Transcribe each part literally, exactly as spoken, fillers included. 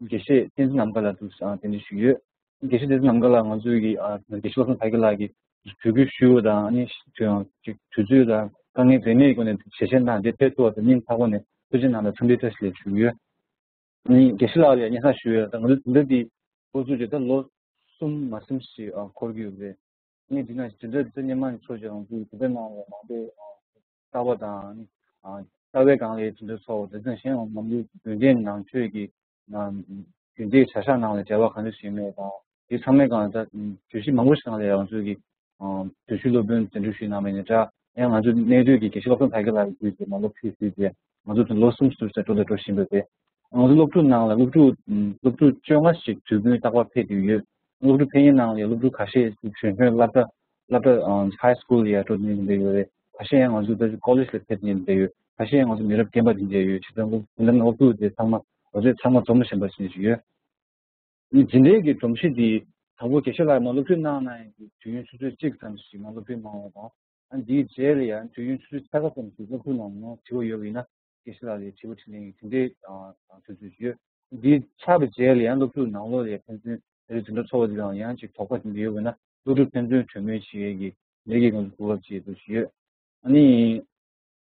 དགེ་བཤེས་བསྟན་འཛིན་ནམ་མཁའ་ལགས་འདུག་ཨ་དེ་འདྲ་ཞུས་ཡོད། དགེ་བཤེས་བསྟན་འཛིན་ནམ་མཁའ་ལགས་ང་ཚོའི་གི་ཨ་དགེ་བཤེས་བློ་བཟང་དར་རྒྱས་ལགས་ཀྱིས་གུས་བཀུར་ཞུས་པ་དང་ཨ་ནི་ཅིག་དུས་ཚོད་དང་དཀའ་ངལ་འཛེམས་མེད་སྒོ་ནས་ཞལ་བཞེས་གནང་སྟེ་ཕེབས་ཐུབ་པ་དང་སྙིང་ཐག་པ་ནས་ཐུགས་རྗེ་གནང་ལ་འཚམས་འདྲི་བཀྲ་ཤིས་བདེ་ལེགས་ཞུ་གི་ཡོད། ཨ་ནི་དགེ་བཤེས་ལགས་ལ་ཡང་སྙན་སེང་ཞུ་ཡོད། ད་ང་ཚོ་དེ་འདྲ་འདི་འགོ་བཙུགས་རྗེས་ད་ལོ་གསུམ་མ་ཟིན་ཞིག་ཨ་འཁོར་གྱི་ཡོད་རེད། ཨ་ནི་འདི་ན་དེ་འདྲ་འདི་སྔོན་མ་ནས་ཚོར་བྱུང་འདུག་དེ་འདྲ་ནང་ལ་མང་པོའི་ཨ་ལྟ་བ་དང་ཨ་ནི་ཨ་ལྟ་བའི་སྒང་ལ་དེ་འདྲ་ཚོར་བ་དེ་ཙམ་གཞན་ཡང་ནམ་རྒྱུན་རྒྱུན་ལྡན་ནང་ཆོས་ཀྱི་ནང་རྒྱུན་ལྡན་བྱ་གཞག་ནང་ལ་འབྲེལ་བ་གང་འདྲ་ཞིག་མེད་དང་དེ་ཚང་མའི་སྒང་ལ་ད་བརྗོད་གཞི་མང་པོ་ཞིག་ནང་ལ་ཡང་ང་ཚོས་ཀྱི་བརྗོད་གཞི་སློབ་དཔོན་འཛིན་གྲྭ་ཞུས་གནང་མེད་ནས་འདྲ་ཡང་ང་ཚོ་གནས་སྡོད་ཀྱི་དགེ་བཤེས་བློ་བཟང་དར་རྒྱས་ལགས་ཀྱི་བརྒྱུད་དེ་མ་སློབ་ཁྲིད་ཞུས་ཏེ་ང་ཚོ་ལོ་གསུམ་ཙམ་ཞིག་འགྲོ་དང་འགྲོ་བཞིན་པ་རེད། ང་ཚོ་སློབ་ཕྲུག་ནང་ལ་སློབ་ཕྲུག་སློབ་ཕྲུག་བཅོ་ལྔ་ཞིག་དུས་རྒྱུན་རྟག་པར་ཕེབས་ཀྱི་ཡོད། སློབ་ཕྲུག་ཕེབས་མཁན་ནང་ལ་སློབ་ཕྲུག་ཁ་ཤས་གཞོན་གཞོན་སློབ་གྲྭ་སློབ་གྲྭ་ཧའི་སི་ཀུལ་ཡ་འགྲོ་མཁན་དེ་འདྲ་ཡོད་རེད། ཁ་ཤས་ཡང་ང་ཚོ་ད་ཅིག་ཀོ་ལེཇ་ལ་ཕེབས་མཁན་དེ་འདྲ་ཡོད། ཁ་ཤས་ཡང་ང་ཚོ་མི་རབས་རྒན་པ་དེ་འདྲ་ཡོད། བྱས་ཙང་སློབ་སློབ་ཕྲུག་དེ་ཚང་མ་ང་ཚོས་ཚང་མ་འཛོམས་བཞིན་པ་ཞིག་ཡོད། འཛིན་གྲྭའི་གི་སྒྲོམ་གཞི་འདི་དང་པོ་དགེ་བཤེས་ལགས་མ་སློབ་ཁྲིད་གནང་གནང་ཡིན་གྱི་དུས་ཡུན་ཆུ་ཚོད་གཅིག་ཙམ་ཞིག་མ་སློབ་ཁྲིད་གནང་བ་དང་། ཨ་འདིའི་རྗེས་ལ་ཡང་དུས་ཡུན་ཆུ་ཚོད་ཕྱེད་ཀ་ཙམ་ཞིག་སློབ་ཕྲུག་ནང་ནས་དྲི་བ་ཡོད་པ་ཡིན་ན་དགེ་བཤེས་ལགས་ལ་དྲི་བ་དྲིས་ལན་ཡིན་དེ་འདྲའི་དུས་ཚོད་ཡོད། འདི་ཚར་བའི་རྗེས་ལ་ཡང་སློབ་ཕྲུག་ནང་ལོགས་ལ་ཕན་ཚུན་དེ་རིང་འཛིན་གྲྭ་ཚོགས་པ་འདི་དང་ཡང་ཅིག་དོགས་པ་དེ་འདྲ་ཡོད་པ་ཡིན་ན་སློབ་ཕྲུག་ཕན་ཚུན་གྲོས་མོལ་བྱེད་ཡས་ཀྱི་ལས་ཀའི་ང་ཚོ་གོ་སྐབས་ཅིག་ཡོད་ཞུ་ཡོད། ཨ་ནི།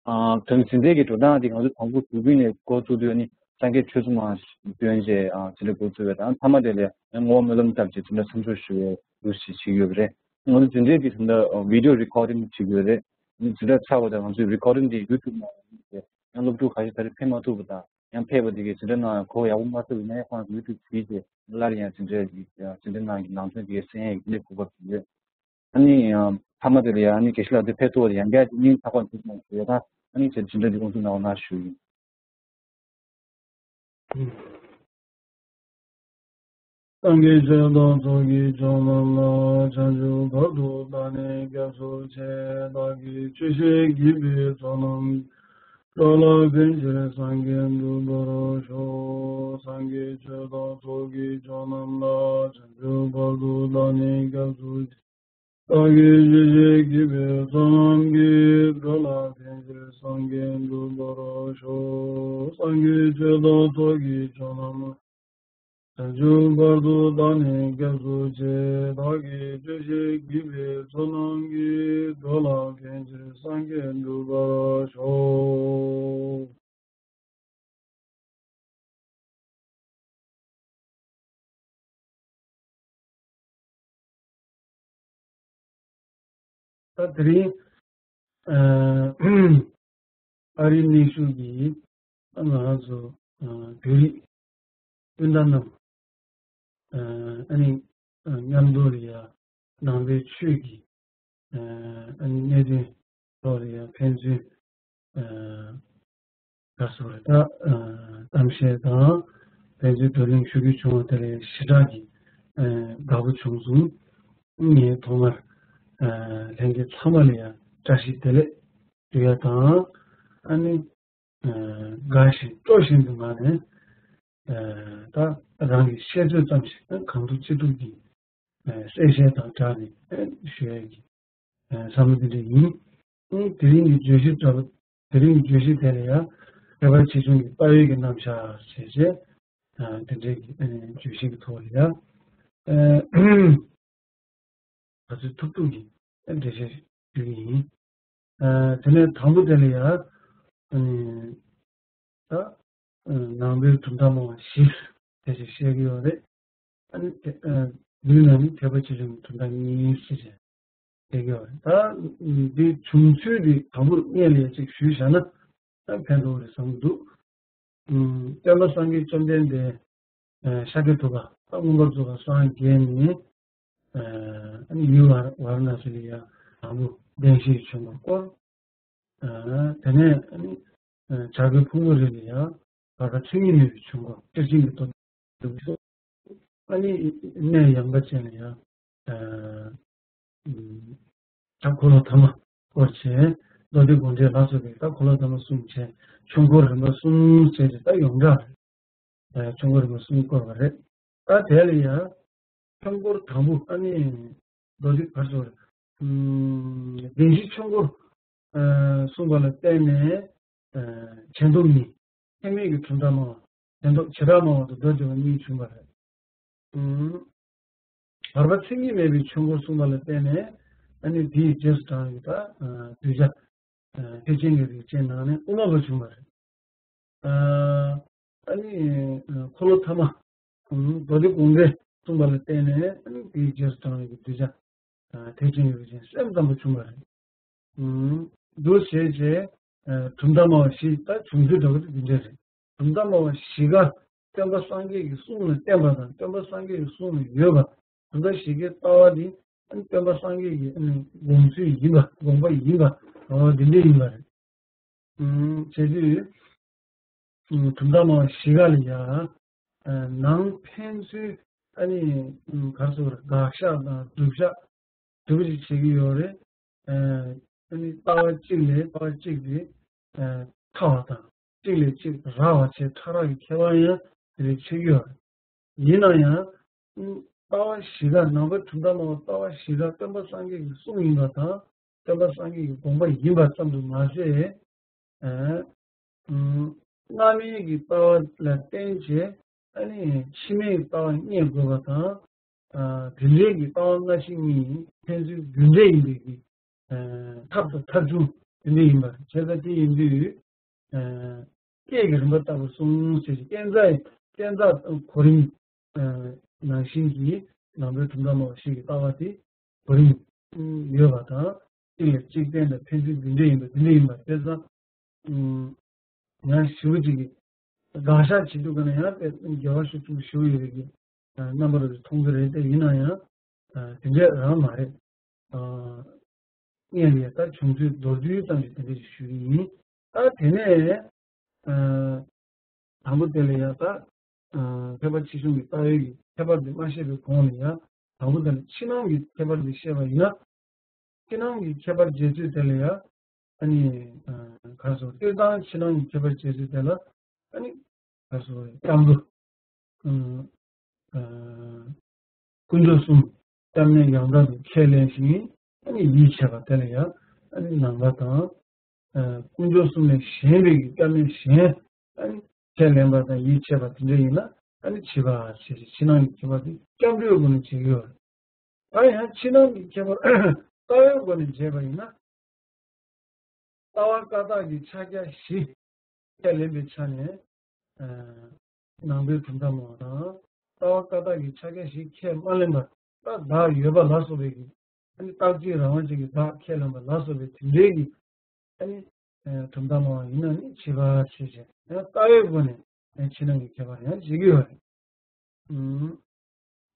ཨ་དོན་འཛིན་གྲྭའི་གི་འགྲོ་སྟངས་དེ་ང་ཚོ་དང་པོ་དུས་རྒྱུན་ནས་འགོ་བཙུགས་དུས་ཨ་ནི་སངས་རྒྱས་ཆོས་ཚོགས་མ་བཏོན་རྗེས་ཨ་འཛིན་གྲྭ་འགོ་བཙུགས་པའི་དང་མཐའ་མ་དེ་ལ་ཡང་བསྔོ་བ་སྨོན་ལམ་བཏབ་རྗེས་འཛིན་གྲྭ་མཚམས་འཇོག་ཞུ་བའི་ལུགས་ཤིག་བྱེད་ཀྱི་ཡོད་པ་རེད། ང་ཚོ་འཛིན་གྲྭའི་གི་དེ་འདྲ་བི་ཌིའོ་རི་ཀོ་ཌིང་བྱེད་ཀྱི་ཡོད་རེད། ཨ་ནི་འཛིན་གྲྭ་ཚར་བ་དང་ང་ཚོའི་རི་ཀོ་ཌིང་དེ་ཡུ་ཊུབ་ནང་ཡང་སློབ་ཕྲུག་ཁ་ཤས་ད་རེས་ཕེབས་མ་ཐུབ་པ་དང་ཡང་ཕེབས་པ་དེ་གའི་འཛིན་གྲྭ་ནང་ཡང་གོ་ཡག་པོ་མ་ཐུབ་པ་ཡིན་ན་ཡང་ཁོང་ཚོ་ཡུ་ཊུབ་བྱས་རྗེས་སླར་ཡང་འཛིན་གྲྭ་གི་འཛིན་གྲྭ་ནང་གི་ནང་དོན་དེ་གའི་གསན་ཡག་གི་གོ་སྐབས་ཡོད། ཨ་ནི་ཡང་མཐའ་མ་དེ་ལ་ཡང་ཨ་ནི་དགེ་བཤེས་ལགས་འདི་ཕེབས་ཐུབ་པ་ཡང་བསྐྱར་སྙིང་ཐག་པ་ནས་ཐུགས་རྗེ་གནང་ཞུ་ཡ་དང་ཨ་ནི་ཚེ་ཇི་འདྲ་འདི་ཀུན་སློང་གནང་བ་གནང་ཞུ་ཡིན། སངས་རྒྱས་ཆོས་དང་ཚོགས་ཀྱི་མཆོག་རྣམས་ལ། བྱང་ཆུབ་བར་དུ་བདག་ནི་སྐྱབས་སུ་མཆི། བདག་གིས་ཆོས་བཤད་བགྱིས་པའི་ཚོགས་རྣམས། འགྲོ་ལ་ཕན་ཕྱིར་སངས་རྒྱས་འགྲུབ་པར་ཤོག་སངས་རྒྱས་ཆོས་དང་ཚོགས་ཀྱི་མཆོག་རྣམས་ལ། བྱང་ཆུབ་བར་དུ་བདག་ནི་སྐྱབས་སུ་མཆི། བདག་གིས་ཆོས་བཤད་བགྱིས་པའི་ཚོགས་རྣམས་ཀྱིས། འགྲོ་ལ་ཕན་ཕྱིར་སངས་རྒྱས་འགྲུབ་པར་ཤོག་སངས་རྒྱས་ཆོས་དང་ཚོགས་ཀྱི་མཆོག་རྣམས་ལ། བྱང་ཆུབ་བར་དུ་བདག་ནི་སྐྱབས་སུ་མཆི། བདག་གིས་ཆོས་བཤད་བགྱིས་པའི་ཚོགས་རྣམས་ཀྱིས། འགྲོ་ལ་ཕན་ཕྱིར་སངས་རྒྱས་འགྲུབ་པར་ཤོག་ད་དེ་རིང་ཨ་རིའི་གནས་ཤུལ་གྱི་ང་རང་ཚོ་བོད་རིགས་སྤུན་ཟླ་རྣམས་ཨ་ནི་མཉམ་དུ་ལ་ཡ་ནང་པའི་ཆོས་ཀྱི་ཨ་ནི་གནད་དོན་ཐོག་ལ་ཡ་ཕན་ཚུན་ག་སོ་རེ་ད་གཏམ་བཤད་དང་ཕན་ཚུན་བགྲོ་གླེང་ཞུ་རྒྱུ་བྱུང་བ་དེ་ལ་ཞེ་དྲག་གི་དགའ་པོ་བྱུང་སོང་། ངས་ཐོག་མར་ལྷན་རྒྱས་ཚང་མ་ལ་ཡང་བཀྲ་ཤིས་བདེ་ལེགས་ཞུ་ཡ་དང་ཨ་ནི་དགའ་ཞིང་སྤྲོ་བཞིན་དུ་ངང་ནས་ད་རང་གི་ཤེས་ཚོད་ཙམ་ཞིག་གང་ཐུབ་ཅི་ཐུབ་ཀྱིས་གསལ་བཤད་དང་སྦྲགས་ནས་ཞུ་ཡ་གི་བསམ་བློ་དེ་འདྲ་ཡིན། དེ་རིང་གི་བརྗོད་གཞི་འདྲ་པོ་དེ་རིང་གི་བརྗོད་གཞི་དེ་ལ་ཡང་ཁྱད་པར་ཆེ་ཆུང་གི་ལྟ་བའི་གི་རྣམ་གཞག་བྱས་རྗེས་དེ་འདྲའི་གི་བརྗོད་གཞི་གི་ཐོག་ལ་ཡང་ག་ཚོད་ཐུབ་ཐུབ་ཀྱི་འགྲེལ་བཤད་ཞུ་གི་ཡིན། དེ་ནས་དང་པོ་དེ་ལ་ཡང་ད་ནང་པའི་གྲུབ་མཐའ་སྨྲ་བ་བཞི་དེ་ཅིག་བཤད་ཀྱི་ཡོད་རེད། ཨ་ནི་དེ་ཨ་འདིའི་ནང་ནས་ཐེག་པ་ཆེ་ཆུང་གི་དོན་དག་གཉིས་ཟེར་བྱས་བཤད་ཀྱི་ཡོད་རེད། ད་འདིའི་བྱུང་ཚུལ་འདི་དང་པོར་སྔོན་ལ་ཡ་གཅིག་ཞུས་བཞག་ན་ད་ཕན་ཐོགས་རེད་བསམ་གྱི་འདུག་སྟོན་པ་སངས་རྒྱས་བཅོམ་ལྡན་འདས་ཤཱཀྱ་ཐུབ་པ་ད་མངོན་པར་རྫོགས་པར་སངས་རྒྱས་ནས་ཨ་ནི་ཡུལ་ཝཱ་ར་ཎ་སི་ལ་ཡ་དང་པོ་བདེན་བཞིའི་ཆོས་འཁོར་བསྐོར། དེ་ནས་ཨ་ནི་བྱ་རྒོད་ཕུང་པོའི་རི་ལ་ཡང་བར་པ་མཚན་ཉིད་མེད་པའི་ཆོས་འཁོར་སྤྱིར་བྱིན་གྱིས་རྟོགས་པའི་སྐུ་གསུངས། ཨ་ནི་གནས་ཡངས་པ་ཅན་ལ་ཡང་བྱ་འཁོར་ལོ་ཐ་མ་བསྐོར་བྱས་མདོ་སྡེ་དགོངས་འགྲེལ་ལ་སོགས་པའི་ད་འཁོར་ལོ་ཐ་མ་གསུམ་བྱས་ཆོས་འཁོར་རིམ་པ་གསུམ་བྱས་ཏེ་ད་ཡོངས་གྲགས་རེད། ཆོས་འཁོར་རིམ་པ་གསུམ་བསྐོར་བ་རེད། ད་དེ་ལ་ཡང་ཆོས་འཁོར་དང་པོ་ཨ་ནི་མདོ་སྡེ་གར་སོགས་རེད། བདེན་བཞིའི་ཆོས་འཁོར་གསུངས་པ་ལ་བརྟེན་ནས་བྱེ་མདོ་མི་ཚད་མེད་ཀྱི་གྲུབ་མཐའ་སྨྲ་ དེ་མདོ་བྱེ་བྲག་སྨྲ་བ་དང་མདོ་སྡེ་པ་གཉིས་བྱུང་བ་རེད། ཨུམ། བར་པ་མཚན་ཉིད་མེད་པའི་ཆོས་འཁོར་གསུངས་པ་ལ་བརྟེན་ནས་ཨ་ནི་དེའི་རྗེས་སུ་འབྲང་བའི་ད་གདུལ་བྱ་ཐེག་ཆེན་གྱི་རིགས་ཅན་ནང་ནས་དབུ་མ་པ་བྱུང་བ་རེད། ཨ་ནི་འཁོར་ལོ་ཐ་མ་མདོ་སྡེ་དགོངས་འགྲེལ་གསུངས་པ་ལ་བརྟེན་ནས་ཨ་ནི་དེའི་རྗེས་སུ་འབྲང་བའི་གདུལ་བྱ་ཐེག་ཆེན་གྱི་རིགས་ཅན་སེམས་ཙམ་པ་བྱུང་བ་རེད། འདུ་བྱེད་ཅེས། གྲུབ་མཐའ་སྨྲ་བ་བཞི་ད་བྱུང་ཚུལ་འདྲ་བོ་དེ་འདི་འདྲ་རེད། གྲུབ་མཐའ་སྨྲ་བ་བཞི་ཀ་སྟོན་པ་སངས་རྒྱས་ཀྱི་གསུང་ལ་བརྟེན་པ་དང་སྟོན་པ་སངས་རྒྱས་ཀྱི་གསུང་ལ་ཡོད་པ། གྲུབ་མཐའ་བཞི་ཀའི་ལྟ་བ་འདི་སྟོན་པ་སངས་རྒྱས་ཀྱི་དགོངས་ཚུལ་ཡིན་པ་དགོངས་པ་ཡིན་པ་འདི་འདྲ་ཡིན་པ་རེད། བྱེད་དུས། གྲུབ་མཐའ་སྨྲ་བ་བཞི་ཀ་ལ་ཡང་། ནང་ཕན་ཚུན་ཨ་ནི་ག་རེ་ཟེར་དགག་བཞག་དང་སྒྲུབ་བཞག་སྒྲུབ་བྱེད་ཀྱི་ཡོད་རེད། ཨ་ནི་ལྟ་བ་གཅིག་ལས་ལྟ་བ་གཅིག་དེ་ཕྲ་བ་དང་གཅིག་ལས་གཅིག་རགས་པ་བྱས་ཕྲ་རགས་ཀྱི་ཁྱད་པར་ཡང་དེ་འདྲ་ཕྱེ་གི་ཡོད་རེད། ཡིན་ན་ཡང་། ལྟ་བ་བཞི་ཀ་ནང་པའི་གྲུབ་མཐའ་སྨྲ་བ་ལྟ་བ་བཞི་ཀ་སྟོན་པ་སངས་རྒྱས་ཀྱི་གསུང་ཡིན་པ་དང་སྟོན་པ་སངས་རྒྱས་ཀྱི་དགོངས་པ་ཡིན་པ་ཙམ་དུ་མ་ཟད། སྔ་མའི་གི་ལྟ་བ་ལ་བརྟེན་བྱས་ཨ་ནི་ཕྱི་མའི་ལྟ་བ་རྙེད་དགོས་པ་དང་། དེ་འདྲའི་གི་ལྟ་བ་སྔ་ཕྱི་གཉིས་ཕན་ཚུན་རྒྱུ་འབྲས་ཡིན་པའི་གི་ཐབས་དང་ཐབས་བྱུང་དེ་འདྲ་ཡིན་པ་བྱས་ཙང་དེ་ཡིན་དུས། སྐས་ཀྱི་རིམ་པ་ལྟ་བུ་གསུངས་ཟེར་གྱི་བསྟན་རྩ་བསྟན་རྩ་གོ་རིམ་ནང་བཞིན་གྱི་ནང་པའི་གྲུབ་མཐའ་སྨྲ་བ་ཞིག་གི་ལྟ་བ་དེ་གོ་རིམ་ཡོད་པ་དང་གཅིག་ལ་གཅིག་བརྟེན་དང་ཕན་ཚུན་རྒྱུ་འབྲས་ཡིན་པ་དེ་འདྲ་ཡིན་པ་དེ་ཙང་། ཡང་ཞེ་པོ་ཅིག་གི་དགག་བཞག་བྱེད་དུས་ཀ་ན་ཡང་དཔེ་རྒྱལ་བ་ཤུགས་ཆེན་པོ་ཞེ་པོ་ཡོད་པའི་གི་རྣམ་པ་རུ་མཐོང་གི་རེད་དེ་ཡིན་ན་ཡང་དེ་འདྲ་རང་མ་རེད། སྔོན་ལ་ཡང་ད་བྱུང་ཚུལ་མདོར་བསྡུས་ཙམ་ཞིག་དེ་འདྲ་ཞིག་ཞུ་གི་ཡིན། ད་དེ་ནས་དང་པོ་དེ་ལ་ཡང་ད་ཐེག་པ་ཆེ་ཆུང་གི་ལྟ་བའི་གི་ཁྱད་པར་དེ་མ་བཤད་པའི་གོང་ལ་ཡང་དང་པོ་དེ་ལ་ཕྱི་ནང་གི་ཁྱད་པར་དེ་བཤད་པ་ཡིན་ན། ཕྱི་ནང་གི་ཁྱད་པར་འབྱེད་ཚུལ་དེ་ལ་ཡང་ཨ་ནི་ག་རེ་ཟེར་སྤྱིར་བཏང་ཕྱི་ནང་གི་ཁྱད་པར་འབྱེད་ཚུལ་དེ་ལ་ཨ་ནི་ག་རེ་ཟེར་སྐྱབས་འགྲོ། ཀུན་རྫོབ་གསུམ། སྐྱབས་གནས་ཡང་དག་ཏུ་ཁས་ལེན་ཞིང་ཨ་ནི་ཡིད་ཆེས་པ་དེ་ལ་ཡང་ཨ་ནི་ནང་པ་དང་། ཀུན་རྫོབ་གསུམ་ལས་གཞན་པའི་གི་སྐྱབས་གནས་གཞན་ཨ་ནི་ཁས་ལེན་པ་དང་ཡིད་ཆེས་པ་དེ་འདྲ་ཡིན་ན་ཨ་ནི་བྱིས་པ་ཞེས་ཕྱི་ནང་གི་ཁྱད་པར་དེ་སྐྱབས་འགྲོའི་སྒོ་ནས་འབྱེད་ཀྱི་ཡོད་རེད། ད་ཡང་ཕྱི་ནང་གི་ཁྱད་པར་ལྟ་བའི་སྒོ་ནས་འབྱེད་པ་ཡིན་ན། ལྟ་བ་བཀའ་རྟགས་ཀྱི་ཕྱག་རྒྱ་བཞི་ཁས་ལེན་པའི་ཆ་ནས། ནང་པའི་གྲུབ་མཐའ་སྨྲ་བ་དང་ལྟ་བ་བཀའ་རྟགས་ཀྱི་ཕྱག་རྒྱ་བཞི་ཁས་མ་ལེན་པར་ད་བདག་ཡོད་པ་ལ་སོགས་པའི་གི་ཨ་ནི་རྟག་གཅིག་རང་དབང་ཅན་གྱི་བདག་ཁས་ལེན་པ་ལ་སོགས་པའི་དེ་འདྲའི་གི་ཨ་ནི་གྲུབ་མཐའ་སྨྲ་བ་ཡིན་ན་ནི་བྱིས་པ་ཞེས་བྱ། ཡང་ལྟ་བའི་སྒོ་ནས་ཕྱི་ནང་གི་ཁྱད་པར་ཡང་འབྱེད་ཀྱི་ཡོད་རེད།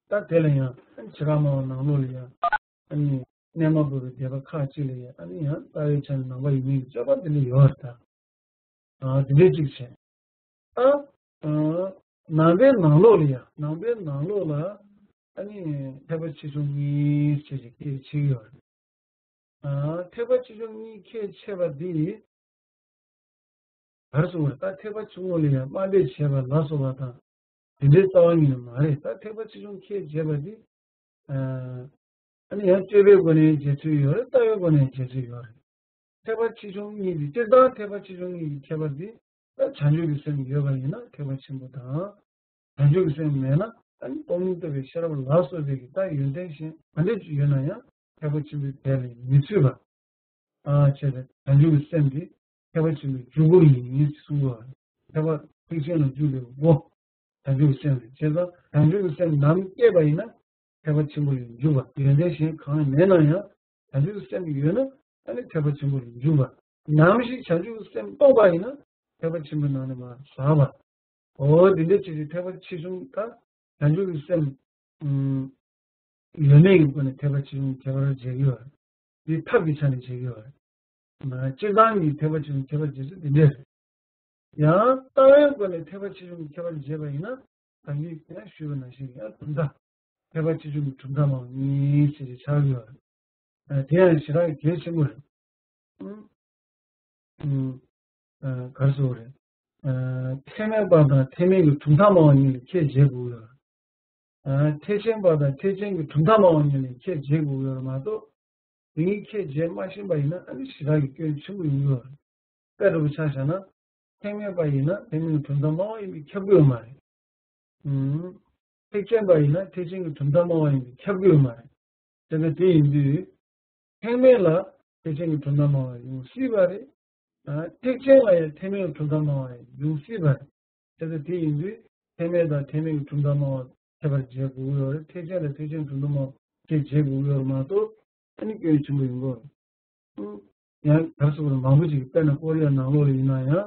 ད་དེ་ལ་ཡང་ཕྱི་ར་སྨྲ་བ་ནང་ལོགས་ལ་ཡང་ཨ་ནི་གནས་མ་དགོས་པའི་སྡེ་པ་ཁག་ཅིག་ལ་ཡང་ཨ་ནི་ཡང་ལྟ་བའི་ཆ་ནས་ནང་པ་ཡིན་མིན་གྱི་དཔྱད་པ་དེ་འདྲ་ཡོད་རེད་ད། དེ་འདྲའི་གཅིག་བྱས། ད་ནང་པའི་ནང་ལོགས་ལ་ཡང་ནང་པའི་ནང་ལོགས་ལ་ཨ་ནི་ཐེག་པ་ཆེ་ཆུང་གཉིས་བྱས་ཀྱི་ཁས་ཆེ་གི་ཡོད་རེད། ཐེག་པ་ཆེ་ཆུང་གཉིས་ཁས་ཆེ་བ་འདི། ག་རེ་གསུངས་པ་རེད། ད་ཐེག་པ་ཆེན་པོ་ལ་ཡང་དམའ་འབེབས་བྱས་པ་ལ་སོགས་པ་དང་། དེ་འདྲའི་རྩ་བ་ཉིད་ནས་མ་རེད། ད་ཐེག་པ་ཆེ་ཆུང་ཁས་འབྱེད་པ་འདི། ཨ་ནི་ཡང་སྤྱོད་པའི་སྒོ་ནས་འབྱེད་ཚུལ་ཡོད་རེད། ལྟ་བའི་སྒོ་ནས་འབྱེད་ཚུལ་ཡོད་རེད། ཐེག་པ་ཆེ་ཆུང་གཉིས་འདི་སྤྱིར་བཏང་ཐེག་པ་ཆེ་ཆུང་གཉིས་ཀྱི་ཁྱད་པར་འདི། ད་བྱང་ཆུབ་ཀྱི་སེམས་ཡོད་པ་ཡིན་ན་ཐེག་པ་ཆེན་པོ་དང་། བྱང་ཆུབ་ཀྱི་སེམས་མེད་ན་ཨ་ནི་སྟོང་ཉིད་རྟོགས་པའི་ཤེས་རབ་ལ་སོགས་པའི་གི་ད་ཡོན་ཏན་གཞན་ག་འདྲ་ཅིག་ཡོད་ན་ཡང་ཐེག་པ་ཆེན་པོའི་གྲས་ལ་མི་ཚུད་པ། ཨ་བྱས་ཏེ་བྱང་ཆུབ་ཀྱི་སེམས་འདི་ཐེག་པ་ཆེན་པོའི་འཇུག་སྒོ་ཡིན་ཞེས་གསུངས་པ། ཐེག་པ་ཐེག་ཆེན་ལ་འཇུག་པའི་སྒོ། བྱང་ཆུབ་ཀྱི་སེམས་རེད། བྱས་ཙང་བྱང་ཆུབ་ཀྱི་སེམས་ནམ་སྐྱེས་པ་ཡིན་ན་ཐེག་པ་ཆེན་པོ་ལ་འཇུག་པ། ཡོན་ཏན་གཞན་གང་མེད་ན་ཡང་བྱང་ཆུབ་ཀྱི་སེམས་ཡོད་ན་ཨ་ནི་ཐེག་པ་ཆེན་པོ་ལ་འཇུག་པ། ནམ་ཞིག་བྱང་ཆུབ་ཀྱི་སེམས་སྟོང་པ་ཡིན་ན་ཐེག་པ་ཆེན་པོའི་ནང་ནས་མར་ཟག་པ། འོ་འདི་འདྲ་བྱས་ཏེ་ཐེག་པ་ཆེ་ཆུང་དང་བྱང་ཆུབ་ཀྱི་སེམས། ཡོད་མེད་ཀྱི་སྒོ་ནས་ཐེག་པ་ཆེ་ཆུང་གི་ཁྱད་པར་འབྱེད་ཀྱི་ཡོད་རེད། འདི་ཐབས་ཀྱི་ཆ་ནས་འབྱེད་ཀྱི་ཡོད་རེད། སྤྱིར་བཏང་གི་ཐེག་པ་ཆེ་ཆུང་ཁྱད་པར་འབྱེད་ཚུལ་འདི་འདྲ་རེད། ཡང་ལྟ་བའི་སྒོ་ནས་ཐེག་པ་ཆེ་ཆུང་གི་ཁྱད་པར་འབྱེད་པ་ཡིན་ན་ད་གིན་ཡང་ཞུས་པ་ནང་བཞིན་ཡང་གྲུབ་མཐའ། ཐེག་པ་ཆེ་ཆུང་གི་གྲུབ་མཐའ་མང་གཉིས་ཞེས་ཆགས་ཀྱི་ཡོད་རེད། དེ་ཡང་ཞེ་དྲག་གལ་ཆེན་པོ་རེད། ག་རེ་ཟེར་དགོས་རེད། ཐེག་དམན་པ་དང་ཐེག་དམན་གྱི་གྲུབ་མཐའ་སྨྲ་བ་གཉིས་ལ་ཁས་འབྱེད་དགོས་ཡོད། ཐེག་ཆེན་པ་དང་ཐེག་ཆེན་གྱི་གྲུབ་མཐའ་སྨྲ་བ་གཉིས་ལ་ཁས་འབྱེད་དགོས་ཡོད་མ་གཏོགས། དེ་གཉིས་ཁས་འབྱེད་མ་ཤེས་པ་ཡིན་ན་ཨ་ནི་ཞེ་དྲག་གི་སྐྱོན་ཆེན་པོ་ཡོང་གི་ཡོད་རེད། དཔེ་འདྲ་པོ་ཆ་བཞག་ན། ཐེག་དམན་པ་ཡིན་ན་ཐེག་དམན་གྱི་གྲུབ་མཐའ་སྨྲ་བ་ཡིན་པས་ཁྱབ་ཀྱི་ཡོད་མ་རེད། ཨུམ། ཐེག་ཆེན་པ་ཡིན་ན་ཐེག་ཆེན་གྱི་གྲུབ་མཐའ་སྨྲ་བ་ཡིན་པས་ཁྱབ་ཀྱི་ཡོད་མ་རེད། དེ་ལྟ་དེ་ཡིན་དུས། ཐེག་དམན་ལ་ཐེག་ཆེན་གྱི་གྲུབ་མཐའ་སྨྲ་བ་ཡོང་སྲིད་པ་རེད། ཨ། ཐེག་ཆེན་ལ་ཡང་ཐེག་དམན་གྱི་གྲུབ་མཐའ་སྨྲ་བ་ཡོང་སྲིད་པ་རེད། དེ་ལྟ་དེ་ཡིན་དུས་ཐེག་དམན་དང་ཐེག་དམན་གྱི་གྲུབ་མཐའ་སྨྲ་བ་ཁྱད་པར་འབྱེད་དགོས་ཀྱི་ཡོད་རེད། ཐེག་ཆེན་དང་ཐེག་ཆེན་གྱི་གྲུབ་མཐའ་སྨྲ་བ་ཁྱད་འབྱེད་དགོས་ཀྱི་ཡོད་རེད་མ་གཏོགས་ཨ་ནི་སྐྱོན་ཆེན་པོ་ཡོང་གི་ཡོད་རེད། ཡང་ག་རེ་ཟེར་དགོས་རེད། མང་པོ་ཅིག་གིས་དཔེར་ན་ཀོ་རི་ཡ་ནང་ལོགས་ལ་ཡིན་ན་ཡང་།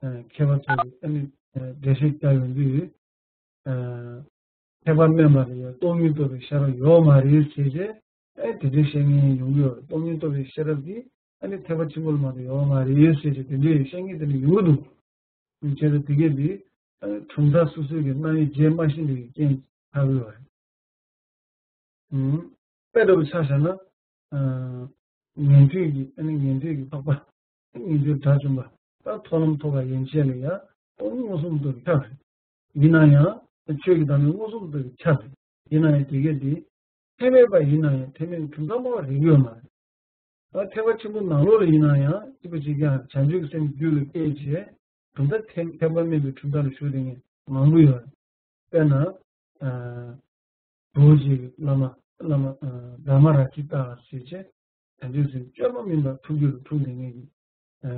ཨ། མཁས་པ་ཚོ་གིས་ཨ་ནི་འགྲེལ་བཤད་བརྒྱབ་ཡོང་དུས། ཨ། ཐེག་པ་དམན་པ་ལ་ཡང་སྟོང་ཉིད་རྟོགས་པའི་ཤེས་རབ་ཡོད་མ་རེད་ཟེར་བྱས། ཨ། དེ་འདྲའི་བཤད་མཁན་ཡོང་གི་ཡོད་རེད། སྟོང་ཉིད་རྟོགས་པའི་ཤེས་རབ་དེ་ཨ་ནི་ཐེག་པ་ཆེན་པོ་ལ་མ་གཏོགས་ཡོད་མ་རེད་ཟེར་བྱས་དེ་འདྲའི་བཤད་མཁན་དེ་འདྲ་ཡོང་གི་འདུག་བྱས་ཙང་དེ་གས་དེ་ཨ་ནི་གྲུབ་མཐའ་སོ་སོའི་གི་རྣམ་དབྱེ་འབྱེད་མ་ཤེས་པའི་རྐྱེན་ཆགས་ཀྱི་ཡོད་རེད། ཨུམ། དཔེ་འདྲ་པོ་ཆ་བཞག་ན། ཨ། ཉན་ཐོས་ཀྱི་ཨ་ནི་ཉན་ཐོས་ཀྱི་འཕགས་པ། ཉན་ཐོས་དགྲ་བཅོམ་པ། ད་མཐོང་ལམ་ཐོབ་པ་ཡན་ཆད་ལ་ཡང་སྟོང་ཉིད་མངོན་སུམ་རྟོགས་པས་ཁྱབ་རེད། ཡིན་ན་ཡང་ཆོས་ཀྱི་བདག་མེད་མངོན་སུམ་རྟོགས་པས་ཁྱབ་རེད། ཡིན་ན་ཡང་དེ་གས་དེ་ཐེག་དམན་པ་ཡིན་ན་ཡང་ཐེག་དམན་གྱི་གྲུབ་མཐའ་སྨྲ་བ་རེག་གི་ཡོད་མ་རེད། ད་ཐེག་པ་ཆེན་པོ་ནང་ལོགས་ལ་ཡིན་ན་ཡང་གཅིག་པ་གཅིག་རྐྱང་བྱང་ཆུབ་ཀྱི་སེམས་རྒྱུད་ལ་སྐྱེས་བྱས་གྲུབ་མཐའ་ཐེག་ཐེག་པ་དམན་པའི་གྲུབ་མཐའ་ལ་ཞུགས་བསྡད་མཁན་མང་པོ་ཡོད་རེད། དཔེར་ན། ཨ། རྡོ་རྗེ་བླ་མ་བླ་མ་ཨ་དྷརྨ་རཀྵི་ཏ་ཟེར་བྱས་བྱང་ཆུབ་སེམས་བཅོས་མ་མིན་པ་ཐུགས་རྒྱུད་དུ་འཁྲུངས་ནས་ངེས་ཀྱི་ཨ་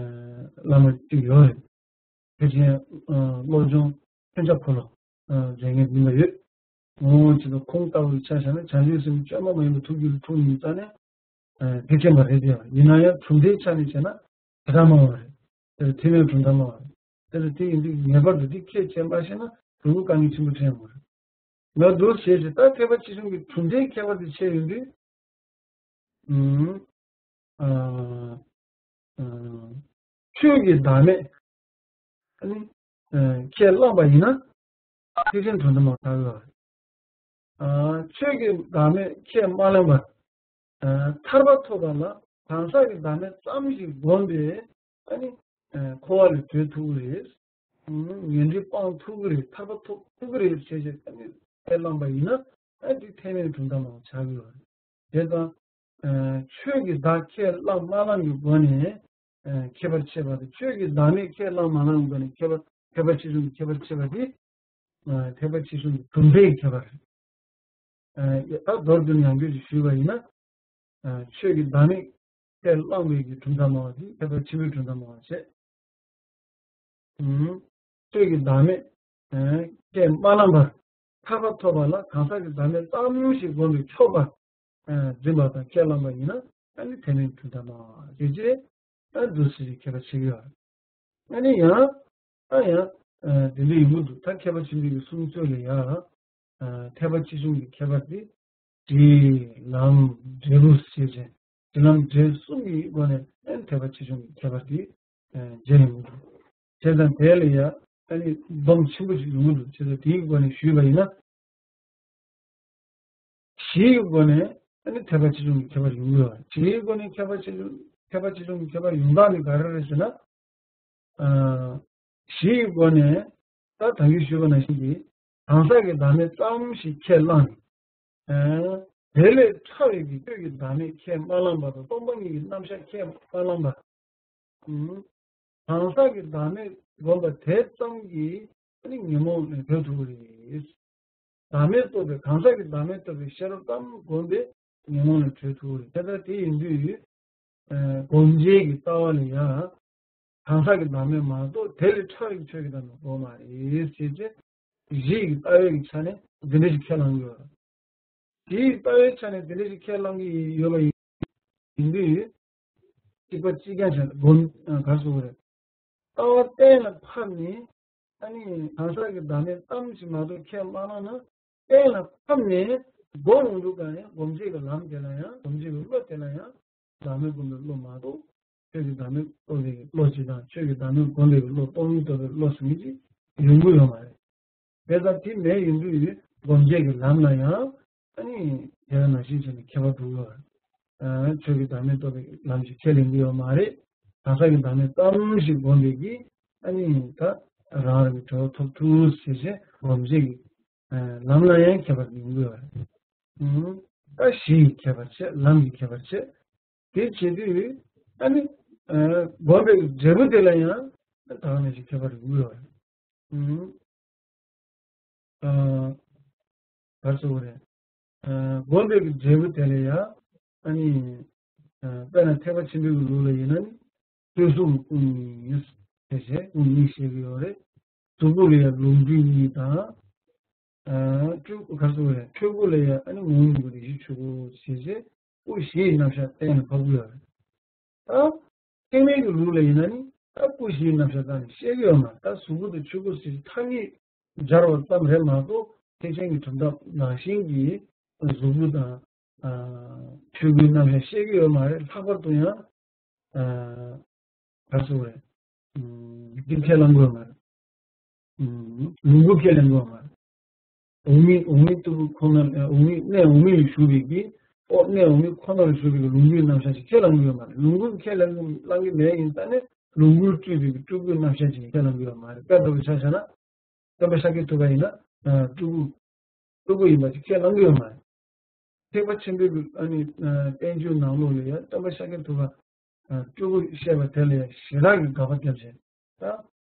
བླ་མ་གཅིག་ཡོད་རེད། དེ་བཞིན་ཨ་བློ་སྦྱོང་མཚོན་ཆ་འཁོར་ལོ་ཨ་མཛད་མཁན་མིན་པ་ཡོད། ངོ་བོ་ཇི་ལྟར་ཁོང་ལྟ་བུར་ཆ་བཞག་ན་བྱང་ཆུབ་སེམས་བཅོས་མ་མ་ཡིན་པ་ཐུགས་རྒྱུད་དུ་འཁྲུངས་ཡིན་ཙང་ནས་ཨ་ཐེག་ཆེན་པ་རེད་དེ། ཡིན་ན་ཡང་གྲུབ་མཐའི་ཆ་ནས་བྱས་ན་དེ་ལྟར་སྨྲ་བ་རེད། དེ་ལ་ཐེག་དམན་གྲུབ་མཐའ་སྨྲ་བ་རེད། དེ་ལ་དེ་ཡིན་དུས་ངེས་པར་དུ་དེ་ཁས་འཆེ་མ་ཤེས་ན་གྲུབ་པའི་དཀའ་ངལ་ཆེན་པོ་འཕྲད་ཡོང་གི་རེད། ང་འདུག་ཟེར་ཞིང་ད་ཐེག་པ་ཆེ་ཆུང་གི་གྲུབ་མཐའི་ཁྱད་པར་དེ་ཕྱེ་ཡོང་དུས། ཨུམ། ཨ། ཨ། ཆོས་ཀྱི་བདག་མེད། ཨ་ནི། ཨ། ཁས་བླངས་པ་ཡིན་ན། ཐེག་ཆེན་གྲུབ་མཐའ་སྨྲ་བ་ཆགས་ཀྱི་ཡོད་རེད། ཨ། ཆོས་ཀྱི་བདག་མེད་ཁས་མ་བླངས་པར། ཨ། ཐར་པ་ཐོབ་པ་ལ་གང་ཟག་གི་བདག་མེད་ཙམ་ཞིག་བསྒོམས་པས་ཨ་ནི། ཨ། འཁོར་བ་ལས་གྲོལ་ཐུབ་ཀྱི་རེད། ཨ། ངན་འགྲོ་སྤང་ཐུབ་ཀྱི་རེད། ཐར་པ་ཐོབ་ཐུབ་ཀྱི་རེད་ཟེར་བྱས་ཨ་ནི་ཁས་བླངས་པ་ཡིན་ན་ཨ་འདི་ཐེག་དམན་གྲུབ་མཐའ་སྨྲ་བ་ཆགས་ཀྱི་ཡོད་རེད། དེ་དང་། ཨ། ཆོས་ཀྱི་བདག་ཁས་བླངས་མ་བླངས་ཀྱི་སྒོ་ནས་ཨ་ཁྱད་པར་ཕྱེ་བ་དང་ཆོས་ཀྱི་བདག་མེད་ཁས་བླངས་མ་བླངས་ཀྱི་སྒོ་ནས་ཁྱད་པར་ཐེག་པ་ཆེ་ཆུང་གི་ཁྱད་པར་ཕྱེ་བ་དེ། ཨ། ཐེག་པ་ཆེ་ཆུང་གི་གྲུབ་མཐའི་ཁྱད་པར་རེད། ཨ། ད་མདོར་བསྡུས་ནས་ཡང་བསྐྱར་ཞུས་པ་ཡིན་ན། ཨ། ཆོས་ཀྱི་བདག་མེད་ཁས་བླངས་པའི་གི་གྲུབ་མཐའ་སྨྲ་བ་དེ་ཐེག་པ་ཆེན་པོའི་གྲུབ་མཐའ་སྨྲ་བ་བྱས། ཨུམ། ཆོས་ཀྱི་བདག་མེད་ཨ་ཁས་མ་བླངས་པར་ཐར་པ་ཐོབ་པ་ལ་གང་ཟག་གི་བདག་མེད་ཙམ་ཞིག་བསྒོམས་པས་ཆོག་པར་ཨ་འཛིན་པ་དང་ཁས་བླངས་པ་ཡིན་ན་ཨ་ནི་ཐེག་དམན་གྱི་གྲུབ་མཐའ་སྨྲ་བ་ཞེས་བྱས་ཨ་འདུག་སེ་ཁྱད་པར་ཕྱེ་གི་ཡོད། ཨ་ནི་ཡང་ཨ་ཡང་ཨ་དེ་འདྲ་ཡོང་གི་འདུག་ད་མཁས་པ་ཆེན་པོའི་གསུང་ཚུལ་ལ་ཡང་ཨ་ཐེག་པ་ཆེ་ཆུང་གི་ཁྱད་པར་དེ། སྒྲིལ་ལམ་འབྲས་བུ་ཞེས་བྱས་སྒྲིལ་ལམ་འབྲས་གསུམ་གྱི་སྒོ་ནས་ཨ་ཐེག་པ་ཆེ་ཆུང་གི་ཁྱད་པར་དེ་ཨ་མཇལ་ཡོང་གི་འདུག་བྱས་ཙང་དེ་ལ་ཡང་ཨ་ནི་སྡོམ་ཆེན་པོ་ཞིག་ཡོང་གི་འདུག་བྱས་ཙང་དེའི་སྒོ་ནས་ཞུས་པ་ཡིན་ན། བཞིའི་སྒོ་ནས་ཨ་ནི་ཐེག་པ་ཆེ་ཆུང་གི་ཁྱད་པར་ཡོང་གི་ཡོད་པ། བཞིའི་སྒོ་ནས་ཁྱད་པར་ཆེ་ཆུང་ཐེག་པ་ཆེ་ཆུང་གི་ཁྱད་པར་ཡོང་སྟངས་ནི་ག་རེ་རེད་ཟེར་ན། ཨ། བཞིའི་སྒོ་ནས་ད་ད་གིན་ཞུས་པ་ནང་བཞིན་གྱི་གང་ཟག་གི་བདག་མེད་ཙམ་ཞིག་ཁས་བླངས་ནས། ཨ། དེ་ལས་ཕྲ་བའི་གི་ཆོས་ཀྱི་བདག་མེད་ཁས་མ་བླངས་པ་དང་སྟོང་པ་ཉིད་ཀྱི་རྣམ་གཞག་ཁས་མ་བླངས་པ། ཨུམ། གང་ཟག་གི་བདག་མེད་བསྒོམས་པ་དེ་ཙམ་གྱིས་ཨ་ནི་ཉོན་མོངས་ལས་གྲོལ་ཐུབ་ཀྱི་རེད། བདག་མེད་རྟོགས་པའི་གང་ཟག་གི་བདག་མེད་རྟོགས་པའི་ཤེས་རབ་ཙམ་བསྒོམས་པས་ཉོན་མོངས་ལས་གྲོལ་ཐུབ་ཀྱི་རེད། དེ་ལྟར་དེ་ཡིན་དུས། ཨ། བསྒོམ་བྱའི་གི་ལྟ་བ་ལ་ཡང་། གང་ཟག་གི་བདག་མེད་མ་གཏོགས་དེ་ལས་ཕྲ་བའི་ཆོས་ཀྱི་བདག་མེད་དགོས་མ་རེད་ཟེར་ཏེ། གཞི་ཡི་ལྟ་བའི་གི་ཆ་ནས་འདི་འདྲ་ཞིག་ཁས་བླངས་ཡོད། གཞི་ཡི་ལྟ་བའི་ཆ་ནས་འདི་འདྲ་ཞིག་ཁས་བླངས་ཀྱི་ཡོད་པ་ཡིན་དུས། གཅིག་པ་གཅིག་རྐྱང་བྱས་ན་སྒོམ་ག་རེ་ཟེར་དགོས་རེད། ལྟ་བ་གཏན་ལ་ཕབ་ནས་ཨ་ནི་གང་ཟག་གི་བདག་མེད་ཙམ་ཞིག་མ་གཏོགས་ཁས་མ་བླངས་ན། གཏན་ལ་ཕབ་ནས་སྒོམ་འོང་དུས་གང་ཡང་སྒོམ་བྱེད་ཀྱི་ལམ་དེ་ལ་ཡང་སྒོམ་བྱེད་ཀྱི་བློ་དེ་ལ་ཡང་བདག་མེད་སྒོམ་པའི་བློ་མ་གཏོགས་ཆོས་ཀྱི་བདག་མེད་རྟོགས་པའི་བློ་ཅིག་དང་ཆོས་ཀྱི་བདག་མེད་སྒོམ་པའི་བློ་སྟོང་ཉིད་རྟོགས་པའི་བློ་ཟེར་མཁན་ཅིག་ཡོང་གི་ཡོད་མ་རེད། དེ་ལྟར་དེ་མེད་ཡོང་དུས་སྒོམ་བྱེད་ཀྱི་ལམ་ལ་ཡང་ཨ་ནི་དེ་ལ་ནང་བཞིན་བྱས་ནས་ཁྱད་པར་འདུག་ལ། ཨ། ཆོས་ཀྱི་བདག་མེད་རྟོགས་པའི་ལམ་ཞིག་ཁས་ལེན་གྱི་ཡོད་མ་རེད། གང་ཟག་གི་བདག་མེད་ཙམ་ཞིག་བསྒོམས་པས་ཀྱིས་ཨ་ནི་ད་རང་རང་གི་གྲོལ་བ་ཐོབ་ཐུབ་ཟེར་བྱས་སྒོམ་བྱེད་ཀྱི་ཨ་ལམ་ལ་ཡང་ཁྱད་པར་ཡོང་གི་ཡོད་རེད། ཨུམ། ད་གཞི་ཡི་ཁྱད་པར་བྱས། ལམ་གྱི་ཁྱད་པར་བྱས། དེ་བྱེད་དུས་ཨ་ནི་ཨ་སྒོམ་པའི་འབྲས་བུ་དེ་ལ་ཡང་ ད་ག་ནས་ཅིག་ཁྱད་པར་ཡོང་གི་ཡོད་རེད། ཨུམ། ཨ། ག་རེ་ཟེར་དགོས་རེད། ཨ། སྒོམ་པའི་གི་འབྲས་བུ་དེ་ལ་ཡང་ཨ་ནི། ཨ། དཔེར་ན་ཐེག་པ་ཆེན་པོའི་གི་ལུགས་ལ་ཡིན་ན་ནི། སྤྱོད་གཟུགས་ཀྱི་སྐུ་གཉིས་ཞེས་བྱས་སྐུ་གཉིས་བཤད་ཀྱི་ཡོད་རེད། གཟུགས་སྐུ་ལ་ཡང་ལོངས་སྤྱོད་གཉིས་དང་། ཨ། སྤྲུལ་སྐུ་ག་རེ་ཟེར་དགོས་རེད། འཕྲུལ་སྐུ་ལ་ཡང་ཨ་ནི་ངོ་བོ་ཉིད་སྐུ་རེ་ཞིག་ཆོས་སྐུ་ཞེས་བྱས་སྐུ་བཞིའི་རྣམ་གཞག་གཏན་ལ་ཕབ་ཀྱི་ཡོད་རེད། ད་ཐེག་དམན་གྱི་ལུགས་ལ་ཡིན་ན་ནི་ད་སྐུ་བཞིའི་རྣམ་གཞག་གཏན་ནས་བཤད་ཀྱི་ཡོད་མ་རེད། ད་གཟུགས་སྐུ་དང་ཆོས་སྐུ་ཟེར་ཐ་སྙད་སྦྱར་བ་ཙམ་རེད་མ་གཏོགས་ཐེག་ཆེན་གྱི་གྲུབ་མཐའ་ནང་བཞིན་གྱི་གཟུགས་སྐུ་དང་། ཨ། ཆོས་སྐུའི་རྣམ་གཞག་བཤད་ཀྱི་ཡོད་མ་རེད། ལྷག་པར་དུ་ཡང་། ཨ། ག་རེ་ཟེར་དགོས་རེད། ཨུམ། འདི་ཁས་བླང་དགོས་མ་རེད། ཨུམ། ལོངས་སྐུ་ཁས་ལེན་དགོས་མ་རེད། འོག་མིན། འོག་མིན་སྟུག་པོ་ཁོ་ན། འོག་མིན། གནས་འོག་མིན་ལ་བཞུགས་པའི་གི། ཨོ། གནས་འོག་མིན་ཁོ་ན་ལ་བཞུགས་པའི་གི་ལོངས་སྐུའི་རྣམ་གཞག་ཅིག་ཁས་བླང་གི་ཡོད་མ་རེད། ལོངས་སྐུ་ཁས་ལེན་གི་བླང་གི་མེད་ཡིན་ཙང་ནས་ལོངས་སྐུར་སྤྲུལ་པའི་གི་སྤྲུལ་སྐུའི་རྣམ་གཞག་ཅིག་ཁས་བླང་གི་ཡོད་མ་རེད། དཔེ་འདྲ་པོ་ཆ་བཞག་ན། སྟོན་པ་ཤཱཀྱ་ཐུབ་པ་ཡིན་ན། ཨ། སྤྲུལ་སྐུ། སྤྲུལ་སྐུ་ཡིན་པ་ཅིག་ཁས་བླང་གི་ཡོད་མ་རེད། ཐེག་པ་ཆེན་པོའི་གི་ཨ་ནི། ཨ། བསྟན་བཅོས་ནང་ལོགས་ལ་ཡང་སྟོན་པ་ཤཱཀྱ་ཐུབ་པ། ཨ། སྤྲུལ་སྐུ་བཤད་པ་དེ་ལ་ཡང་ཞེ་དྲག་གི་དགག་པ་བརྒྱབ་བྱས། ད།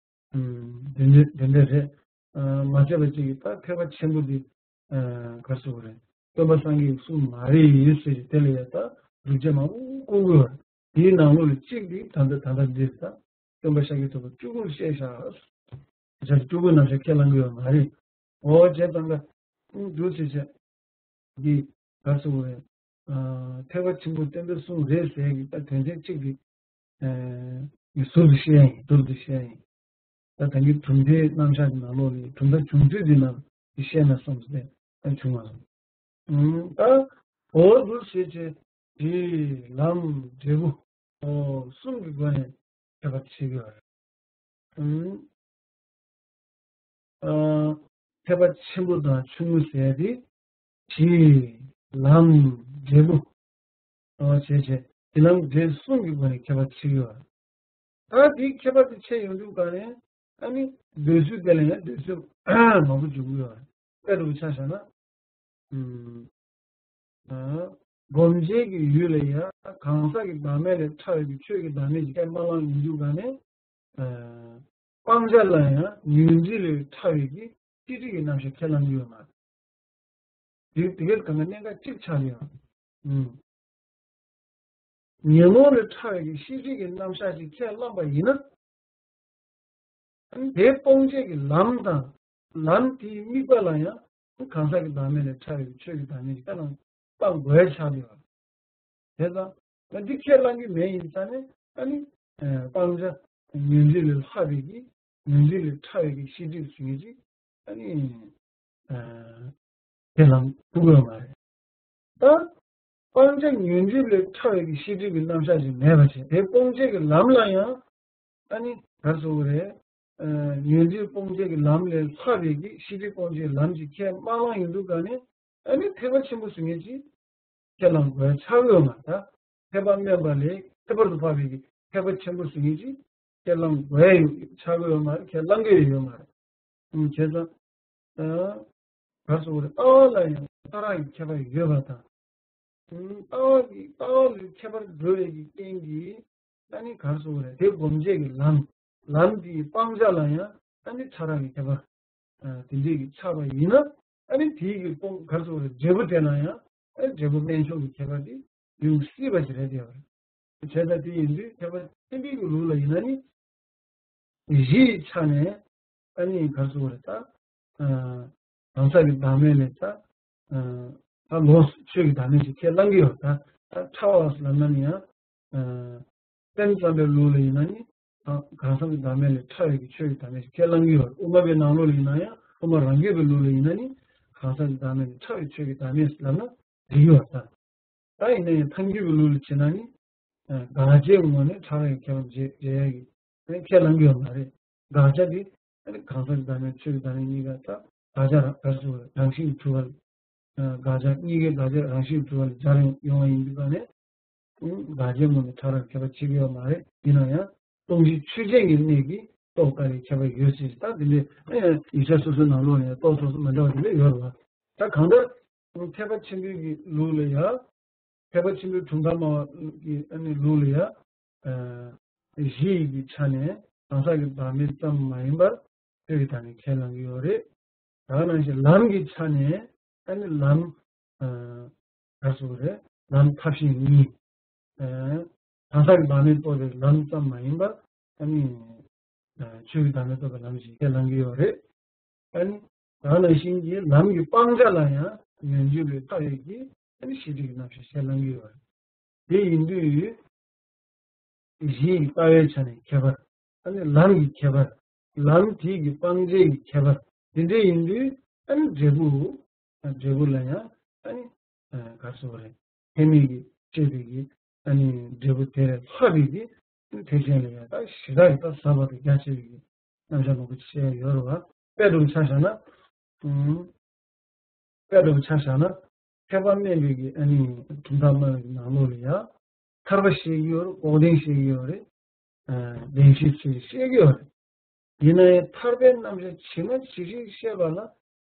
ཨུམ། དེ་འདྲ་དེ་འདྲ་རེད། ཨ། མ་བྱས་པ་ཅིག་གིས་ད་ཐེག་པ་ཆེན་པོ་འདི། ཨ། ག་རེ་ཟེར་དགོས་རེད། སྟོན་པ་སངས་རྒྱས་ཀྱི་གསུང་མ་རེད་ཟེར་གྱི་དེ་ལ་ཡང་ད་སྒྲུབ་བྱེད་མང་པོ་བཀོད་དགོས་པ། དེའི་ནང་ལོགས་ལ་གཅིག་འདི་ད་ལྟ་ད་ལྟ་འདིར་ད་སྟོན་པ་ཤཱཀྱ་ཐུབ་པ་སྤྲུལ་སྐུར་བཤད་བཞག་བྱས་སྤྲུལ་སྐུའི་རྣམ་གཞག་ཁས་བླང་གི་ཡོད་མ་རེད། འོ་བྱས་ཙང་ཀ་འདུག་ཟེར་བྱས། འདི་ག་རེ་ཟེར་དགོས་རེད། ཨ། ཐེག་པ་ཆེན་པོ་བསྟན་པའི་གསུང་རེད་ཟེར་གྱི་ད་དོན་ཚན་གཅིག་འདི། ཨ། ངས་ཟུར་དུ་བཤད་ཡིན། ཟུར་དུ་བཤད་ཡིན། ད་ད་གིན་གྲུབ་མཐའི་རྣམ་གཞག་གི་ནང་ལོགས་ལ་གྲུབ་མཐའ་བྱུང་ཚུལ་འདི་ནང་འདི་བཤད་ན་བསམ་སྟེ་ད་བྱུང་བ་རེད། ཨུམ། ད་འོ་འདུག་ཟེར་བྱས་དེ་ལམ་འབྲས་བུ། འོ། གསུམ་གྱི་སྒོ་ནས་ཁྱད་པར་ཕྱེ་གི་ཡོད་རེད། ཨུམ། ཨ། ཐེག་པ་ཆེན་པོ་དང་ཆུང་ངུ་ཟེར་ཏེ། གཞི། ལམ། འབྲས་བུ། འོ་བྱས་བྱས་དེ་ལམ་འབྲས་གསུམ་གྱི་སྒོ་ནས་ཁྱད་པར་ཕྱེ་གི་ཡོད་རེད། ད་དེའི་ཁྱད་པར་དེ་ཕྱེ་ཡོང་དུས་ག་ནས་ཨ་ནི་འདོད་ཚུལ་དེ་ལ་ཡང་འདོད་ཚུལ་མང་པོ་འཇུག་གི་ཡོད་རེད། དཔེ་འདྲ་པོ་ཆ་བཞག་ན། ཨུམ། ཨ། སྒོམ་བྱེད་ཀྱི་ཡུལ་ལ་ཡང་གང་ཟག་གི་བདག་མེད་ལས་ཕྲ་བའི་གི་ཆོས་ཀྱི་བདག་མེད་ཀྱི་ཁས་མ་བླངས་ཡོང་དུས་ག་ནས། ཨ། སྤང་བྱ་ལ་ཡང་ངོས་འཛིན་ལས་ཕྲ་བའི་གི་ཤེས་སྒྲིབ་ཀྱི་རྣམ་གཞག་ཁས་བླང་གི་ཡོད་མ་རེད། དེ་དེ་གའི་གང་ག་གནད་འགག་གཅིག་ཆགས་ཡོད། ཨུམ། ཉོན་མོངས་ལས་ཕྲ་བའི་གི་ཤེས་སྒྲིབ་ཀྱི་རྣམ་གཞག་ཅིག་ཁས་བླངས་པ་ཡིན་ན། དེ་སྤོང་བྱེད་ཀྱི་ལམ་དང་ལམ་དེའི་དམིགས་པ་ལ་ཡང་གང་ཟག་གི་བདག་མེད་ལས་ཕྲ་བའི་ཆོས་ཀྱི་བདག་མེད་ཀྱི་ཁས་བླངས་སྤང་དགོས་ཆགས་ཡོད། དེ་ཙང་ང་འདི་ཁས་བླང་གི་མེད་ཡིན་ཙང་ནས་ཨ་ནི། ཨ། སྤང་བྱ་ངོས་འཛིན་ལས་ལྷག་པའི་གི་ངོས་འཛིན་ལས་ཕྲ་བའི་གི་ཤེས་སྒྲིབ་ཟེར་མཁན་ཅིག་ཨ་ནི། ཨ། ཁས་བླངས་ཐུབ་ཀྱི་ཡོད་མ་རེད། ད་སྤང་བྱ་ངོས་འཛིན་ལས་ཕྲ་བའི་གི་ཤེས་སྒྲིབ་ཀྱི་རྣམ་གཞག་ཅིག་མེད་པ་བྱས། དེ་སྤོང་བྱེད་ཀྱི་ལམ་ལ་ཡང་ཨ་ནི་ག་རེ་ཟེར་དགོས་རེད། ཨ། ངོས་འཛིན་སྤོང་བྱེད་ཀྱི་ལམ་ལས་ལྷག་པའི་གི་ཤེས་སྒྲིབ་སྤོང་བྱེད་ཀྱི་ལམ་ཅིག་ཁས་མ་བླངས་ཡོང་དུས་ག་ནས་ཨ་ནི་ཐེག་པ་ཆེན་པོ་ཟེར་མཁན་ཅིག་ཁས་བླང་དགོས་ཆགས་ཡོད་མ་རེད། ད་ཐེག་པ་དམན་པ་ལས་ཁྱད་པར་དུ་འཕགས་པའི་གི་ཐེག་པ་ཆེན་པོ་ཟེར་མཁན་ཅིག་ཁས་བླང་དགོས་ཡོད་ཆགས་ཡོད་མ་རེད། ཁས་བླང་གི་ཡོད་མ་རེད། ཨུམ། བྱས་ཙང་། ཨ། ག་རེ་ཟེར་དགོས་རེད། ལྟ་བ་ལ་ཡང་ཕྲ་རགས་ཀྱི་ཁྱད་པར་ཡོད་པ་དང་། ཨུམ། ལྟ་བ་གི་ལྟ་བ་ལ་ཁྱད་པར་འགྲོ་བའི་གི་རྐྱེན་གྱིས་ཨ་ནི་ག་རེ་ཟེར་དགོས་རེད། དེ་སྒོམ་བྱེད་ཀྱི་ལམ། ལམ་དེའི་སྤང་བྱ་ལ་ཡང་ཨ་ནི་ཕྲ་རགས་ཀྱི་ཁྱད་པར། ཨ། དེ་འདྲས་ཀྱི་ཆགས་པ་ཡིན་ན་ཨ་ནི་དེའི་གི་སྤོང་། ག་རེ་ཟེར་དགོས་རེད། འབྲས་བུ་དེ་ལ་ཡང་ཨ་ནི་འབྲས་བུ་དམན་མཆོག་གི་ཁྱད་པར་དེ་ཡོང་སྲིད་པ་ཞིག་རེད་དེ། བྱས་ཙང་དེ་ཡིན་དུས་ཐེག་པ་ཆེན་པོའི་གི་ལུགས་ལ་ཡིན་ན་ནི། གཞི་ཡི་ཆ་ནས་ཨ་ནི་ག་རེ་ཟེར་དགོས་རེད། ད། ཨ། གང་ཟག་གི་བདག་མེད་ལས་ད། ཨ། ད་ལོགས་སུ་ཆོས་ཀྱི་བདག་མེད་ཅིག་ཁས་བླང་གི་ཡོད། ད་ད་ཕྲ་བ་ཟེར་ལབ་ན་ནི་ཡང་། ཨ། སེམས་ཙམ་པའི་ལུགས་ལ་ཡིན་ན་ནི། ད་གང་ཟག་གི་བདག་མེད་ལས་ཕྲ་བའི་གི་ཆོས་ཀྱི་བདག་མེད་ཅིག་ཁས་བླང་གི་ཡོད། དབུ་མ་པའི་ནང་ལོགས་ལ་ཡིན་ན་ཡང་། དབུ་མ་རང་རྒྱུད་པའི་ལུགས་ལ་ཡིན་ན་ནི། གང་ཟག་གི་བདག་མེད་ལས་ཕྲ་བའི་ཆོས་ཀྱི་བདག་མེད་ལབ་ན་འགྲིག་གི་ཡོད། ད། ད་ཡིན་ན་ཡང་ཐལ་འགྱུར་གྱི་ལུགས་ལ་བྱས་ན་ནི། ཨ། དགག་བྱའི་ངོས་ནས་ཕྲ་རགས་ཀྱི་ཁྱད་པར་འབྱེད་འབྱེད་ཡ་གི་ཁས་བླང་གི་ཡོད་མ་རེད། དགག་བྱ་དེ་ཨ་ནི་གང་ཟག་གི་བདག་མེད་ཆོས་ཀྱི་བདག་མེད་གཉིས་ཀ་ད་དགག་བྱ་རང་ག་རེ་ཟེར་དགོས་རེད། རང་བཞིན་གྱིས་གྲུབ་པ་ལ། ཨ། དགག་བྱ་གཉིས་ཀའི་དགག་བྱ་རང་བཞིན་གྱིས་གྲུབ་པ་ལ་སྦྱར་ཡོང་བ་ཡིན་དུས་ག་ནས། ཨུ། དགག་བྱའི་ངོས་ནས་ཕྲ་རགས་ཁྱད་པར་ཕྱེ་གི་ཡོད་མ་རེད། ཡིན་ན་ཡང་སྟོང་གཞི་ཆོས་ཅན་གྱི་གནས་ཀྱི་རྟོགས་དཀའ་བའི་ཁྱད་པར་ཡོད་ཟེར། ད་དེ་འདྲའི་ཨ་ཡིག་ཆ་སོ་སོའི་ནང་ལོགས་ནས་རྟོགས་སོ་སོ་མི་འདྲ་བ་དེ་འདྲ་ཡོད་རེད་བ། ད་གང་ལྟར་ཐེག་པ་ཆེན་པོའི་གི་ལུགས་ལ་ཡང་། ཐེག་པ་ཆེན་པོའི་གྲུབ་མཐའ་སྨྲ་བ་གི་ཨ་ནི་ལུགས་ལ་ཡང་། ཨ། གཞི་ཡི་གི་ཆ་ནས་ གང་ཟག་གི་བདག་མེད་ཙམ་མ་ཡིན་པར་ཆོས་ཀྱི་བདག་མེད་ཁས་བླང་གི་ཡོད་རེད། ད་ག་ནང་བཞིན་ལམ་གྱི་ཆ་ནས་ཨ་ནི་ལམ། ཨ། ག་རེ་ཟེར་དགོས་རེད། ལམ་ཐབས་གཞན་གཉིས། ཨ། གང་ཟག་གི་བདག་མེད་རྟོགས་པའི་ལམ་ཙམ་མ་ཡིན་པར་ཨ་ནི། ཨ། ཆོས་ཀྱི་བདག་མེད་རྟོགས་པའི་ལམ་ཞིག་ཁས་བླང་གི་ཡོད་རེད། ཨ་ནི། ད་ག་ནང་བཞིན་གྱི་ལམ་གྱི་སྤང་བྱ་ལ་ཡང་ཉོན་སྒྲིབ་ལས་ཐར་བའི་གི་ཨ་ནི་ཤེས་སྒྲིབ་ཀྱི་རྣམ་གཞག་ཁས་བླང་གི་ཡོད་རེད། དེ་ཡིན་དུས། གཞི་ཡི་ལྟ་བའི་ཆ་ནས་ཁྱད་པར། ཨ་ནི་ལམ་གྱི་ཁྱད་པར། ལམ་དེ་གི་སྤང་བྱའི་ཁྱད་པར། དེ་འདྲ་ཡིན་དུས་ཨ་ནི་འབྲས་བུ། འབྲས་བུ་ལ་ཡང་ཨ་ནི། ག་རེ་ཟེར་དགོས་རེད། ཚད་མས་ཀྱི་བཅད་པའི་གི་ཨ་ནི་འབྲས་བུ་དེ་ལས་ལྷག་པའི་གི་ཐེག་ཆེན་ལ་ཡང་ད་ཞེ་དྲག་གི་ད་ཟབ་པ་དང་རྒྱ་ཆེ་བའི་གི་རྣམ་གཞག་མང་པོ་ཅིག་བཤད་ཡོད་རེད་བ། དཔེ་སྒྲུབ་ཆ་བཞག་ན། ཨུམ། དཔེ་འདྲ་པོ་ཆ་བཞག་ན། ཐེག་པ་དམན་པའི་གི་ཨ་ནི་གྲུབ་མཐའ་སྨྲ་བའི་ནང་ལོགས་ལ་ཡང་། ཐར་པ་བཤད་ཀྱི་ཡོད་རེད། འགོག་བདེན་བཤད་ཀྱི་ཡོད་རེད། ཨ། བདེན་བཞི་ཚུལ་བཤད་ཀྱི་ཡོད་རེད། ཡིན་ན་ཡང་ཐར་པའི་རྣམ་གཞག་ཇི་མ་ཇི་བཞིན་བཤད་པ་ལ་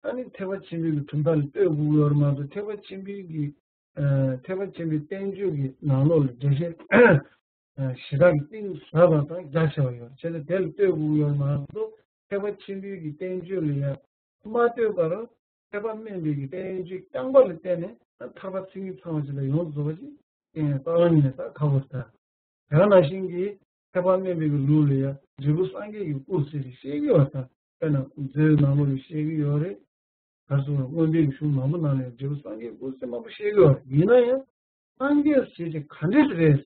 ཨ་ནི་ཐེག་པ་ཆེན་པོའི་གི་གྲུབ་མཐའ་ལ་ལྟོས་དགོས་ཀྱི་ཡོད་རེད་མ་གཏོགས། ཐེག་པ་ཆེན་པོའི་གི། ཨ། ཐེག་པ་ཆེན་པོའི་བསྟན་བཅོས་ཀྱི་ནང་ལོགས་ལ་འགྲེལ་བཤད། ཨ། ཞེ་དྲག་གི་གཏིང་ཟབ་པ་དང་རྒྱ་ཆེ་བ་ཡོད་རེད། བྱས་ཙང་དེ་ལ་ལྟོས་དགོས་ཀྱི་ཡོད་རེད་མ་གཏོགས། ཐེག་པ་ཆེན་པོའི་གི་བསྟན་བཅོས་ལ་ཡང་མ་ལྟོས་པར། ཐེག་པ་དམན་པའི་གི་བསྟན་བཅོས་རྐྱང་པ་ལ་བརྟེན་ནས་ཐར་པ་མཚན་ཉིད་ཚང་བ་ཞིག་ལ་ཡོངས་རྫོགས་པ་ཞིག་བསྟན་ཡང་རྩ་བ་ཉིད་ནས་ད་ཁག་པོ་རེད་ད། དེ་ག་ནང་བཞིན་གྱི་ཐེག་པ་དམན་པའི་གི་ལུགས་ལ་ཡང་འབྲས་བུ་སངས་རྒྱས་ཀྱི་སྐུ་ཟེར་ཏེ་བཤད་ཀྱི་ཡོད་ད། དཔེར་ན་མཛོད་ནང་ལོགས་ལ་བཤད་ཀྱི་ཡོད་རེད། ག་རེ་ཟེར་དགོས་རེད། མངོན་པའི་གི་གཞུང་མང་པོ་ནང་ལ་ཡང་འབྲས་བུ་སངས་རྒྱས་ཀྱི་སྐུ་ཟེར་མང་པོ་བཤད་ཀྱི་ཡོད་རེད། ཡིན་ན་ཡང་། སངས་རྒྱས་ཟེར་དེ་ག་འདྲས་རེད།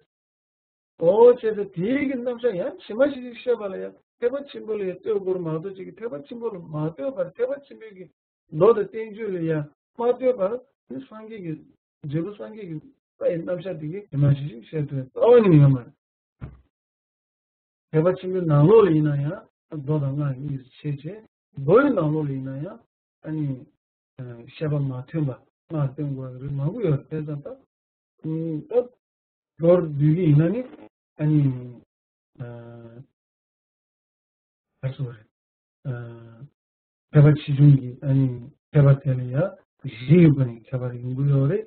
ཨོ། བྱས་ཙང་དེའི་གི་རྣམ་གཞག་ཡང་ཇི་མ་ཇི་བཞིན་བཤད་པ་ལ་ཡང་ཐེག་པ་ཆེན་པོ་ལ་ཡང་ལྟོས་དགོས་རེད་མ་གཏོགས། ཅིག་གིས་ཐེག་པ་ཆེན་པོ་ལ་མ་ལྟོས་པར་ཐེག་པ་ཆེན་པོའི་གི་མདོ་དང་བསྟན་བཅོས་ལ་ཡང་མ་ལྟོས་པར་ནི་སངས་རྒྱས་ཀྱི་འབྲས་བུ་སངས་རྒྱས་ཀྱི་ལྟ་བའི་རྣམ་གཞག་དེ་གི་ཇི་མ་ཇི་བཞིན་བཤད་ཐུབ་པའི་རྩ་བ་ཉིད་ནས་ཡོད་མ་རེད། ཐེག་པ་ཆེན་པོའི་ནང་ལོགས་ལ་ཡིན་ན་ཡང་མདོ་དང་སྔགས་གཉིས་སུ་ཕྱེ་བྱས། མདོ་ཡི་ནང་ལོགས་ལ་ཡིན་ན་ཡང་ཨ་ནི། ཨ། བཤད་པ་མ་ཐོན་པ་སྔགས་སྟོན་དགོས་པའི་རིགས་མང་པོ་ཡོད་རེད། དེ་ཙམ་ད། ཨུམ། ད་མདོར་བསྡུས་ཀྱི་ཡིན་ན་ནི་ཨ་ནི། ཨ། ག་རེ་ཟེར་དགོས་རེད། ཨ། ཐེག་པ་ཆེ་ཆུང་གི་ཨ་ནི་ཁྱད་པར་དེ་ལ་ཡང་གཞི་ཡི་སྒོ་ནས་ཁྱད་པར་ཡོང་གི་ཡོད་རེད།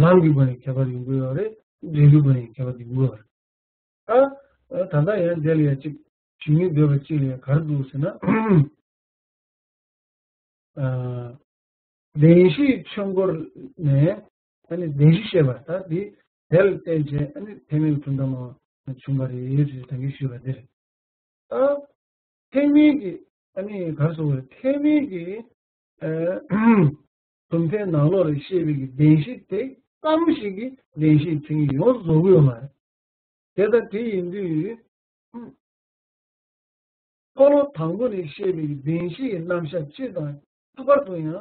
ལམ་གྱི་སྒོ་ནས་ཁྱད་པར་ཡོང་གི་ཡོད་རེད། འབྲས་བུའི་སྒོ་ནས་ཁྱད་པར་ཡོང་གི་ཡོད་རེད། ད། ད་ལྟ་ཡང་འདི་ལ་ཡང་ཅིག་ཞུ་སྙིང་འདོད་པ་ཅིག་ལ་ཡང་ག་རེ་འདུག་ཟེར་ན། ཨ། བདེན་བཞིའི་ཆོས་འཁོར་ནས་ཨ་ནི་བདེན་བཞི་བཤད་པ་ད་འདི་དེ་ལ་བརྟེན་བྱས་ཨ་ནི་ཐེག་དམན་གྱི་གྲུབ་མཐའ་སྨྲ་བ་བྱུང་བ་རེད་ཅེས་ད་གིན་ཞུས་པ་འདི་རེད། ད་ཐེག་དམན་གྱི་ཨ་ནི་ག་རེ་ཟེར་དགོས་རེད། ཐེག་དམན་གྱི། ཨ། གྲུབ་མཐའི་ནང་ལོགས་ལ་བཤད་པའི་གི་བདེན་བཞི་དེ་ཙམ་ཞིག་གིས་བདེན་བཞིའི་མཚན་ཉིད་ཡོངས་རྫོགས་ཀྱི་ཡོད་མ་རེད། དེ་ལྟར་དེ་ཡིན་དུས། འཁོར་ལོ་དང་པོ་ནས་བཤད་པའི་གི་བདེན་བཞིའི་རྣམ་གཞག་སྤྱི་དང་ལྷག་པར་དུ་ཡང་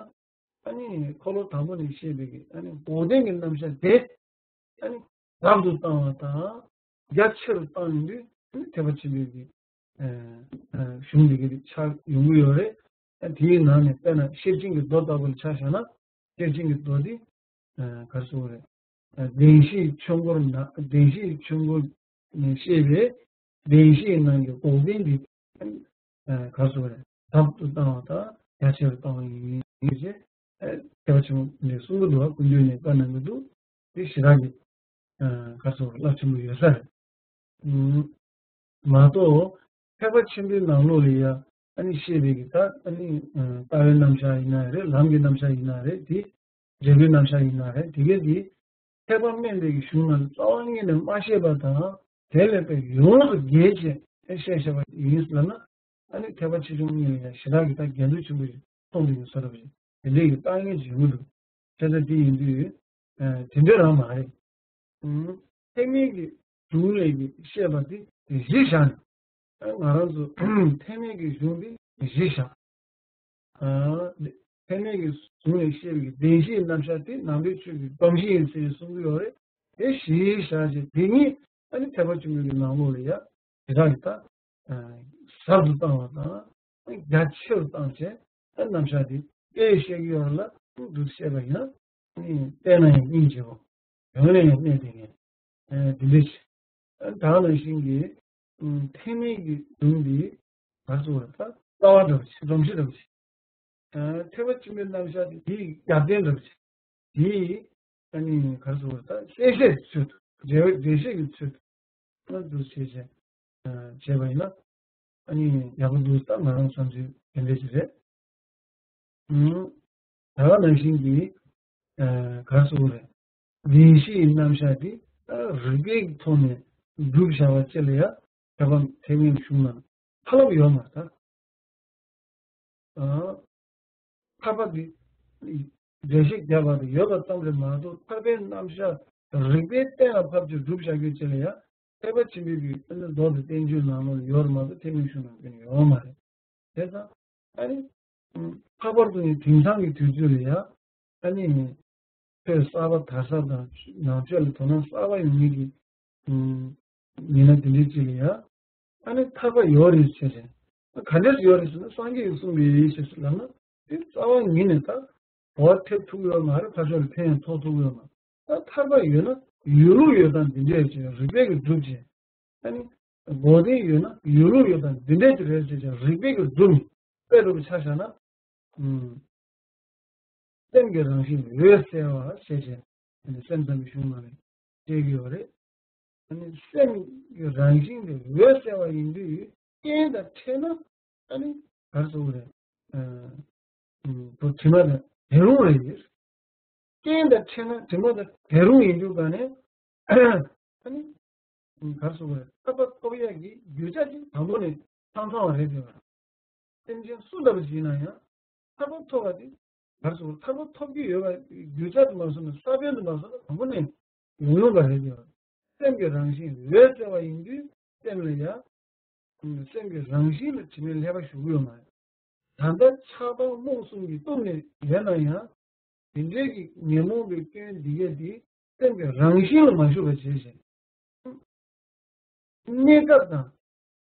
ཨ་ནི་འཁོར་ལོ་དང་པོ་ནས་བཤད་པའི་གི་ཨ་ནི་འགོག་བདེན་གྱི་རྣམ་གཞག་དེ་ཨ་ནི་ཟབ་ཏུ་བཏང་བ་དང་རྒྱ་ཆེ་རུ་བཏང་ཡོང་དུས་ཨ་ནི་ཐེག་པ་ཆེན་པོའི་གི་ཨ་ཨ་གཞུང་འདི་གི་ཆགས་ཡོང་གི་ཡོད་རེད། ཨ། དེའི་ནང་ནས་དཔེར་ན་ཤེར་ཕྱིན་གྱི་མདོ་ལྟ་བུ་ལ་ཆ་བཞག་ན། ཤེར་ཕྱིན་གྱི་མདོ་འདི། ཨ། ག་རེ་ཟེར་དགོས་རེད། ཨ། བདེན་བཞིའི་ཆོས་འཁོར་ན། བདེན་བཞིའི་ཆོས་འཁོར་ནས་བཤད་པའི་བདེན་བཞིའི་ནང་གི་འགོག་བདེན་འདི། ཨ། ག་རེ་ཟེར་དགོས་རེད། ཟབ་ཏུ་བཏང་བ་དང་རྒྱ་ཆེ་རུ་བཏང་བ་ཡིན་ཞེས། ཨ། ཐེག་པ་ཆེན་པོ་ནས་གསུང་གི་འདུག་བ། ཀུན་བཏུས་ནས་བཀའ་གནང་གི་འདུག་དེ་ཞེ་དྲག་གི། ཨ། ག་རེ་ཟེར་དགོས་རེད། རླབས་ཆེན་པོ་ཡོད་ས་རེད། ཨུམ། མ་གཏོགས། ཐེག་པ་ཆེན་པོའི་ནང་ལོགས་ལ་ཡ་ཨ་ནི་བཤད་པའི་གི་ད་ཨ་ནི། ཨ། ལྟ་བའི་རྣམ་གཞག་ཡིན་ན་རེད། ལམ་གྱི་རྣམ་གཞག་ཡིན་ན་རེད། དེ་འབྲས་བུའི་རྣམ་གཞག་ཡིན་ན་རེད། དེ་གས་དེ་ཐེག་པ་དམན་པའི་གི་གཞུང་ནང་ལ་རྩ་བ་ཉིད་ནས་མ་བཤད་པ་དང་། དེ་ལས་ཀྱང་ཡོངས་སུ་བརྒལ་བྱས་བཤད་བཞག་པ་ཡིན་ལབ་ན། ཨ་ནི་ཐེག་པ་ཆེ་ཆུང་གཉིས་ལ་ཡང་ཞེ་དྲག་གི་ད་འགལ་འདུ་ཆེན་པོ་ཞིག་མཐོང་དུ་ཡོང་ས་རེད་པ། དེ་འདྲའི་གི་ལྟ་ངན་ཅིག་ཡོང་གི་འདུག་བྱས་ཙང་དེ་ཡིན་དུས། ཨ། དེ་འདྲ་རང་མ་རེད། ཨུམ། ཐེག་དམན་གྱི་གཞུང་ལས་ཀྱི་བཤད་པ་དེ་གཞི་བཞག་ནས། ཨ། ང་རང་ཚོ་ཐེག་དམན་གྱི་གཞུང་དེ་གཞི་བཞག་ཨ། ཐེག་དམན་གྱི་གཞུང་ལས་བཤད་པའི་བདེན་བཞིའི་རྣམ་གཞག་དེ་ནང་པའི་ཆོས་ཀྱི་སྒྲོམ་གཞི་ཡིན་ཟེར་གསུང་གི་ཡོད་རེད། དེ་གཞི་བཞག་བྱས་དེ་ཉིད་ཨ་ནི་ཐེག་པ་ཆེན་པོའི་གི་ནང་ལོགས་ལ་ཡ་དེ་དག་གི་ད། ཨ། ཟབ་ཏུ་བཏང་བ་དང་རྒྱ་ཆེ་རུ་བཏང་བྱས། ཨ། རྣམ་གཞག་དེ་དཔེ་བཤད་ཀྱི་ཡོད་ལ་འདུག་བཤད་པ་ཡིན་ན། ཨ་ནི་བལྟས་ན་ཡང་སྙིང་རྗེ་བོ། ཡོང་ནས་ཡང་གནས་དེ་ངས། ཨ། དེ་འདྲ་བྱས། ཨ། ད་ནང་བཞིན་གྱི། ཨ། ཐེག་དམན་གྱི་གཞུང་འདི་ག་རེ་ཟེར་དགོས་རེད། ད་རྩ་བ་འདྲ་བོ་ཞིག་སྒྲོམ་གཞི་འདྲ་བོ་ཞིག་ཨ། ཐེག་པ་ཆེན་པོའི་རྣམ་གཞག་དེ་དེའི་རྒྱབ་རྟེན་འདྲ་བོ་ཞིག་དེའི། ཨ་ནི་ག་རེ་ཟེར་དགོས་རེད། ད་གསལ་བཤད་ཀྱི་ཚུལ་དུ། འགྲེལ་འགྲེལ་བཤད་ཀྱི་ཚུལ་དུ། ཨ། འདུག་བྱས་བྱས། ཨ། བྱས་པ་ཡིན་ན། ཨ་ནི་ཡག་པོ་འདུག་ད་ང་རང་བསམ་ཚུལ་དེ་འདྲ་ཞིག་རེད། ཨུམ། ད་ག་ནང་བཞིན་གྱི་ཨ་ག་རེ་ཟེར་དགོས་རེད། བདེན་བཞིའི་རྣམ་གཞག་འདི་ཨ་རིགས་པའི་ཐོག་ནས་སྒྲུབ་བྱ་བ་ཅིག་ལ་ཡང་ཁྱད་པར་ཐེག་དམན་གཞུང་ནང་ཐ་སླ་པོ་ཡོད་མ་རེད་ད། ཨ། ཐར་པ་འདི་འགྲེལ་བཤད་རྒྱབ་པ་དང་ཡོད་པ་ཙམ་རེད་མ་གཏོགས་ཐར་པའི་རྣམ་གཞག་རིགས་པས་གཏན་ལ་ཕབ་ཀྱི་སྒྲུབ་བྱ་རྒྱུ་ཅིག་ལ་ཡང་ཐེག་པ་ཆེན་པོའི་གི་ཨ་ནི་མདོ་དང་བསྟན་བཅོས་ནང་ལོགས་ཡོད་རེད་མ་གཏོགས་ཐེག་དམན་གཞུང་ནང་ཡོད་མ་རེད། དེ་ཙང་ཨ་ནི་ལྷག་པར་དུ་ནི་དེང་སང་གི་དུས་ཚོད་ལ་ཡང་ཨ་ནི་ཆོས་གསར་པ་དར་ས་དང་ནང་ཆོས་ལ་དོ་སྣང་གསར་པ་ཡོང་མཁན་གྱི་ཨུམ། ཡིན་ན་དེ་འདྲའི་ཅིག་ལ་ཡ། ཨ་ནི་ཐར་པ་ཡོད་རེད་ཟེར་ཞིང་། ག་འདྲས་ཡོད་རེད་ཟེར་ན་སངས་རྒྱས་ཀྱིས་གསུངས་པའི་ཡིན་ཞེས་སུ་ལབ་ན་དེ་རྩ་བ་ཉིད་ནས་ད་བོར་ཐེབས་ཐུབ་ཡོད་མ་རེད། ཕར་ཕྱོགས་ལ་ཕན་ཡང་ཐོགས་ཐུབ་ཡོད་མ་རེད། ད་ཐར་པ་ཡོད་ན་ཡོད་ལུགས་ཡོད་སྟངས་འདི་འདྲས་ཅིག་རིགས་པས་ཀྱི་སྒྲུབ་ཅིང་། ཨ་ནི་གོ་དོན་ཡོད་ན་ཡོད་ལུགས་ཡོད་སྟངས་འདི་འདྲས་ཅིག་རེད་ཟེར་ཞིང་རིགས་པས་ཀྱི་སྒྲུབ་ནས་དཔེ་རུ་ཆ་བཞག་ན། ཨུམ། སེམས་ཀྱི་རང་བཞིན་འོད་གསལ་བ་ཞེས་བྱས་ནས་སེམས་ཙམ་པའི་གཞུང་ནང་ནས་བཤད་ཀྱི་ཡོད་རེད། ཨ་ནི་སེམས་ཀྱི་རང་བཞིན་དེ་འོད་གསལ་བ་ཡིན་དུས་རྐྱེན་དང་འཕྲད་ན་ཨ་ནི་ག་རེ་ཟེར་དགོས་རེད། ཨ་ཨ་དྲི་མ་དང་བྲལ་རུང་རེད། རྐྱེན་དང་འཕྲད་ན་དྲི་མ་དང་བྲལ་རུང་ཡིན་དུས་ག་ནས་ཨ་ནི། ག་རེ་ཟེར་དགོས་རེད། ཐར་པ་ཐོབ་ཡག་གི་རྒྱུ་ཆ་ཅིག་དང་པོ་ནས་ཚང་ཚང་བ་རེད་ཟེར་བ། སེམས་ཅན་སུ་འདྲ་པོ་ཞིག་ཡིན་ན་ཡང་ཐར་པ་ཐོབ་པ་དེ་ག་རེ་ཟེར་དགོས་རེད། ཐར་པ་ཐོབ་ཀྱི་ཡོད་པ་རྒྱུ་ཆ་དུ་མ་སོང་ན་ས་བོན་དུ་མ་སོང་ན་དང་པོ་ནས་ཡོང་ཡོང་པ་རེད་ཟེར་བ། སེམས་ཀྱི་རང་བཞིན་འོད་གསལ་བ་ཡིན་དུས་སེམས་ལ་ཡང་སེམས་ཀྱི་རང་བཞིན་ལ་དྲི་མའི་ཀླད་པ་ཞུགས་ཀྱི་ཡོད་མ་རེད། ད་ལྟ་ཆགས་སྡང་རྨོངས་གསུམ་གྱིས་གཏུབས་ནས་ཡོད་ན་ཡང་། དེ་འདྲའི་གི་ཉོན་མོངས་པའི་སྐྱོན་འདི་གས་དེ་སེམས་ཀྱི་རང་བཞིན་ལ་མ་ཞུགས་པ་བྱས་ཤིང་། གནས་སྐབས་དང་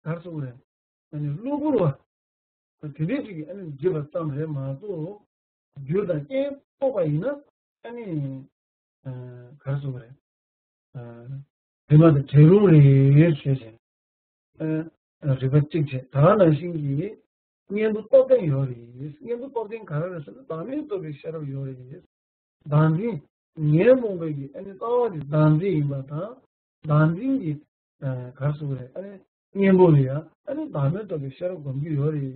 ག་རེ་ཟེར་དགོས་རེད། ཨ་ནི་གློ་བུར་བ་དེ་འདྲའི་ཅིག་གིས་ཨ་ནི་བརྗེད་པ་ཙམ་རེད་མ་གཏོགས་རྒྱུ་དང་རྐྱེན་ཕོག་པ་ཡིན་ན་ཨ་ནི་ག་རེ་ཟེར་དགོས་རེད། དྲི་མ་དང་བྲལ་རུང་རེད་ཞེས་བྱས། རིགས་པ་གཅིག་བྱས། ད་ག་ནང་བཞིན་གྱི་གཉེན་པོ་སྟོབས་ལྡན་ཡོད་རེད། གཉེན་པོ་སྟོབས་ལྡན་ག་རེ་རེད་ཟེར་ན་བདག་མེད་རྟོགས་པའི་ཤེས་རབ་ཡོད་རེད། བདག་འཛིན་ཉོན་མོངས་པའི་གི་ཨ་ནི་ལྟ་བ་དེ་བདག་འཛིན་ཡིན་པ་དང་བདག་འཛིན་གྱི་ག་རེ་ཟེར་དགོས་རེད། ཨ་ནི་གཉེན་པོ་ལ་ཡང་ཨ་ནི་བདག་མེད་རྟོགས་པའི་ཤེས་རབ་སྒོམ་གྱི་ཡོད་རེད།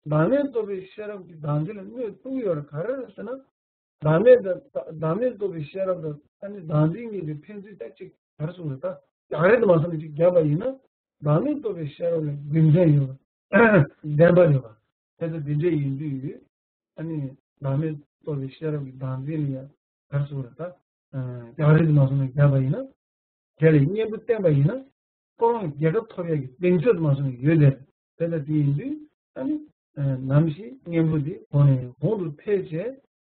བདག་མེད་རྟོགས་པའི་ཤེས་རབ་ཀྱིས་བདག་འཛིན་ལ་གནོད་ཐུབ་ཀྱི་ཡོད་རེད། ག་རེ་རེད་ཟེར་ན། བདག་མེད་དང་བདག་མེད་རྟོགས་པའི་ཤེས་རབ་དང་ཨ་ནི་བདག་འཛིན་གཉིས་ཀྱི་ཕན་ཚུན་ད་ཅིག་ག་རེ་ཟེར་དགོས་རེད། ད་རྒྱག་རེས་དུ་མ་སོང་ནས་ཅིག་བརྒྱབ་པ་ཡིན་ན་བདག་མེད་རྟོགས་པའི་ཤེས་རབ་ལ་རྒྱུ་མཚན་ཡོད་པ་བདེན་པ་ཡོད་པ་དེ་ཚོ་འདི་འདྲས་ཡིན་དུས་ཨ་ནི་བདག་མེད་རྟོགས་པའི་ཤེས་རབ་ཀྱི་བདག་འཛིན་ལ་ཡང་ག་རེ་ཟེར་དགོས་རེད། ད་རྒྱག་རེས་དུ་མ་སོང་ནས་བརྒྱབ་པ་ཡིན་ན། དེ་ལ་གཉེན་པོ་བསྟེན་པ་ཡིན་ན། ཁོ་རང་རྒྱལ་ཁ་ཐོབ་ཡག་གི་གདེང་ཚོད་དུ་མ་སོང་ཡོད་དེ། དེ་ལྟ་དེ་ཡིན་དུས་ཨ་ནི། ནམ་ཞིག་གཉེན་པོ་དེ་གོང་ནས་གོང་དུ་འཕེལ་བྱས་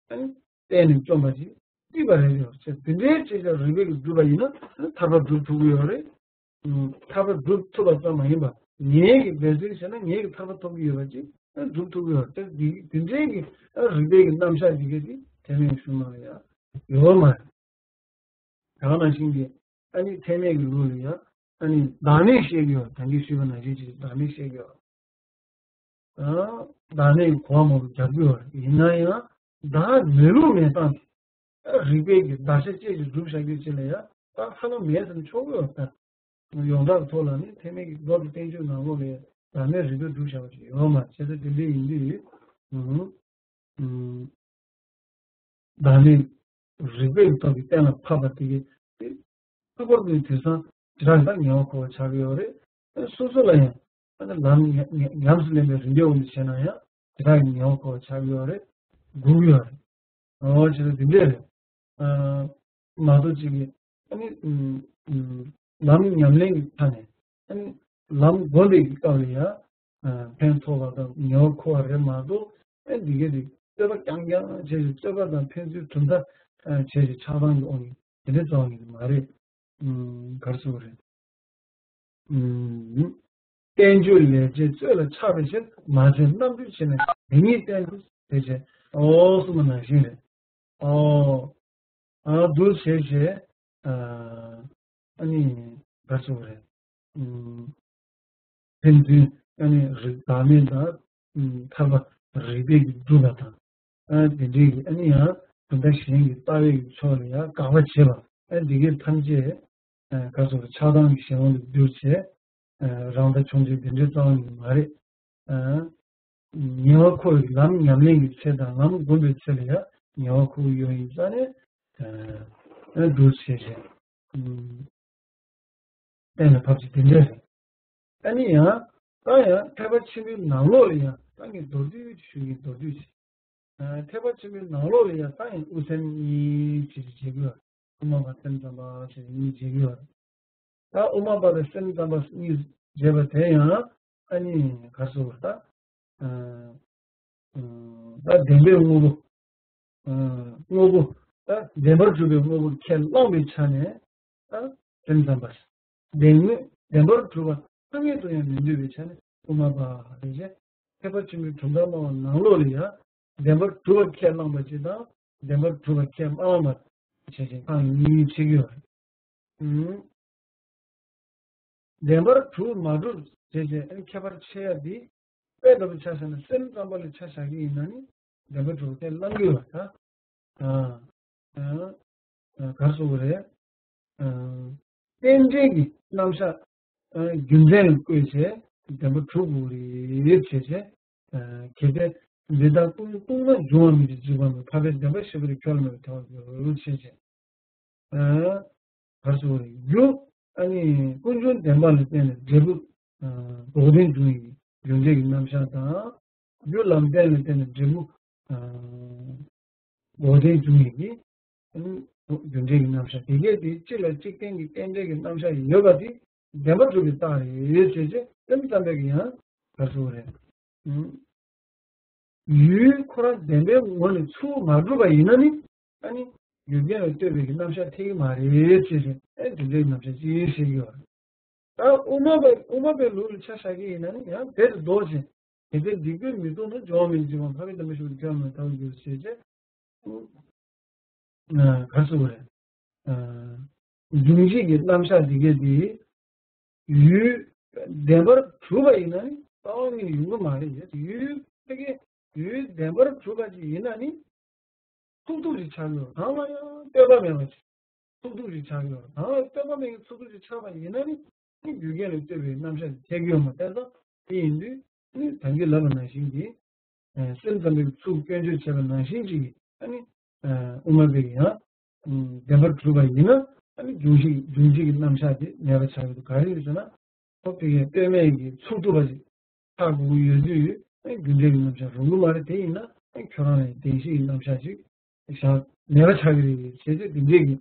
ཨ་ནི་བསྟེན་ནས་བཅོམ་པ་ཅིག་སྲིད་པ་རེད་ཡོད་ཅེས་དེ་འདྲའི་བྱེད་ཀྱང་རིགས་པས་ཀྱི་སྒྲུབ་པ་ཡིན་ན་ཨ་ནི་ཐར་པ་སྒྲུབ་ཐུབ་ཀྱི་ཡོད་རེད། ཐར་པ་སྒྲུབ་ཐུབ་པ་ཙམ་མ་ཡིན་པར་ངེད་ཀྱིས་འབད་བརྩོན་བྱས་ན་ངེད་ཀྱིས་ཐར་པ་ཐོབ་ཀྱི་ཡོད་པ་ཅིག་ཨ་ནི་སྒྲུབ་ཐུབ་ཀྱི་ཡོད་རེད། དེ་འདི་དེ་འདྲའི་གི་ཨ་རིགས་པའི་གི་རྣམ་གཞག་འདི་གས་དེ་ཐེག་དམན་གཞུང་ནང་ལ་ཡང་ཡོད་མ་རེད། ད་ག་ནང་བཞིན་གྱི་ཨ་ནི་ཐེག་དམན་གྱི་ལུགས་ལ་ཡང་ཨ་ནི་བདག་མེད་བཤད་ཀྱི་ཡོད། ད་གིན་ཞུས་པ་ནང་བཞིན་གྱི་བདག་མེད་བཤད་ཀྱི་ཡོད། ཨ་བདག་མེད་ཀྱི་གོ་བ་མང་པོ་རྒྱག་གི་ཡོད་རེད། ཡིན་ན་ཡང་བདག་མེད་ལུགས་མེད་སྟངས་དེ་ཨ་རིགས་པའི་གི་བདག་ཆ་བཅས་ཀྱི་སྒྲུབ་བྱ་རྒྱུ་ཅིག་ལ་ཡང་ད་ཧ་ལམ་མེད་ཟེར་ན་ཆོག་གི་ཡོད་ད། ཡོངས་གྲགས་ཐོག་ལ་ནི་ཐེག་དམན་གྱི་མདོ་དང་བསྟན་བཅོས་ནང་ལོགས་ལ་བདག་མེད་རིགས་པས་སྒྲུབ་བྱ་བ་ཅིག་ཡོད་མ་རེད། བྱས་ཙང་དེ་འདྲ་ཡིན་དུས། ཨུམ། བདག་མེད་རིགས་པས་རྟོགས་པའི་གཏན་ལ་ཕབ་པ་དེ་གས་དེ་ལྷག་པར་དུ་དེང་སང་ཇི་ལྟར་ད་ངེས་པ་འཁོར་བ་ཆགས་ཀྱི་ཡོད་རེད། སོ་སོ་ལ་ཡང་ཨ་ནི་ལམ་ཉམས་ཉམས་སུ་ལེན་པའི་རིམ་པའི་དབང་དུ་བྱས་ན་ཡང་ཇི་ལྟར་ངེས་པ་འཁོར་བ་ཆགས་ཀྱི་ཡོད་རེད། སྒུག་གི་ཡོད་རེད། འོ་བྱས་ཙང་དེ་འདྲས་རེད། མ་གཏོགས་ཅིག་གིས་ཨ་ནི་ལམ་ཉམས་ལེན་གྱི་ཐད་ནས་ཨ་ནི་ལམ་བསྒོམས་པའི་སྐབས་ལ་ཡང་ཕན་ཐོགས་པ་དང་ངེས་པ་འཁོར་བ་རེད་མ་གཏོགས་ཨ་འདི་གས་འདི་རྩོད་པ་རྐྱང་རྐྱང་བྱས་ཏེ་རྩོད་པ་དང་ཕན་ཚུན་གྲུབ་མཐའ་བྱས་ཏེ་ཆགས་སྡང་གི་དབང་གིས་དེ་འདྲ་རྩ་བ་ཉིད་ནས་མ་རེད། ག་རེ་ཟེར་དགོས་རེད། བསྟན་བཅོས་ལས་བྱེད་རྩོད་ལ་ཆགས་པའི་ཕྱིར། མ་བྱས་རྣམ་གྲོལ་བྱས་ནས་དེ་ཉིད་བསྟན་དུ་ཟེར་བྱས། ཨོ་གསུངས་པ་ནང་བཞིན་རེད། ཨོ། ཨ་འདུག་བྱས་བྱས། ཨ་ནི་ག་རེ་ཟེར་དགོས་རེད། ཕན་ཚུན་ཨ་ནི་རིགས་བདག་མེད་དང་ཐར་པ་རིགས་པས་ཀྱིས་སྒྲུབ་པ་དང་། ཨ་དེ་འདྲའི་གི་ཨ་ནི་ཡང་གྲུབ་མཐའ་གཞན་གྱི་ལྟ་བའི་གི་ཕྱོགས་ལ་ཡང་དགག་པ་བྱེད་པ་ཨ་འདི་གས་ཐམས་ཅད་ག་རེ་ཟེར་དགོས་རེད། ཆགས་སྡང་གི་གཞན་དབང་དུ་གྱུར་བྱས། རང་ལྟ་ཆུང་ཆུང་དེ་འདྲའི་རྩ་བ་ནས་མ་རེད། ཨ། ཉེ་བར་མཁོ་བའི་ལམ་ཉམས་ལེན་གྱི་ཚེ་དང་ལམ་བསྒོམ་པའི་ཚེ་ལ་ཡང་ཉེ་བར་མཁོ་བའི་ཡོན་ཡིན་རྩ་ནས། ཨ། འདུག་བྱས་བྱས། གཏན་ལ་ཕབ་ཅིག་དེ་འདྲ་རེད། ཨ་ནི་ཡང་། ད་ཡང་ཐེག་པ་ཆེན་པོའི་ནང་ལོགས་ལ་ཡང་ད་ངས་མདོར་བསྡུས་ཞུ་གི་མདོར་བསྡུས་ཅིག་ཐེག་པ་ཆེན་པོའི་ནང་ལོགས་ལ་ཡང་ད་ཡང་དབུ་སེམས་གཉིས་ཅིག་བྱེད་དགོས། དབུ་མ་པ་སེམས་ཙམ་པ་ཞེས་གཉིས་བྱེད་དགོས། ད་དབུ་མ་པ་དང་སེམས་ཙམ་པ་གཉིས་བྱེད་པ་དེ་ཡང་ཨ་ནི་ག་རེ་ཟེར་དགོས་རེད་ད། ཨ། ཨ། ད་བདེན་པའི་དངོས་པོ། ཨ། དངོས་པོ། ད་བདེན་པར་གྲུབ་པའི་དངོས་པོ་ཁས་བླངས་པའི་ཆ་ནས། ད་སེམས་ཙམ་པ། བདེན་དངོས་བདེན་པར་གྲུབ་པ་ཐ་སྙད་དུ་ཡང་མི་འདོད་པའི་ཆ་ནས་དབུ་མ་པ་རེད་ཅེ། ཐེག་པ་ཆེན་པོའི་གྲུབ་མཐའ་སྨྲ་བ་ནང་ལོགས་ལ་ཡང་བདེན་པར་གྲུབ་པ་ཁས་བླངས་པ་ཅིག་དང་བདེན་པར་གྲུབ་པ་ཁས་མ་བླངས་པ་བྱས་ཤིང་ཁག་གཉིས་ཕྱེ་གི་ཡོད་རེད། ཨུམ། བདེན་པར་གྲུབ་མ་གྲུབ་བྱས་བྱས་ཨ་ནི་ཁྱད་པར་ཕྱེ་ཡ་འདི་དཔེ་ལྟ་བུ་ཆ་བཞག་ན་སེམས་ཙམ་པ་ལ་ཆ་བཞག་གི་ཡིན་ན་ནི་བདེན་པར་གྲུབ་པ་ཁས་བླངས་ཀྱི་ཡོད་རེད་ད། ཨ། ཨ། ཨ། ག་རེ་ཟེར་དགོས་རེད། ཨ། རྟེན་འབྲེལ་གྱི་རྣམ་གཞག་ཨ། རྒྱུ་མཚན་ལ་བཀོད་བྱས་བདེན་པར་གྲུབ་དགོས་རེད་བྱས་བྱས། ཨ། གལ་ཏེ་འདི་དག་ཀུན་ཀུན་ན་འབྱུང་བ་མིན་ཏེ་འཇིག་པ་མེད། འཕགས་པའི་བདེན་པ་བཞི་པོ་དེ་ཁྱོད་ལ་མེད་པར་ཐལ་བར་འགྱུར་བྱས་བྱས། ཨ། ག་རེ་ཟེར་དགོས་རེད། རྒྱུ། ཨ་ནི་ཀུན་འབྱུང་བདེན་པ་ལ་བརྟེན་ནས་འབྲས་བུ། ཨ། འགོག་བདེན་འབྱུང་བའི་རྒྱུ་འབྲས་ཀྱི་རྣམ་གཞག་དང་། རྒྱུ་ལམ་བདེན་ལ་བརྟེན་ནས་འབྲས་བུ། ཨ། འགོག་བདེན་འབྱུང་བའི་གི། ཨ་ནི་རྒྱུ་འབྲས་ཀྱི་རྣམ་གཞག་དེ་གས་དེ་གཅིག་ལ་གཅིག་བརྟེན་གྱི་རྟེན་འབྲེལ་གྱི་རྣམ་གཞག་ཡོད་པ་དེ་བདེན་པར་གྲུབ་པའི་རྟགས་རེད་ཅེས་བྱས་སེམས་ཙམ་པས་ཀྱི་ཡང་ག་རེ་ཟེར་དགོས་རེད། ཨ། ཡུལ་ཁོ་རང་བདེན་པའི་ངོ་ནས་ཚུར་མ་གྲུབ་པ་ཡིན་ན་ནི། ཨ་ནི་རྒྱུ་རྐྱེན་ལ་ལྟོས་པའི་གི་རྣམ་གཞག་འཐད་ཀྱི་མ་རེད་ཅེས་བྱས་ཨ་ནི་དེ་འདྲའི་རྣམ་གཞག་ཅིག་བཤད་ཀྱི་ཡོད་རེད། ད་དབུ་མ་པའི་དབུ་མ་པའི་ལུགས་ལ་ཆ་བཞག་གི་ཡིན་ན་ནི་ཡང་དེ་ལས་ལྡོག་ཅིང་། གལ་ཏེ་འདི་ཀུན་མི་རྟོགས་ན། འབྱུང་བ་མེད་འཇིག་པ་མེད། འཕགས་པའི་བདེན་པ་བཞི་པོ་དེ་ཁྱོད་ལ་མེད་པར་ཐལ་བར་འགྱུར་ཞེས་བྱས། ཨ། ག་རེ་ཟེར་དགོས་རེད། ཨ། འབྱུང་བཞི་གི་རྣམ་གཞག་འདི་གས་དེ། ཡུལ་བདེན་པར་གྲུབ་པ་ཡིན་ན་ནི་རྩ་བ་ཉིད་ནས་ཡོང་གི་མ་རེད། ཡུལ་ཕ་གི་ཡུལ་བདེན་པར་གྲུབ་པ་ཅིག་ཡིན་ན་ནི། ཚུགས་ཐུབ་ཅིག་ཆགས་ཡོད། གང་ལ་ཡང་ལྟོས་པ་མེད་པ་ཅིག་ཚུགས་ཐུབ་ཅིག་ཆགས་ཡོད། གང་ལ་ལྟོས་པ་མེད་ཀྱི་ཚུགས་ཐུབ་ཅིག་ཆགས་པ་ཡིན་ན་ནི། ནི་རྒྱུ་རྐྱེན་ལ་ལྟོས་པའི་རྣམ་གཞག་ཅིག་ཐེབས་ཀྱི་ཡོད་མ་རེད། ད་དེ་ཡིན་དུས་ནི་ད་གིན་ལབ་པ་ནང་བཞིན་གྱི། ཨ། སེམས་ཙམ་པའི་ཚུལ་སྐྱོན་བརྗོད་བྱས་པ་ནང་བཞིན་གྱི་ཨ་ནི། ཨ། དབུ་མ་པའི་ཡང་། ཨ། བདེན་པར་གྲུབ་པ་ཡིན་ན་ཨ་ནི་འབྱུང་བཞི་འབྱུང་བཞི་གི་རྣམ་གཞག་དེ་མེད་པ་ཆགས་ཡོད་དུས་ག་རེ་ཡོད་ཟེར་ན། ཁོ་དེ་གའི་ལྟོས་མེད་ཀྱི་ཚུགས་ཐུབ་པ་ཞིག་ཆགས་དགོས་ཀྱི་ཡོད་དུས་ཨ་ནི་རྒྱུ་འབྲས་ཀྱི་རྣམ་གཞག་རུང་གི་མ་རེད། དེ་ཡིན་ན་ཨ་ནི་ཁྱོད་རང་ལ་བདེན་བཞི་གི་རྣམ་གཞག་ཅིག་བཞག་མེད་པ་ཆགས་ཀྱི་རེད་བྱས་ཏེ་དེ་འདྲས་ཀྱི།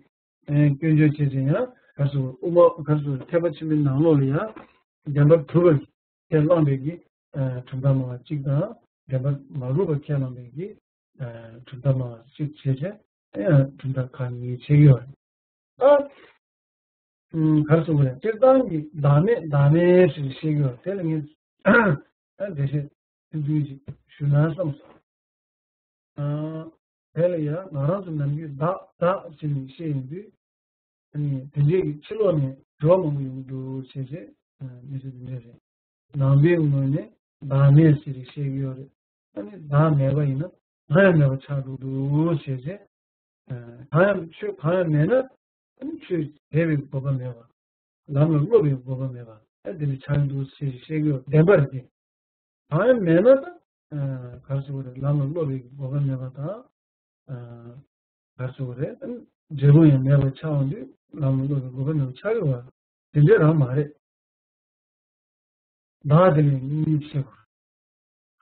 ཨ། སྐྱོན་བརྗོད་བྱས་ཏེ་ཡང་ག་རེ་ཟེར་དབུ་མ་ག་རེ་ཟེར་ཐེག་པ་ཆེན་པོའི་ནང་ལོགས་ལ་ཡང་བདེན་པར་གྲུབ་པ་ཁས་བླངས་པའི་གི། ཨ། གྲུབ་མཐའ་སྨྲ་བ་གཅིག་དང་བདེན་པར་མ་གྲུབ་པ་ཁས་བླངས་པའི་གི། ཨ། གྲུབ་མཐའ་སྨྲ་བ་གཅིག་བྱས་བྱས་ཡང་གྲུབ་མཐའ་ཁག་གཉིས་ཕྱེ་གི་ཡོད་རེད། ད། ཨ། ག་རེ་ཟེར་དགོས་རེད། སྤྱིར་བཏང་གི་བདག་མེད་བདག་མེད་ཟེར་བཤད་ཀྱི་ཡོད་རེད། དེ་ལ་ངས་ཨ། འགྲེལ་བཤད་ཐུང་ཐུང་ཅིག་ཞུ་ན་བསམ་སོང་། ཨ། དེ་ལ་ཡང་ང་རང་ཚོ་ནམ་རྒྱུན་བདག་བདག་ཟེར་ནས་བཤད་ཡོང་དུས། ཨ་ནི་དེ་འདྲའི་གི་ཕྱི་ལོགས་ནས་དྲི་བ་མང་པོ་ཡོང་གི་འདུག་བྱས་བྱས། ཨ། མི་ཚེ་འདི་འདྲ་རེད། ནང་པའི་ངོས་ནས་བདག་མེད་ཟེར་ཏེ་བཤད་ཀྱི་ཡོད་རེད། ཨ་ནི་བདག་མེད་པ་ཡིན་ན་གང་ཡང་མེད་པ་ཆགས་འགྲོ་འདུག་བྱས་བྱས། ཨ། གང་ཡང་ཆོས་གང་ཡང་མེད་ན། ཨ་ནི་ཆོས་བྱས་པའི་དགོས་པ་མེད་པ། ལམ་ལ་སློབ་པའི་དགོས་པ་མེད་པ། ཨ། འདི་འདྲ་ཆགས་འདུག་ཟེར་བཤད་ཀྱི་ཡོད། བདེན་པ་རེད་དེ། གང་ཡང་མེད་ན་ད། ཨ། ག་རེ་ཟེར་དགོས་རེད། ལམ་ལ་སློབ་པའི་དགོས་པ་མེད་པ་དང་། ཨ། ག་རེ་ཟེར་དགོས་རེད། ཨ། འབྲས་བུ་ཡང་མེད་པ་ཆགས་ཡོང་དུས་ལམ་ལ་སློབ་པའི་དགོས་པ་མེད་པ་ཆགས་ཡོང་བ་དེ་འདྲ་རང་མ་རེད། བདག་དེ་ལ་གཉིས་ཕྱེ་དགོས་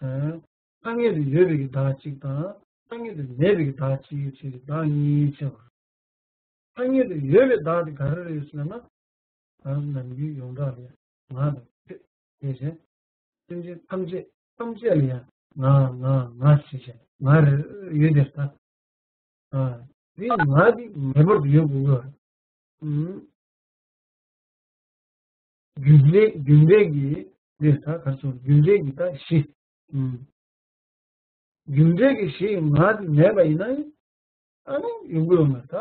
རེད། ཨ། ཐ་སྙད་དུ་ཡོད་པའི་གི་བདག་གཅིག་དང་ཐ་སྙད་དུ་མེད་པའི་གི་བདག་གཅིག་ཡོད་ཅེས་བདག་གཉིས་ཕྱེ་དགོས་རེད། ཐ་སྙད་དུ་ཡོད་པའི་བདག་དེ་ག་རེ་རེད་ཟེར་ན། ད་ནམ་རྒྱུན་ཡོངས་གྲགས་ལ་ཡང་ང་དང་ཁྱོད་དེ་བཞིན་སེམས་ཅན་ཐམས་ཅད་ཐམས་ཅད་ལ་ཡང་ང་ང་ང་ཞེས་བྱ་ང་རེ་ཡོད་དེ་ད། ཨ། དེ་ང་དེ་ངེས་པར་དུ་ཡོད་དགོས་ཀྱི་ཡོད་རེད། ཨུམ། རྒྱུ་འབྲས་རྒྱུ་འབྲས་ཀྱི་དེ་ད་ག་རེ་ཟེར་རྒྱུ་འབྲས་ཀྱི་ད་གཞི། ཨུམ། རྒྱུ་འབྲས་ཀྱི་གཞི་ཡི་ང་དེ་མེད་པ་ཡིན་ན་ཨ་ནི་ཡོང་གི་ཡོད་མ་རེད་ད།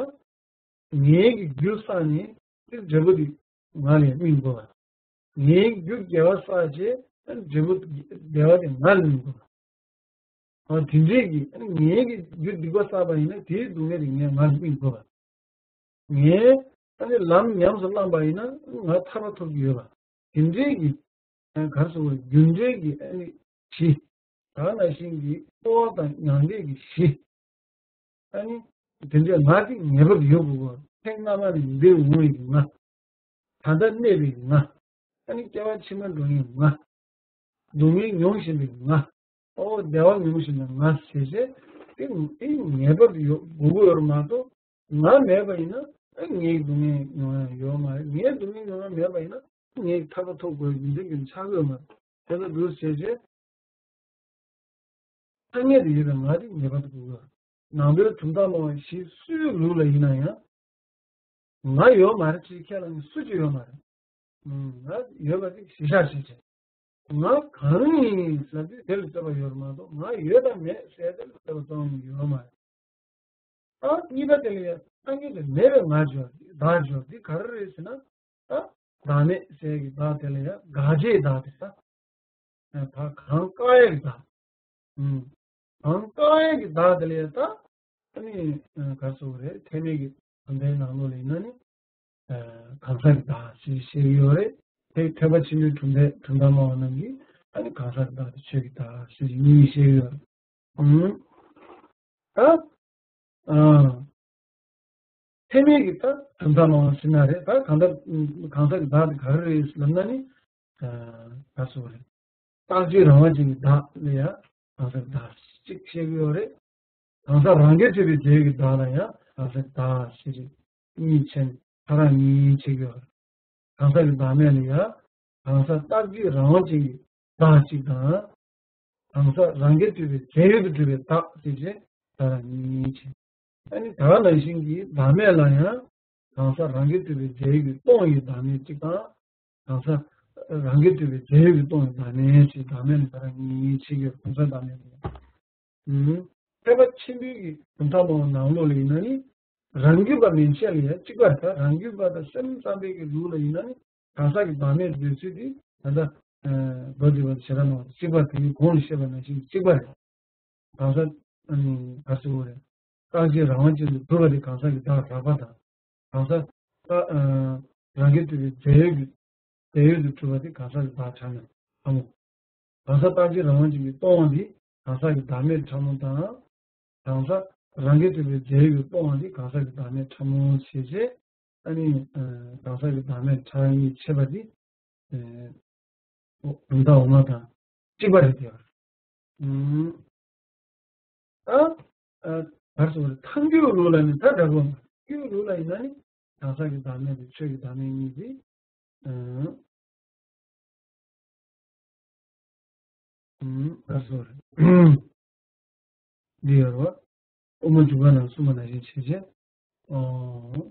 ངའི་གི་རྒྱུ་བསགས་ནས་དེ་འབྲས་བུ་དེ་ང་ལ་སྨིན་དགོས་པ། ངའི་རྒྱུ་དགེ་བ་བསགས་བྱས་འབྲས་བུ་བདེ་བ་དེ་ང་ལ་སྨིན་དགོས་པ། ཨ། དེ་འདྲས་ཀྱི་ངའི་གི་རྒྱུ་སྡིག་པ་བསགས་པ་ཡིན་ན་དེའི་སྡུག་བསྔལ་དེ་ངས་ང་ལ་སྨིན་དགོས་པ། ངས་ཨ་ནི་ལམ་ཉམས་སུ་བླངས་པ་ཡིན་ན་ང་ཐར་པ་ཐོབ་ཀྱི་ཡོད་པ། དེ་འདྲའི་གི་ག་རེ་ཟེར་དགོས་རེད། རྒྱུ་འབྲས་ཀྱི་ཨ་ནི་གཞི། ད་ནང་བཞིན་གྱི་སྤྲོ་བ་དང་མྱང་འདས་ཀྱི་གཞི། ཨ་ནི་དེ་འདྲའི་ང་དེ་ངེས་པར་དུ་ཡོད་དགོས་པ། ཐེངས་སྔ་མ་ནས་འདིར་འོང་བའི་ང་། ད་ལྟ་གནས་པའི་ང་། ཨ་ནི་སྐྱེ་བ་ཕྱི་མ་འགྲོ་མཁན་ང་། སྡུག་བསྔལ་མྱོང་བཞིན་པའི་ང་། ཨོ་བདེ་བ་མྱོང་བཞིན་པའི་ང་ཟེར་བྱས་དེ་དེ་ངེས་པར་དུ་ཡོད་དགོས་ཀྱི་ཡོད་རེད་མ་གཏོགས། ང་མེད་པ་ཡིན་ན་ཨ་ངའི་སྡུག་བསྔལ་མྱོང་ཡ་ཡོད་མ་རེད། ངའི་སྡུག་བསྔལ་མྱོང་ཡ་མེད་པ་ཡིན་ན་ངའི་ཐར་པ་ཐོབ་དགོས་རྒྱུ་མཚན་གྱི་ཆགས་ཡོད་མ་རེད། དེ་ལྟར་འདུག་ཟེར་བྱས། ཐ་སྙད་དུ་ཡོད་པའི་ང་དེ་ངེས་པར་དུ་དགོས་ཀྱི་ཡོད་རེད། ནང་པའི་གྲུབ་མཐའ་སྨྲ་བ་ཞིག་སུའི་ལུགས་ལ་ཡིན་ན་ཡང་། ང་ཡོད་མ་རེད་ཅེས་ཁས་བླངས་མཁན་སུ་གཅིག་ཡོད་མ་རེད། ང་ཡོད་པ་དེ་གཞི་བཞག་བྱས་བྱས། ང་གང་ཡིན་ཟེར་དུས་དེ་ལ་རྩོད་པ་ཡོད་རེད་མ་གཏོགས། ང་ཡོད་དང་མེད་ཟེར་དེ་ལ་རྩོད་པ་རྩོད་མཁན་ཡོད་མ་རེད། ཨ་གཉིས་པ་དེ་ལ་ཡང་ཐ་སྙད་དུ་མེད་པའི་ང་སྦྱོར་བདག་སྦྱོར་འདི་ག་རེ་རེད་ཟེར་ན། ད་བདག་མེད་ཟེར་གྱི་བདག་དེ་ལ་ཡང་དགག་བྱའི་བདག་དེ་ད། ད་གང་བཀག་ཡས་ཀྱི་བདག་ཨུམ། གང་བཀག་ཡས་ཀྱི་བདག་དེ་ལ་ཡང་ད། ཨ་ནི་ག་རེ་ཟེར་དགོས་རེད། ཐེག་དམན་གྱི་གྲུབ་མཐའི་ནང་ལོགས་ལ་ཡིན་ན་ནི། གང་ཟག་གི་བདག་ཅེས་བཤད་ཀྱི་ཡོད་རེད། དེ་ཐེག་པ་ཆེན་པོའི་གྲུབ་མཐའི་གྲུབ་མཐའ་སྨྲ་བ་རྣམས་ཀྱིས་ཨ་ནི་གང་ཟག་གི་བདག་དེ་ཆོས་ཀྱི་བདག་ཅེས་གཉིས་བཤད་ཀྱི་ཡོད་རེད། ཨུམ། ད། ཨ། ཐེག་དམན་གྱི་ད་གྲུབ་མཐའ་སྨྲ་བ་ཟེར་ན་རེད། ད་གང་ལྟར་གང་ཟག་གི་བདག་དེ་ག་རེ་རེད་ལབ་ན་ནི། ག་རེ་ཟེར་དགོས་རེད། རྟག་གཅིག་རང་དབང་ཅན་གྱི་བདག་ལ་ཡང་གང་ཟག་གི་བདག་ཅིག་བཤད་ཀྱི་ཡོད་རེད། གང་ཟག་རང་རྒྱལ་ཐུབ་པའི་རྫས་ཡོད་ཀྱི་བདག་ལ་ཡང་གང་ཟག་གི་བདག་ཞེས་བྱས་གཉིས་ཕྱེ་ནས་ཐག་རང་གཉིས་ཕྱེ་གི་ཡོད་རེད། གང་ཟག་གི་བདག་མེད་ལ་ཡང་གང་ཟག་རྟག་གཅིག་རང་དབང་ཅན་གྱི་བདག་གཅིག་དང་། གང་ཟག་རང་རྒྱལ་ཐུབ་པའི་རྫས་ཡོད་དུ་གྲུབ་པའི་བདག་ཅེས་བྱས་ཐག་རང་གཉིས་ཕྱེ། ཨ་ནི་ད་ག་ནང་བཞིན་གྱི་བདག་མེད་ལ་ཡང་གང་ཟག་རང་རྒྱལ་ཐུབ་པའི་རྫས་ཡོད་ཀྱིས་སྟོང་བའི་བདག་མེད་གཅིག་དང་། གང་ཟག་རང་རྒྱལ་ཐུབ་པའི་རྫས་ཡོད་ཀྱིས་སྟོང་བའི་བདག་མེད་ཅེས་བདག་མེད་ལ་ད་ག་རང་གཉིས་ཕྱེ་གི་ཡོད། གང་ཟག་བདག་མེད་ལ་ཡང་། ཐེག་པ་ཆེན་པོའི་གི་གྲུབ་མཐའ་སྨྲ་བ་ནང་ལོགས་ལ་ཡིན་ན་ནི། རང་རྒྱུད་པ་མན་ཆད་ལ་ཡང་གཅིག་པ་རེད། ད་རང་རྒྱུད་པ་དང་སེམས་ཙམ་པའི་གི་ལུགས་ལ་ཡིན་ན་ནི་གང་ཟག་གི་བདག་མེད་འདོད་ཚུལ་དེ་ད་ལྟ་རྡོ་རྗེ་བ་ཞེ་དྲག་ནང་གཅིག་པ་དེའི་གོང་ལ་བཤད་པ་ནང་བཞིན་གཅིག་པ་རེད། གང་ཟག་ཨ་ནི་ག་རེ་ཟེར་དགོས་རེད། རྟག་གཅིག་རང་དབང་ཅན་དུ་གྲུབ་པ་དེ་གང་ཟག་གི་བདག་རགས་པ་དང་། གང་ཟག་ཨ་རང་རྒྱལ་ཐུབ་པའི་རྫས་ཡོད་ཀྱི་རྫས་ཡོད་དུ་གྲུབ་པ་དེ་གང་ཟག་གི་བདག་ཕྲ་མོ་ཕྲ་མོ། གང་ཟག་རྟག་གཅིག་རང་དབང་ཅན་གྱིས་སྟོང་བ་འདི་གང་ཟག་གི་བདག་མེད་ཕྲ་མོ་དང་། གང་ཟག་རང་རྒྱལ་ཐུབ་པའི་རྫས་ཡོད་ཀྱིས་སྟོང་བ་འདི་གང་ཟག་གི་བདག་མེད་ཕྲ་མོ་ཞེས་བྱས། ཨ་ནི་གང་ཟག་གི་བདག་མེད་ཕྲ་རགས་གཉིས་ཕྱེ་བ་འདི་གྲུབ་མཐའ་འོག་མ་དང་གཅིག་པ་རེད་དེ། ཨ། ཨ། ག་རེ་ཟེར་དགོས་རེད། ཐལ་འགྱུར་ལུགས་ལ་ནི་ད་འདྲ་པོ། ཐལ་འགྱུར་ལུགས་ལ་ཡིན་ན་ནི་གང་ཟག་གི་བདག་མེད་དང་ཆོས་ཀྱི་བདག་མེད་གཉིས་ཏེ། ཨ། ཨ། ག་རེ་ཟེར་དགོས་རེད། འདི་ཡོད་རེད་པ། དབུ་མ་འཇུག་པ་ནང་གསུངས་པ་ནང་བཞིན་བྱས་བྱས། ཨོ།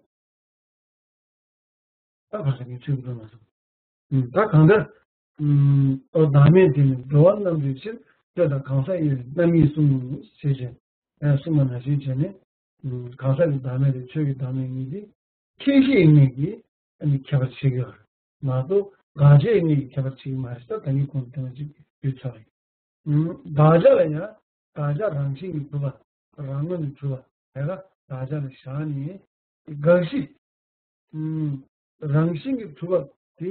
ད་ག་ཟེར་གྱི་ཚུལ་དུ་མ་སོང་། ད་གང་ལྟར། ཨོ་བདག་མེད་དེ་ནི་འགྲོ་བ་རྣམས་ཀྱི་ཕྱིར་ཆོས་དང་གང་ཟག་དབྱེ་བའི་རྣམ་དབྱེ་གསུམ་ཞེས་བྱས། གསུངས་པ་ནང་བཞིན་བྱས་ནས། གང་ཟག་གི་བདག་མེད་དང་ཆོས་ཀྱི་བདག་མེད་གཉིས་ཏེ། ཁྱད་གཞི་གཉིས་ཀྱིས་ཨ་ནི་ཁྱད་པར་ཕྱེ་གི་ཡོད་རེད་མ་གཏོགས་དགག་བྱ་གཉིས་ཀྱིས་ཁྱད་པར་ཕྱེ་གི་མ་རེད། ད་ད་གིན་གོང་དུ་དེ་མ་ཅིག་ཞུས་ཚར་རེད། དགག་བྱ་ལ་ཡང་དགག་བྱ་རང་བཞིན་གྱིས་གྲུབ་པ་རང་ངོས་ནས་གྲུབ་པ་དེ་ག་དགག་བྱ་ལ་བཞག་ནས་དགག་གཞི། རང་བཞིན་གྱིས་གྲུབ་པ་དེ་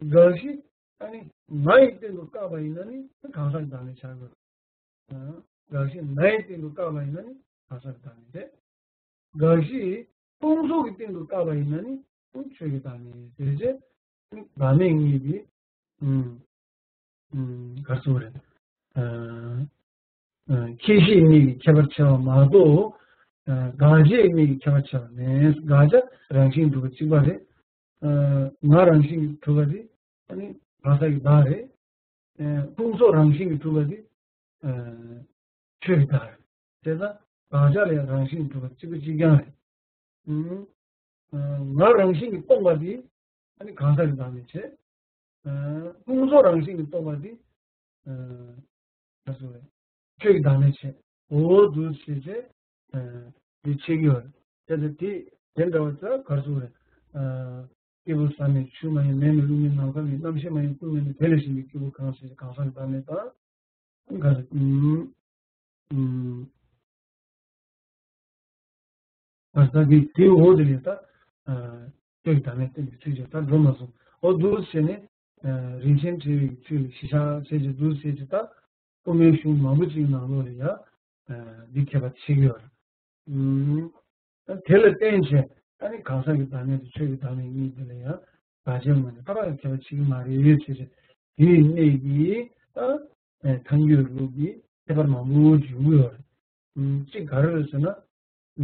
དགག་གཞི་ཨ་ནི་ང་ཡི་སྟེང་དུ་བཀག་པ་ཡིན་ན་ནི་གང་ཟག་གི་བདག་མེད་ཆགས་དགོས། དགག་གཞི་ང་ཡི་སྟེང་དུ་བཀག་པ་ཡིན་ན་ནི་གང་ཟག་གི་བདག་མེད་རེད། དགག་གཞི་ཕུང་པོ་གི་སྟེང་དུ་བཀག་པ་ཡིན་ན་ནི་ཆོས་ཀྱི་བདག་མེད་རེད། བདག་མེད་གཉིས་ཀྱི། ཨུམ། ཨུམ། ག་རེ་ཟེར་དགོས་རེད། ཨ། ཨ། ཁྱད་གཞི་གཉིས་ཀྱིས་ཁྱད་པར་ཕྱེ་བ་མ་གཏོགས། ཨ། དགག་བྱ་གཉིས་ཀྱིས་ཁྱད་པར་ཕྱེ་བ་མེད། དགག་བྱ་རང་བཞིན་གྲུབ་པ་གཅིག་པ་རེད། ཨ། ང་རང་བཞིན་གྱིས་གྲུབ་པ་དེ་ཨ་ནི་གང་ཟག་གི་བདག་རེད། ཨ། ཕུང་པོ་རང་བཞིན་གྱིས་གྲུབ་པ་དེ། ཨ། ཆོས་ཀྱི་བདག་རེད། དེ་ལྟར་དགག་བྱ་ལ་ཡང་རང་བཞིན་གྲུབ་པ་གཅིག་པ་གཅིག་རྐྱང་རེད། ཨུམ། ང་རང་བཞིན་གྱིས་སྟོང་པ་འདི་ཨ་ནི་གང་ཟག་གི་བདག་མེད་བྱས། ཕུང་པོ་རང་བཞིན་གྱིས་སྟོང་པ་འདི་ག་རེ་ཟེར་བས་ཆོས་ཀྱི་བདག་མེད་བྱས། འོ་འདུག་ཟེར་བྱས་འདི་ཕྱེ་གི་ཡོད་རེད། དེ་ལྟར་དེ་དེ་འདྲ་བ་ཙག་ག་རེ་ཟེར་བས། སྐྱེས་བུ་ཟ་མེད་ཆུ་མ་ཡིན། མེ་མེད་རླུང་མེད་ནམ་མཁའ་མེད། རྣམ་ཤེས་མ་ཡིན་ཀུན་མེད་ནས། དེ་ལས་གཞན་པའི་སྐྱེས་བུ་གང་ཟག་གང་ཟག་གི་བདག་མེད་དང་། ག་རེ། ཨུམ། ཨུམ། ད་ལྟ་འདི་དེའི་འོག་དེ་ལས་ད། ཨ། ཆོས་ཀྱི་བདག་མེད་བསྟན་པའི་ཚུལ་བྱས་ད་འགྲོ་མ་སོང་། འོ་འདུག་བྱས་ནས་ རིན་ཆེན་བྲིས་པའི་ཚིག་ལ་གཞི་བཞག་བྱས་ཀྱི་འདུག་ཟེར་གྱི་ད། དབུ་མའི་གཞུང་མང་པོ་ཅིག་ནང་ལོགས་ལ་ཡང་འདི་ཁྱད་པར་ཕྱེ་གི་ཡོད་རེད། དེ་ལ་བརྟེན་བྱས་ཨ་ནི་གང་ཟག་གི་བདག་མེད་དང་ཆོས་ཀྱི་བདག་མེད་གཉིས་དེ་ལ་ཡང་དགག་བྱའི་ངོས་ནས་ད་རག་ཁྱད་པར་ཕྱེ་གི་མ་རེད་ཟེར་བྱས་དེའི་གནད་ཀྱིས་ད་ཐལ་འགྱུར་ལུགས་ཀྱི་ཁྱད་པར་མང་པོ་ཅིག་ཡོང་གི་ཡོད་རེད། གཅིག་ག་རེ་རེད་ཟེར་ན།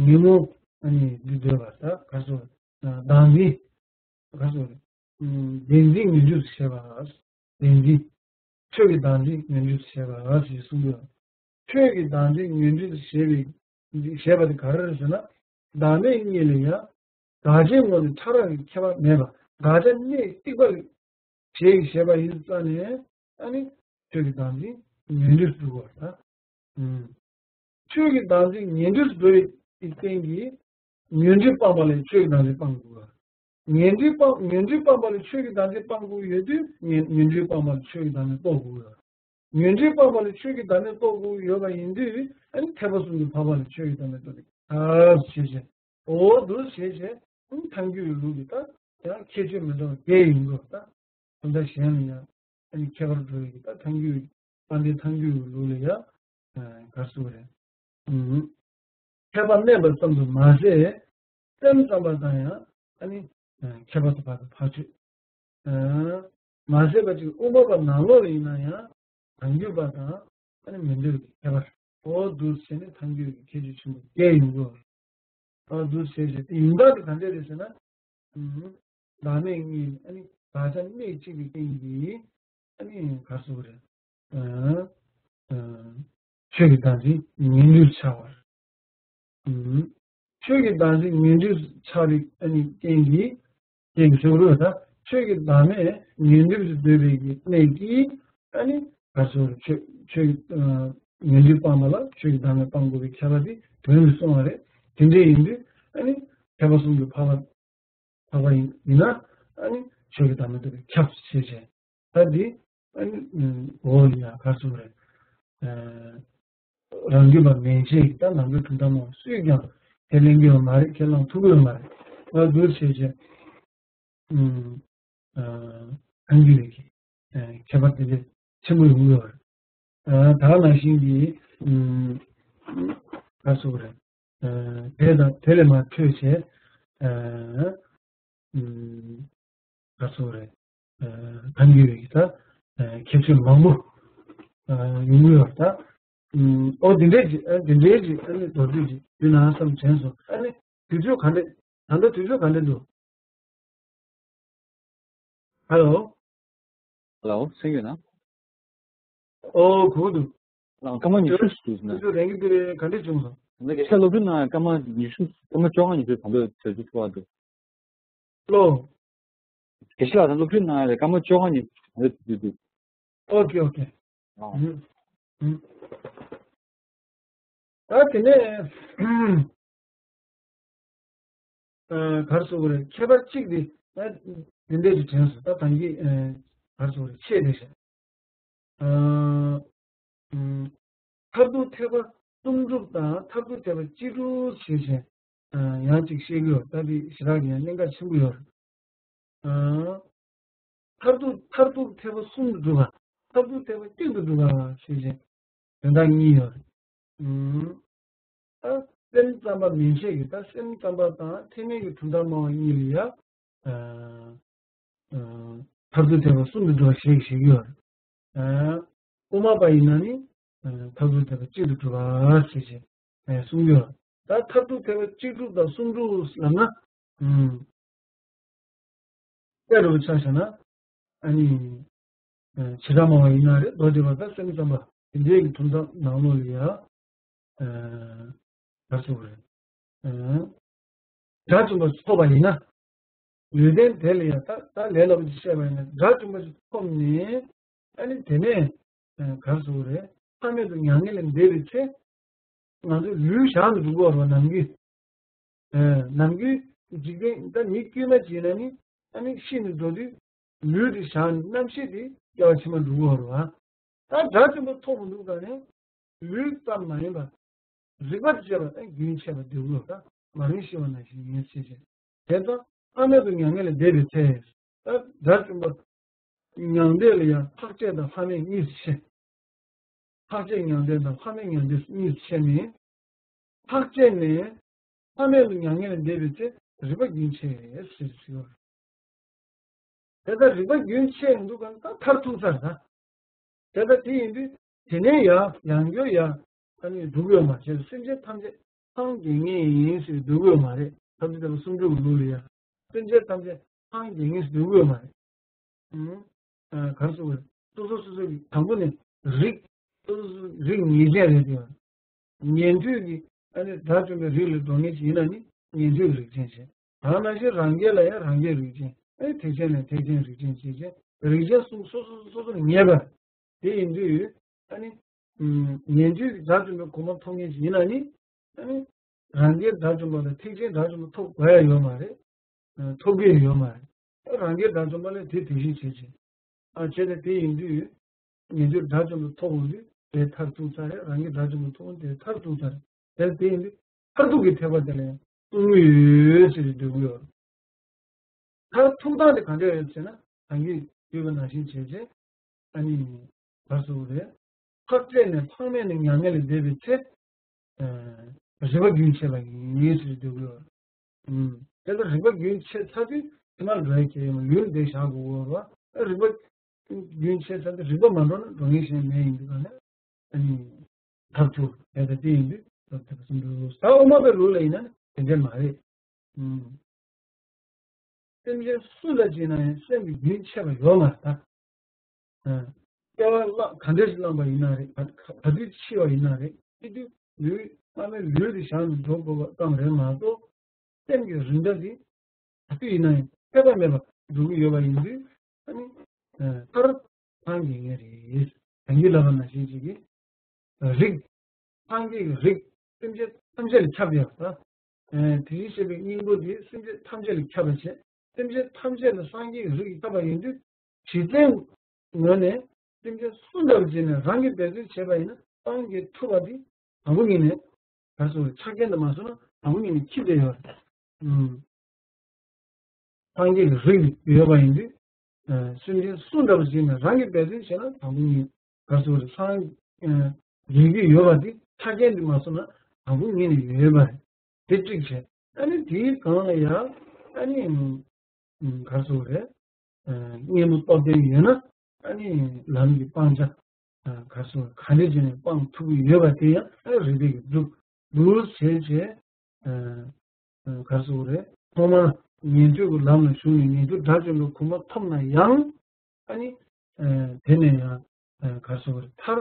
ཉོན་མོངས་ཨ་ནི་འདི་འདོད་པ་ད་ག་སོ། བདག་འཛིན། ག་སོ། བདེན་འཛིན་ངན་འགྲོས་སུ་བྱེད་པ། བདེན་འཛིན། ཆོས་ཀྱི་བདག་འཛིན་ངན་འགྲོས་སུ་བྱེད་པ་ཞེས་གསུངས་ཡོད། ཆོས་ཀྱི་བདག་འཛིན་ངན་འགྲོས་སུ་བྱེད་པའི་བྱེད་པ་དེ་ག་རེ་རེད་ཟེར་ན། བདག་མེད་གཉིས་ལ་ཡང་དགག་བྱའི་ངོས་ནས་ཕྲ་རགས་ཀྱི་ཁྱད་པར་མེད་པ། དགག་བྱ་གནས་གཅིག་པ་ལ་བྱེད་ཀྱི་བྱེད་པ་ཡིན་ཙང་ནས་ཨ་ནི་ཆོས་ཀྱི་བདག་འཛིན་ངན་འགྲོས་སུ་འགྲོ་བ་དང་། ཆོས་ཀྱི་བདག་འཛིན་ངན་འགྲོས་སུ་འགྲོ་བའི་རྟེན་གྱིས་ངན་འགྲོས་སྤངས་པ་ལས་ཆོས་ཀྱི་བདག་འཛིན་སྤང་དགོས། ངན་འགྲོས་སྤངས་ངན་འགྲོས་སྤངས་པ་ལས་ཆོས་ཀྱི་བདག་འཛིན་སྤང་དགོས་ཡོད་དུས་ངན་ངན་འགྲོས་སྤངས་པ་ལས་ཆོས་ཀྱི་བདག་འཛིན་རྟོགས་དགོས། ངན་འགྲོས་སྤངས་པ་ལས་ཆོས་ཀྱི་བདག་འཛིན་རྟོགས་དགོས་ཡོད་པ་ཡིན་དུས་ཨ་ནི་ཐེག་པ་གསུམ་གྱི་འཕགས་པ་ལས་ཆོས་ཀྱི་བདག་འཛིན་རྟོགས་ཏེ་ཐབས་ཤེས་བྱས། འོ་འདུག་བྱས་བྱས་ཨ་ནི་ཐལ་འགྱུར་ལུགས་ཀྱི་ད་ཡང་ཁྱད་ཆོས་མི་འདྲ་བ་བརྒྱད་ཡིན་དགོས་ད། དོན་དག་གཞན་ལ་ཡང་ཨ་ནི་ཁྱད་པར་འགྲོ་བའི་ད་ཐལ་འགྱུར་དཔལ་ལྡན་ཐལ་འགྱུར་གྱི་ལུགས་ལ་ཡང་ག་རེ་ཟེར་དགོས་རེད། ཁྱད་པར་དམན་པ་ཙམ་དུ་མ་ཟད་སེམས་ཙམ་པ་དང་ཡང་ཨ་ནི་ཁྱད་པར་དུ་བབ་པའི་ཕར་ཕྱོགས། མ་ཟད་པ་ཅིག་དབུ་མ་པ་ནང་ལོགས་ལ་ཡིན་ན་ཡང་ཐལ་འགྱུར་པ་དང་ཨ་ནི་མི་འདོད་པའི་ཁྱད་པར། འོ་འདུག་བྱས་ནས་ཐལ་འགྱུར་གྱི་ཁྱད་ཆོས་ཆེན་པོ་བརྒྱད་ཡོང་གི་ཡོད། ཨ་འདུག་བྱས་བྱས་ཡིན་དག་དེ་ག་འདྲ་རེད་ཟེར་ན། བདག་མེད་གཉིས་ཨ་ནི་དགག་བྱ་གནས་གཅིག་པའི་རྟེན་གྱིས་ཨ་ནི་ག་རེ་ཟེར་དགོས་རེད། ཆོས་ཀྱི་བདག་འཛིན་ངན་འགྲོས་ཆགས་པར། ཆོས་ཀྱི་བདག་འཛིན་ངན་འགྲོས་ཆགས་པའི་ཨ་ནི་རྐྱེན་གྱིས། རྐྱེན་གྱིས་ཟེར་དགོས་རེད་ད། ཆོས་ཀྱི་བདག་མེད་ངན་འགྲོས་སུ་འདོད་པའི་གི་གནད་ཀྱིས་ཨ་ནི་ག་རེ་ཟེར་དགོས་རེད། ཆོས་ཆོས་ཀྱི་ངན་འགྲོས་སྤངས་པ་ལ་ཆོས་ཀྱི་བདག་མེད་སྤང་དགོས་པའི་ཁྱད་པར་དེ་དོན་གྱིས་གསུངས་པ་རེད། དེ་འདྲ་ཡིན་དུས་ཨ་ནི་ཐེག་པ་གསུམ་གྱི་འཕགས་པ་འཕགས་པ་ཡིན་ན་ཨ་ནི་ཆོས་ཀྱི་བདག་མེད་རྟོགས་པའི་ཁྱབ་བྱེད་བྱེད། ད་འདི་ཨ་ནི་འོ་ཡ་ག་རེ་ཟེར་དགོས་རེད། རང་རྒྱུད་པ་མན་ཆད་ཀྱིས་ད་ནང་ཁུལ་གྲུབ་མཐའ་སྨྲ་བ་སུས་ཀྱང་ཁས་ལེན་གྱི་ཡོད་མ་རེད། ཁས་བླངས་ཐུབ་ཀྱི་ཡོད་མ་རེད། ང་འདུག་བྱས་བྱས། ཨུམ། ཨ། ཐལ་འགྱུར་བའི་གི་ཨ་ཁྱད་པར་དེ་འདྲ་ཆེན་པོ་ཡོང་གི་ཡོད་རེད། ཨ། ད་ག་ནང་བཞིན་གྱི་ཨུམ། ག་རེ་ཟེར་དགོས་རེད། ཨ། དེ་དང་དེ་ལས་མར་འཕྲོས་བྱས། ཨ། ཨུམ། ག་རེ་ཟེར་དགོས་རེད། ཨ། ཐལ་འགྱུར་བའི་གི་ད་ཨ་ཁྱད་ཆོས་མང་པོ་ཨ་ཡོང་གི་ཡོད་རེད་ད། ཨུམ། ཨོ་འདི་འདྲས་ཅིག་ཨ་འདི་འདྲས་ཅིག་ཨ་ནི་མདོར་བསྡུས་ཅིག་ཞུས་ན་བསམ་དྲན་སོང་། ཨ་ནི་དུས་ཚོད་ག་འདྲ། ད་ལྟ་དུས་ཚོད་ག་འདྲ་འདུག་ཧ་ལོ། ཧ་ལོ། གསན་ཡོད་ན། ཨོ་གོ་འདུག་ཨ། སྐར་མ་ཉི་ཤུ་ཞིག་འདུག་ན། དུས་ཚོད་རན་གྱི་འདུག་རེད། ག་འདྲ་བྱུང་སོང་། ད་དགེ་བཤེས་ལགས་སློབ་ཁྲིད་གནང་སྐར་མ་ཉི་ཤུ་སྐར་མ་བཅོ་ལྔ་ཉི་ཤུ་གང་འདོད་བྱ་རྒྱུ་ཐུབ་པ་འདུག་ལོ། དགེ་བཤེས་ལགས་དང་སློབ་ཁྲིད་གནང་ཡ་རེད། སྐར་མ་བཅོ་ལྔ་ཉི་ཤུ་གང་འདོད་བྱ་རྒྱུ་འདུག་ཨོ་ཀེ་ཨོ་ཀེ། ཨ། ཨུམ། ཨུམ། ད་དེ་ནས་ཨ་ག་རེ་ཟེར་དགོས་རེད། ཁྱད་པར་གཅིག་དེ་ཨ་འདི་འདྲས་ཀྱི་དྲན་སོང་། ད་ད་གིན་ཨ་ག་རེ་ཟེར་དགོས་རེད། ཆད་བསྡད་ཤག་ཨ། ཨུམ། མཐར་ཐུག་ཐེག་པ་གསུམ་སྒྲུབ་དང་མཐར་ཐུག་ཐེག་པ་གཅིག་སྒྲུབ་ཞེས་བྱས། ཨ། ཡང་གཅིག་བཤད་ཀྱི་ཡོད། ད་འདི་ཞེ་དྲག་གི་ཡང་གནད་འགག་ཆེན་པོ་ཡོད་རེད། ཨ། མཐར་ཐུག་མཐར་ཐུག་ཐེག་པ་གསུམ་དུ་སྒྲུབ་པ། མཐར་ཐུག་ཐེག་པ་གཅིག་ཏུ་སྒྲུབ་པ་ཞེས་བྱས། དོན་དག་གཉིས་ཡོད་རེད། ཨུམ། ད་སེམས་ཙམ་པ་མན་ཆད་ཀྱི་ད་སེམས་ཙམ་པ་དང་ཐེག་དམན་གྱི་གྲུབ་མཐའ་སྨྲ་བ་གཉིས་ལ་ཡང་། ཨ། ཨ། མཐར་ཐུག་ཐེག་པ་གསུམ་དུ་སྒྲུབ་པ་ཞེས་བྱེད་ཀྱི་ཡོད་རེད། ཨ། དབུ་མ་པ་ཡིན་ན་ནི། ཨ། མཐར་ཐུག་ཐེག་པ་གཅིག་ཏུ་སྒྲུབ་པ་ཞེས་བྱས། ཨ། གསུངས་ཡོད། ད་མཐར་ཐུག་ཐེག་པ་གཅིག་སྒྲུབ་དང་གསུམ་སྒྲུབ་ལབ་ན། ཨུམ། དཔེ་རུ་ཆ་བཞག་ན། ཨ་ནི། ཨ། བྱེ་བྲག་སྨྲ་བ་ཡིན་ན་རེད། མདོ་སྡེ་པ་དང་སེམས་ཙམ་པ་དེ་འདྲའི་གི་གྲུབ་མཐའ་ནང་ལོགས་ལ་ཡ། ཨ། ག་རེ་ཟེར་དགོས་རེད། ཨ། དགྲ་བཅོམ་པ་ཐོབ་པ་ཡིན་ན། ལུས་རྟེན་དེ་ལ་ཡང་ད་ད་ལས་སླ་པོ་ཅིག་བཤད་པ་ཡིན་ན་དགྲ་བཅོམ་པ་ཞིག་ཐོབ་ནས་ཨ་ནི་དེ་ནས་ག་རེ་ཟེར་དགོས་རེད། ཐ་མལ་དུ་མྱ་ངན་ལས་འདས་པའི་ཚེ་ང་ཚོ་ལུས་བཞག་ནས་འགྲོ་དགོས་རེད་པ། ནམ་རྒྱུན་ནམ་རྒྱུན་འཇིག་རྟེན་ད་མི་དཀྱུས་མ་ཅིག་ཡིན་ན་ནི་ཨ་ནི་ཤི་ནས་འགྲོ་དུས་ལུས་དེ་བཞག་ནས་རྣམ་ཤེས་དེ་སྐྱེ་བ་ཕྱི་མ་འགྲོ་དགོས་རེད་པ། ད་དགྲ་བཅོམ་པ་ཐོབ་མི་འདུག་ད་ནི། ལུས་ཙམ་མ་ཡིན་པར་རིག་པ་དང་བཅས་པ་ཨེ་རྒྱུན་ཆད་པ་འདོད་དགོས་ཀ། མ་རིག་ཤི་བ་ནང་བཞིན་ཡིན་ཟེར་བྱས། དེ་ལྟར་ཐ་མལ་དུ་མྱ་ངན་ལས་འདས་པའི་ཚེ། ད་དགྲ་བཅོམ་པ་ མྱང་འདས་ལ་ཡང་ཐག་བཅད་དང་ལྷག་མེད་གཉིས་སུ་ཕྱེ། ཐག་བཅད་མྱང་འདས་དང་ལྷག་མེད་མྱང་འདས་གཉིས་སུ་ཕྱེ་ནས། ཐག་བཅད་ནས་ལྷག་མེད་ལ་མྱ་ངན་ལས་འདས་པའི་ཚེ་རིག་པ་རྒྱུན་ཆད་ཟེར་ཞུ་བ། དེ་ལྟར་རིག་པ་རྒྱུན་ཆད་འདུག་གམ། ད་མཐར་ཐུག་ཚར་ད། དེ་ལྟར་དེ་ཡིན་དུས་དེ་ནས་ཡང་ཡང་བསྐྱར་ཡང་ཨ་ནི་འགྲོ་གི་ཡོད་མ་རེད། སེམས་ཅན་ཐམས་ཅད་སངས་རྒྱས་ངེས་ཡིན་ཟེར་འགྲོ་གི་ཡོད་མ་རེད། ཐམས་ཅད་ལ་སུམ་ཅུ་གི་ལུགས་ལ་ཡང་སེམས་ཅན་ཐམས་ཅད་སངས་རྒྱས་ངེས་ཟེར་འགྲོ་གི་ཡོད་མ་རེད། ཨུམ། ཨ། གར་སོང་བས་སོ་སོ་སོ་སོ་གི་དང་པོ་ནས་རིགས། སོ་སོ་སོ་རིགས་ངེས་ཅན་རེད་དེ། ཉན་ཐོས་ཀྱི་ཨ་ནི་དགྲ་བཅོམ་པའི་རིགས་ལ་འགྲོ་མཁན་ཞིག་ཡིན་ན་ནི་ཉན་ཐོས་ཀྱི་རིགས་ཅན་བྱས། དེ་ནང་བཞིན་རང་རྒྱལ་ལ་ཡང་རང་རྒྱལ་རིགས་ཅན། ཨ་ནི་ཐེག་ཆེན་ལ་ཐེག་ཆེན་རིགས་ཅན་བྱས་བྱས། རིགས་ཅན་གསུམ་སོ་སོ་སོ་སོ་ལ་ངེས་པ། དེ་ཡིན་དུས་ཨ་ནི། ཨུམ། ཉན་ཐོས་ཀྱི་དགྲ་བཅོམ་པའི་གོ་འཕང་ཐོབ་མཁན་ཞིག་ཡིན་ན་ནི། ཨ་ནི། རང་རྒྱལ་དགྲ་བཅོམ་པ་དང་ཐེག་ཆེན་དགྲ་བཅོམ་པ་ཐོབ་དགོས་ཡ་ཡོད་མ་རེད། ཨ། ཐོབ་ཀྱི་ཡོད་མ་རེད། རང་རྒྱལ་དགྲ་བཅོམ་པ་ལ་དེ་དེ་བཞིན་བྱེད་ཅིང་། ཨ། བྱས་ཏེ་དེ་ཡིན་དུས། ཉན་ཐོས་དགྲ་བཅོམ་པ་ཐོབ་འོང་དུས་དེ་མཐར་ཐུག་ཚར་རེད། རང་རྒྱལ་དགྲ་བཅོམ་པ་ཐོབ་འོང་དེ་མཐར་ཐུག་ཚར་རེད། དེ་དེ་ཡིན་དུས་མཐར་ཐུག་གི་ཐེག་པ་དེ་ལ་ཡང་ཐུག་མུས་ཡོད་ཟེར་ཏེ་འདོད་ཀྱི་ཡོད། མཐར་ཐུག་སྟངས་དེ་ག་འདྲ་ཡོད་ཟེར་ན། ད་གིན་ཞུས་པ་ནང་བཞིན་བྱས་རྗེས། ཨ་ནི། ག་རེ་ཟེར་དགོས་རེད། ཐག་བཅད་ནས་ལྷག་མེད་ལ་མྱ་ངན་ལས་འདས་པའི་ཚེ། ཨ། རིག་པ་རྒྱུན་ཆད་པ་ཡིན་ཟེར་འདོད་ཀྱི་ཡོད། ཨུམ། དེ་ལྟར་རིག་པ་རྒྱུན་ཆད་ཚར་དུས་ཕྱི་མར་འགྲོ་ཡ་གལ་ཡོད་མ་རེད། ཡུན་དེ་བཞག་དགོས་ཀྱི་ཡོད་རེད་བ། རིག་པ་རྒྱུན་ཆད་ཚར་དུས་རིག་པ་མ་འགྲོ་ན་འགྲོ་མཁན་གཞན་མེད་ཡིན་དུས་ག་ལ། ཨ་ནི། མཐར་ཐུག་དེ་ལྟ་དེ་ཡིན་དུས་ཐེག་པ་གསུམ་འགྲོ། ད་དབུ་མ་པའི་ལུགས་ལ་ཡིན་ན་དེ་འདྲ་མ་རེད། ཨུམ། སེམས་ཅན་སུ་ལ་བྱས་ན་ཡང་སེམས་ཀྱི་རྒྱུན་ཆད་པ་ཡོད་མ་རེད་ད། ཨ། སྐྱེ་བ་བླངས་ག་འདྲ་ཞིག་བླངས་པ་ཡིན་ན་རེད། ག་ག་དུས་འཆི་བ་ཡིན་ན་རེད། འཆི་དུས་ལུས་སྔ་མའི་ལུས་དེ་བཞག་ནས་འགྲོ་དགོས་པ་ཙམ་རེད་མ་གཏོགས། སེམས་ཀྱི་རིགས་འདྲ་དེ་ག་དུས་ཡིན་ན་ཡང་ཚད་པ་མེད་པར་འགྲོ་གི་ཡོད་པ་ཡིན་དུས། ཨ་ནི། ཨ། མཐར་སངས་རྒྱས་ངེས་རེད། ད་གིན་ལབ་པ་ནང་བཞིན་ཅིག་གི་རིགས། སངས་རྒྱས་ཀྱི་རིགས་སེམས་ཅན་ཐམས་ཅད་ལ་ཁྱབ་ཡོད་ད། ཨ། དེ་བཞིན་གཤེགས་པའི་སྙིང་པོ་དེ་སེམས་ཅན་ཐམས་ཅད་ལ་ཁྱབ་པ་བྱས། སེམས་ཅན་ཐམས་ཅད་ལ་སངས་རྒྱས་ཀྱི་རིགས་ཁྱབ་པ་ཡིན་དུས། གཞི་རྟེན་ངོས་ནས་སེམས་ཅན་སུ་འདྲ་བ་ཅིག་ནས་རང་གིས་འབད་བརྩོན་བྱས་པ་ཡིན་ན་སངས་རྒྱས་ཐུབ་པ་དེ་དང་པོ་ཉིད་ནས། ག་རེ་ཟེར་དགོས་རེད། ཆ་རྐྱེན་དེ་མ་སོང་ན་དང་པོ་ཉིད་ནས་ཁྱབ་བསྡད་ཡོད་རེད། ཨུམ། སངས་རྒྱས་ཀྱི་རིགས་ཡོད་པ་ཡིན་དུས། ཨ། སེམས་ཅན་སུ་འདྲ་བ་ཞིག་ནས་རང་གིས་འབད་བརྩོན་བྱས་ན་དང་པོ་ཉིད། ག་རེ་ཟེར་དགོས་རེད། སངས་རྒྱས་ཀྱི་ཡོད་པ་དེ་ཆ་རྐྱེན་དེ་མ་སོང་ན་དང་པོ་ཉིད་ནས་ཡོད་པ་རེད། དེ་གཅིག་བྱས། ཨ་ནི་དེའི་སྒང་ལ་ཡང་ཨ་ནི། ཨུམ། ག་རེ་ཟེར་དགོས་རེད། ཨ། གཉེན་པོ་སྟོབས་ལྡན་ཡོད་ན་ཨ་ནི་ལམ་གྱི་སྤང་བྱ། ཨ། ག་རེ་ཟེར་དགོས་རེད། ག་འདྲ་བྱས་ནས་སྤང་ཐུབ་ཀྱི་ཡོད་པ་དེ་ཡང་ཨ་རིགས་པས་ཀྱིས་སྒྲུབ་སྒྲུབ་བྱས་བྱས། ཨ། ཨ། ག་རེ་ཟེར་དགོས་རེད། ཐོག་མར་ཉན་ཐོས་ཀྱི་ལམ་ལ་ཞུགས་ནས་ཉན་ཐོས་དགྲ་བཅོམ་པའི་གོ་འཕང་ཐོབ་ན་ཡང་ཨ་ནི། ཨ། དེ་ནས་ཡང་། ཨ། ག་རེ་ཟེར་དགོས་རེད། མཐར་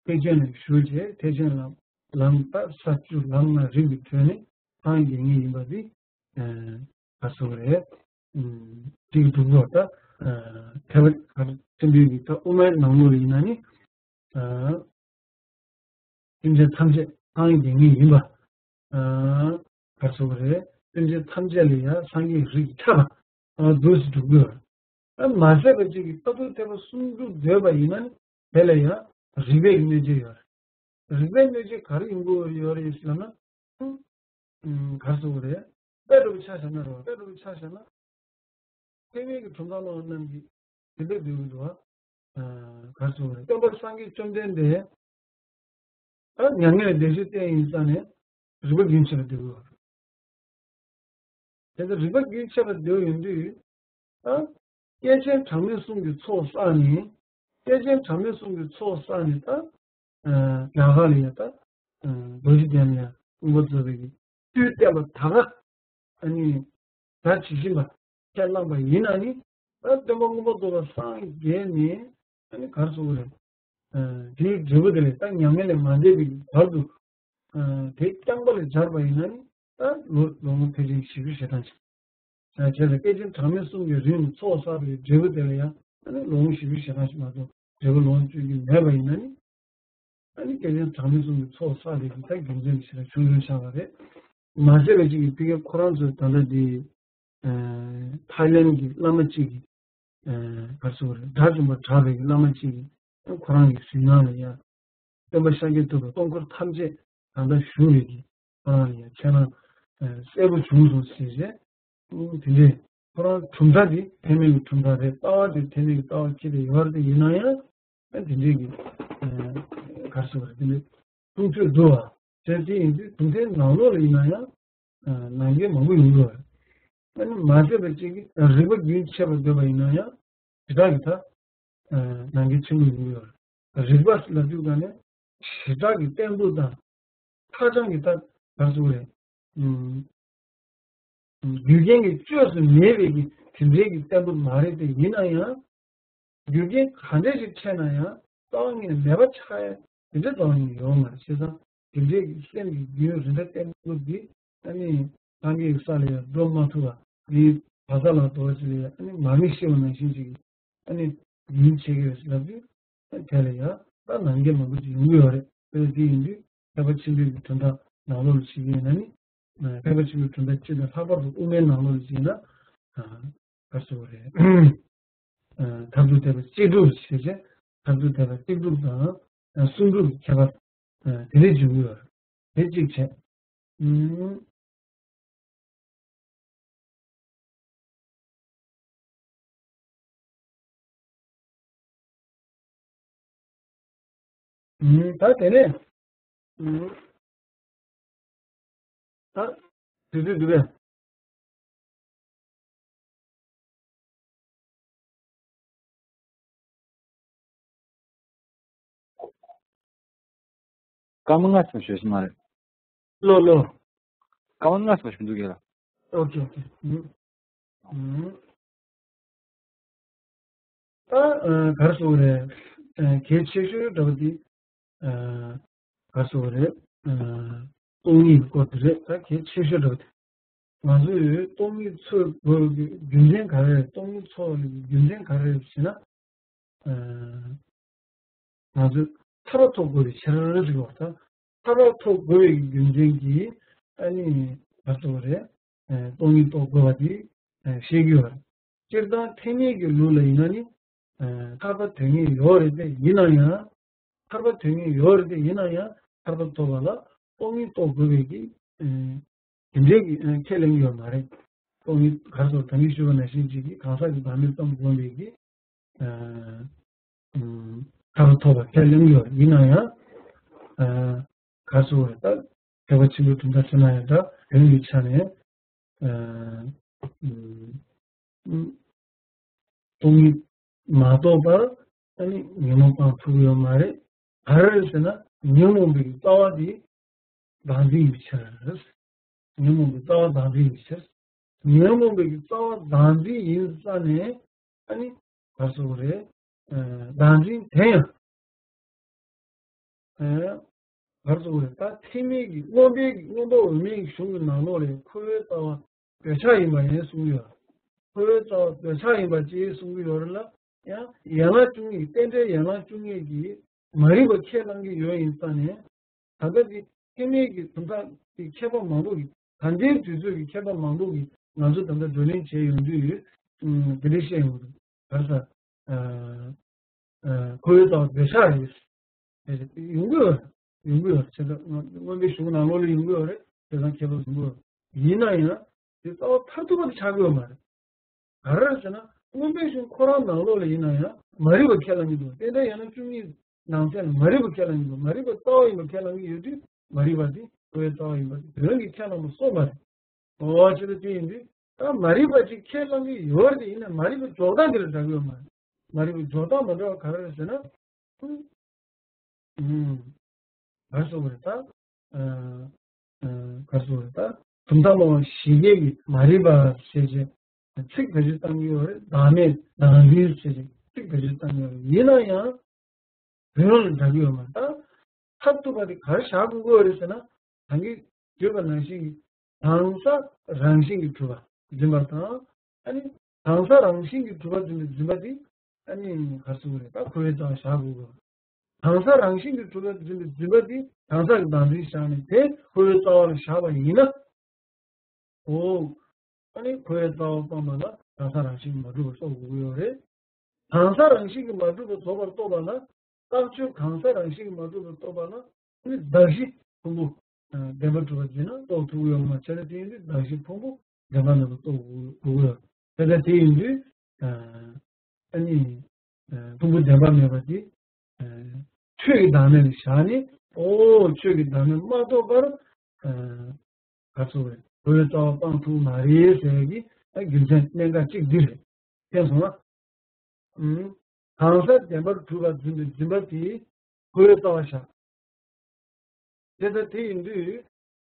ཐེག་ཆེན་ལ་ཞུགས་བྱས་ཐེག་ཆེན་ལམ་ལམ་ལྟར་ས་བཅུ་ལམ་ལྔ་རིམ་གྱིས་གྲོལ་ནས་སངས་རྒྱས་ངེས་ཡིན་པ་འདི། ཨ། ག་རེ་ཟེར་དགོས་རེད། ཨུམ། དེ་གི་སྒྲུབ་ལུགས་ད། ཨ། ཐེག་པ་ག་རེ་ཆེན་པོའི་གི་ད་དབུ་མའི་ནང་ལོགས་ལ་ཡིན་ན་ནི། ཨ། སེམས་ཅན་ཐམས་ཅད་སངས་རྒྱས་ངེས་ཡིན་པ། ཨ། ག་རེ་ཟེར་དགོས་རེད། སེམས་ཅན་ཐམས་ཅད་ལ་ཡང་སངས་རྒྱས་རིགས་ཁྱབ་པ། ཨ། འདུག་སེ་སྒྲུབ་དགོས། ཨ། མ་ཟད་པ་ཅིག་གིས་མཐར་ཐུག་ཐེག་པ་གསུམ་སྒྲུབ་འདོད་པ་ཡིན་ན་ནི་དེ་ལ་ཡང་རིགས་པའི་གནོད་བྱེད་ཡོད་རེད། རིགས་པའི་གནོད་བྱེད་ག་རེ་ཡོང་གི་ཡོད་རེད་ཟེར་ན། ཨུམ། ག་རེ་ཟེར་དགོས་རེད། དཔེ་འདྲ་པོ་ཆ་བཞག་ན་རེད་བ། དཔེ་འདྲ་པོ་ཆ་བཞག་ན། ཐེག་དམན་གྱི་གྲུབ་མཐའ་སློབ་པ་རྣམས་ཀྱིས་དེ་འདྲ་འདོད་ཀྱི་འདུག་བ། ཨ། ག་རེ་ཟེར་དགོས་རེད། སྟོན་པ་སངས་རྒྱས་བཅོམ་ལྡན་འདས། ཨ། མྱ་ངན་ལས་འདས་ཚུལ་བསྟན་ཡིན་ཙང་ནས་རིགས་པ་རྒྱུན་ཆད་པ་འདོད་ཀྱི་ཡོད་རེད། དེ་ལྟར་རིགས་པ་རྒྱུན་ཆད་པ་འདོད་ཡོང་དུས། ཨ། སྐྱེས་ཆེན་གྲངས་མེད་གསུམ་གྱི་ཚོགས་བསགས་ནས། སྐྱེས་ཆེན་གྲངས་མེད་གསུམ་གྱི་ཚོགས་བསགས་ནས་ད། ཨ། རྒྱ་གར་ལ་ཡ་ད། ཨ། རྡོ་རྗེ་གདན་ལ་ཡ་དབུ་མ་རྫོགས་པའི་གི་དུས་བསྟན་པ་ད་ག་ཨ་ནི་ད་ཇི་བཞིན་པ་ཁས་བླངས་པ་ཡིན་ན་ནི། ད་སྟོན་པ་མངོན་པར་རྫོགས་པ་སངས་རྒྱས་ནས་ཨ་ནི་ག་རེ་ཟེར་དགོས་རེད། ཨ། དེའི་འབྲས་བུ་དེ་ལས་ད་མྱ་ངན་ལས་མ་འདས་པའི་བར་དུ། ཨ། དེ་རྐྱང་པ་ལ་སྦྱར་བ་ཡིན་ན་ནི་ད་ལོ་ལོ་ངོ་ཕལ་ཆེར་བཞི་བཅུ་ཞེ་གྲངས་ཅིག། ཨ། བྱས་ཙང་སྐྱེས་ཆེན་གྲངས་མེད་གསུམ་གྱི་རིང་ལ་ཚོགས་བསགས་པའི་འབྲས་བུ་དེ་ལ་ཡང་ཨ་ནི་ལོ་ངོ་བཞི་བཅུ་ཞེ་གྲངས་ཤིག་མ་གཏོགས་འབྲས་བུ་ལོངས་སྤྱོད་རྒྱུ་མེད་པ་ཡིན་ན་ནི། ཨ་ནི་སྐྱེས་ཆེན་གྲངས་མེད་གསུམ་གྱི་ཚོགས་བསགས་པའི་གི་ད་རྒྱུ་མཚན་ཞིག་ལ་ཆུང་ཆུང་ཆགས་པ་རེད། མ་ཟད་པ་ཅིག་གི་ཕ་གིར་ཁོ་རང་ཚོའི་ད་ལྟ་འདི། ཨ། ཐའི་ལེན་གྱི་བླ་མ་གཅིག་གིས། ཨ། ག་རེ་ཟེར་དགོས་རེད། དགྲ་བཅོམ་པར་གྲགས་པའི་གི་བླ་མ་གཅིག་གིས་ཁོ་རང་གི་གཟིམ་ནང་ལ་ཡང་། སྟོན་པ་ཤཱཀྱ་ཐུབ་པ་སྟོང་འཁོར་ཐམས་ཅད་ད་ལྟ་བཞུགས་པའི་གི་ཁོ་རང་ལ་ཡང་ཁྱེད་རང་གསལ་པོ་བྱུང་སོང་ཟེར་བྱས། ཨུ། དེ་འདྲས་ ཁོ་རང་གྲུབ་མཐའ་དེ་ཐེག་དམན་གྱི་གྲུབ་མཐའ་རེད། ལྟ་བ་དེ་ཐེག་དམན་གྱི་ལྟ་བ་ཁྱད་དུ་ཡོད་རེད། ཡིན་ན་ཡང་ཨ་དེ་འདྲའི་གི་ཨ་ག་རེ་ཟེར་དགོས་རེད། དེ་འདྲའི་གསུང་ཚོད་འདུག་བ། བྱས་ཙང་ཡིན་དུས་གྲུབ་མཐའི་ནང་ལོགས་ལ་ཡིན་ན་ཡང་ཨ་ནང་འགལ་མང་པོ་ཡོང་གི་ཡོད་རེད། ཨ་ནི་མ་བྱས་པ་གཅིག་གིས་རིགས་པ་རྒྱུན་ཆད་པར་འདོད་པ་ཡིན་ན་ཡང་ཞེ་དྲག་གི་ད་ཨ་ནང་འགལ་ཆེན་པོ་ཡོང་གི་ཡོད་རེད། རིགས་པ་ལབ་དུས་ག་ནས་ཞེ་དྲག་གི་བརྟན་པོ་དང་ཧ་ཅང་གི་ད་ག་རེ་ཟེར་དགོས་རེད། ཨུམ། རྒྱུ་རྐྱེན་གྱི་བཅོས་སུ་མེད་པའི་གི་དེ་འདྲའི་གི་བརྟན་པོ་མ་རེད་དེ། ཡིན་ན་ཡང་རྒྱུ་རྐྱེན་ག་འདྲ་ཞིག་འཕྲད་ན་ཡང་རྩ་བ་ཉིད་ནས་མེད་པ་ཆགས་ཡ་དེ་འདྲ་རྩ་བ་ཉིད་ནས་ཡོང་མ་རེད། བྱས་ཙང་དེ་འདྲའི་གི་སེམས་ཀྱི་རྒྱུན་རིགས་འདྲ་བརྟན་པོ་འདི་ཨ་ནི་སངས་རྒྱས་ཀྱི་ས་ལ་ཡང་འགྲོ་མ་ཐུབ་པ་འདི་བག་ཚ་ལ་དོ་ཞིག་ལ་ཡང་ཨ་ནི་མར་མེ་ཤི་བ་ནང་བཞིན་ཞིག་གི་ཨ་ནི་རྒྱུན་ཆད་ཀྱི་རེད་ལབ་དུས་དེ་ལ་ཡང་ད་ནང་འགལ་མང་པོ་ཅིག་ཡོང་གི་ཡོད་རེད། དེ་དེ་ཡིན་དུས་ཐེག་པ་ཆེན་པོའི་གི་གྲུབ་མཐའ་ནང་ལོགས་ལ་ཞིག་ཡིན་ན་ནི། ཐེག་པ་ཆེན་པོའི་གྲུབ་མཐའ་སྤྱི་དང་ལྷག་པར་དུ་དབུ་མའི་ནང་ལོགས་ལ་བྱས་ན། ག་རེ་ཟེར་དགོས་རེད། མཐར་ཐུག་ཐེག་པ་གཅིག་སྒྲུབ་ཞེས་བྱ། མཐར་ཐུག་ཐེག་པ་གཅིག་སྒྲུབ་དང་གསུམ་སྒྲུབ་ཀྱི་ཁྱད་པར་དེ་འདྲ་བྱུང་གི་ཡོད་རེད། དེ་གཅིག་བྱས། ད་དེ་ནས་ད་དུས་ཚོད་འདུག་གས། སྐར་མ་ལྔ་ཙམ་ཞོག་ཤི་མ་རེད། ལོ་ལོ། སྐར་མ་ལྔ་ཙམ་ཞིག་འདུག་གས་ལ། ཨོ་ཀེ་ཨོ་ཀེ། ཨུ། ཨུ། ད་ག་རེ་ཟེར་དགོས་རེད། གལ་ཆེ་ཤོས་འདྲ་བོ་དེ་ག་རེ་ཟེར་དགོས་རེད། སྟོང་ཉིད་སྐོར་དེ་རེད། ད་གལ་ཆེ་ཤོས་འདྲ་བོ་དེ། ང་ཚོས་སྟོང་ཉིད་འཚོལ་དགོས་ཀྱི་རྒྱུ་མཚན་ག་རེ་རེད། སྟོང་ཉིད་འཚོལ་བའི་རྒྱུ་མཚན་ག་རེ་རེད་ཟེར་ན། ང་ཚོས་ཐར་པ་ཐོབ་དགོས་པའི་ཕྱིར་ཟེར་བ་དང་། ཐར་པ་ཐོབ་དགོས་པའི་རྒྱུ་མཚན་གྱིས་ཨ་ནི་ག་རེ་ཟེར་དགོས་རེད། སྟོང་ཉིད་རྟོགས་དགོས་པ་དེ་བཤད་ཀྱི་ཡོད་རེད། སྤྱིར་བཏང་ཐེག་དམན་གྱི་ལུགས་ལ་ཡིན་ན་ནི། ཐར་པ་དོན་གཉེར་ཡོད་རེད་དེ། ཡིན་ན་ཡང་། ཐར་པ་དོན་གཉེར་ཡོད་རེད་དེ། ཡིན་ན་ཡང་ཐར་པ་ཐོབ་པ་ལ་སྟོང་ཉིད་རྟོགས་དགོས་པའི་གི་དེ་འདྲའི་གི་ཁས་ལེན་གྱི་ཡོད་མ་རེད། སྟོང་ཉིད་ག་རེ་ཟེར། ད་གིན་ཞུས་པ་ནང་བཞིན་ཅིག་གི་གང་ཟག་གི་བདག་མེད་ཙམ་བསྒོམས་པའི་གི་ཐར་པ་ཐོབ་པ་ཁས་ལེན་གྱི་ཡོད་རེད། ཡིན་ན་ཡང་ག་རེ་ཟེར་དགོས་རེད། ད་ཐེག་པ་ཆེན་པོའི་གྲུབ་མཐའ་ཟེར་ན་ཡང་འདྲ། དོན་གྱི་ཆ་ནས། སྟོང་ཉིད་མ་རྟོགས་པར་ཨ་ནི་ཉོན་མོངས་སྤང་ཐུབ་ཀྱི་ཡོད་མ་རེད། ག་རེ་རེད་ཟེར་ན། ཉོན་མོངས་པའི་རྩ་བ་དེ་བདག་འཛིན་ཡིན་པའི་ཕྱིར། ཉོན་མོངས་པའི་རྩ་བ་བདག་འཛིན་ཡིན་པའི་ཕྱིར། ཉོན་མོངས་པའི་རྩ་བ་བདག་འཛིན་ཡིན་ཙང་ནས་ཨ་ནི་ག་རེ་ཟེར་དགོས་རེད། བདག་འཛིན་དེ་ཡང་། ཨ། ག་རེ་ཟེར་དགོས་རེད། ད་ཐེག་དམན་གྱི་མངོན་པའི་མངོན་པ་འོག་མིན་གྱི་གཞུང་གི་ནང་ལོགས་ལ་འཁོར་བའི་རྩ་བ་འདོད་ཆགས་ཡིན་པ་ཡིན་གསུང་གི་ཡོད། འཁོར་བའི་རྩ་བ་འདོད་ཆགས་ཡིན་པ་ཅེས་གསུང་གི་ཡོད་རེད་ལ། ཡང་ཡན་ལག་བཅུ་གཉིས། རྟེན་འབྲེལ་ཡན་ལག་བཅུ་གཉིས་ཀྱིས་མ་རིག་པ་ཁས་བླང་གི་ཡོད་ཡིན་ཙང་ནས། ད་ལྟ་འདི་ཐེག་དམན་གྱི་དོན་དག་གི་མཁས་པ་མང་པོ་གིས། ད་ལྟའི་དུས་ཚོད་ཀྱི་མཁས་པ་མང་པོ་གིས་ང་ཚོ་ད་ལྟ་བགྲོ་གླེང་བྱས་ཡོང་དུས། ཨ། དེ་འདྲ་བཤད་ཡོང་གི་འདུག། ག་རེ་ཟེར། ཨ། ཨ། འཁོར་བའི་རྩ་བ་འདོད་ཆགས་རེད། ཡོང་གི་ཡོད། ཡོང་གི་ཡོད། བྱས་ཙང་མངོན་པའི་གཞུང་ནང་ལོགས་ལ་ཡོང་གི་ཡོད་རེད། བྱས་ཙང་མཁས་པ་གསུང་གི་ཡོད། ཡིན་ན་ཡང་དེ་རྩ་བ་མཐར་ཐུག་པ་དེ་ཆགས་ཀྱི་ཡོད་མ་རེད། ག་རེ་རེད་ཟེར་ན། མངོན་པའི་གཞུང་ཁོ་རང་ནང་ལོགས་ལ་ཡིན་ན་ཡང་མ་རིག་པ་ཁས་བླངས་ཀྱི་འདུག། རྟེན་འབྲེལ་ཡན་ལག་བཅུ་གཉིས་ནང་གསལ་ལ་མ་རིག་པ་ཁས་བླངས་ཀྱི་འདུག། མ་རིག་པའི་རྩ་བ་ཡིན་པ་ཁས་བླངས་ཀྱི་ཡོད་དུས། མ་རིག་པ་དེ་འཁོར་བའི་རྩ་བ་ཡིན་པ་དེ་དོན་གྱི་ཁས་བླངས་པ་སོང་མ་རེད། འོ། ཅི་ལྟར་དེ་ཡིན་དུས། ད་མ་རིག་པ་ཅིག་ཁས་བླངས་ཀྱི་ཡོད་རེད་དེ། ཡིན་ན་མ་རིག་པའི་འཇོག་སྟངས་དེ་ལ་འདྲ་གི་ཡོད་མ་རེད། མ་རིག་པའི་འཇོག་སྟངས་མ་འདྲ་བ་ག་རེ་རེད་ཟེར་ན། ཨུམ། ག་རེ་ཟེར་དགོས་རེད་ད། ཨ། ཨ། ག་རེ་ཟེར་དགོས་རེད་ད། གྲུབ་མཐའ་སློབ་དཔོན་ཞི་རྒྱས་ཀྱིས་མ་རིག་པ་ཞེས་བྱས་ཚིག་བེད་སྤྱོད་བཏང་གི་ཡོད་རེད། བདག་མེད་བདག་འཛིན་ཞེས་བྱས་ཚིག་བེད་སྤྱོད་བཏང་གི་ཡོད་རེད། ཡིན་ན་ཡང་དོན་ལ་འདྲ་གི་ཡོད་མ་རེད་ད། མཐར་ཐུག་པ་དེ་ག་རེ་བཞག་དགོས་ཀྱི་ཡོད་རེད་ཟེར་ན། ད་གིན་བརྗོད་པ་ནང་བཞིན་གྱི་གང་ཟག་རང་བཞིན་གྱིས་གྲུབ་པ་འཛིན་པ་དང་། ཨ་ནི་གང་ཟག་རང་བཞིན་གྱིས་གྲུབ་པ་འཛིན་པའི་འཛིན་པ་དེ། ཨ་ནི་ག་རེ་ཟེར་དགོས་རེད། ད་འཁོར་བའི་རྩ་བ་བཞག་དགོས་ཀྱི་ཡོད། གང་ཟག་རང་བཞིན་གྱིས་གྲུབ་པ་འཛིན་པའི་འཛིན་པ་དེ་གང་ཟག་གི་བདག་འཛིན་བཞག་ནས་དེ་འཁོར་བའི་རྩ་བ་ལ་བཞག་པ་ཡིན་ན། འོ། ཨ་ནི་འཁོར་བའི་རྩ་བ་སྤངས་པ་ལ་གང་ཟག་རང་བཞིན་གྱིས་མ་གྲུབ་པ་རྟོགས་དགོས་ཀྱི་ཡོད་རེད། གང་ཟག་རང་བཞིན་གྱིས་མ་གྲུབ་པ་རྫོགས་པར་རྟོགས་པ་ལ། རྟགས་ཆོས་གང་ཟག་རང་བཞིན་གྱིས་མ་གྲུབ་པ་རྟོགས་པ་ལ། ཨ་ནི་གདགས་གཞི་ཕུང་པོ་བདེན་པར་གྲུབ་པར་འཛིན་ན་རྟོགས་ཐུབ་ཀྱི་ཡོད་མ་རེད། བྱས་ན་དེ་ཡིན་དུས་གདགས་གཞི་ཕུང་པོ་བདེན་པ་མེད་པར་རྟོགས་དགོས་ཀྱི་ཡོད། དེ་ལྟར་དེ་ཡིན་དུས། ཨ་ནི། ཕུང་པོ་བདེན་པ་མེད་པ་དེ། ཆོས་ཀྱི་བདག་མེད་ལ་བཞག་ནས། ཨོ་ཆོས་ཀྱི་བདག་མེད་མ་རྟོགས་པར། ག་ཚོད་རེད། འཁོར་བའི་རྩ་བ་སྤང་ཐུབ་མ་རེད་ཟེར་གྱི་རྒྱུ་མཚན་གནད་འགག་གཅིག་འདི་རེད། མཁྱེན་སོང་ང་། གང་ཟག་བདེན་པར་གྲུབ་པར་འཛིན་པའི་འཛིན་པ་དེ་འཁོར་བའི་རྩ་བ་བཞག་དེ་ལྟར་དེ་ཡིན་དུས།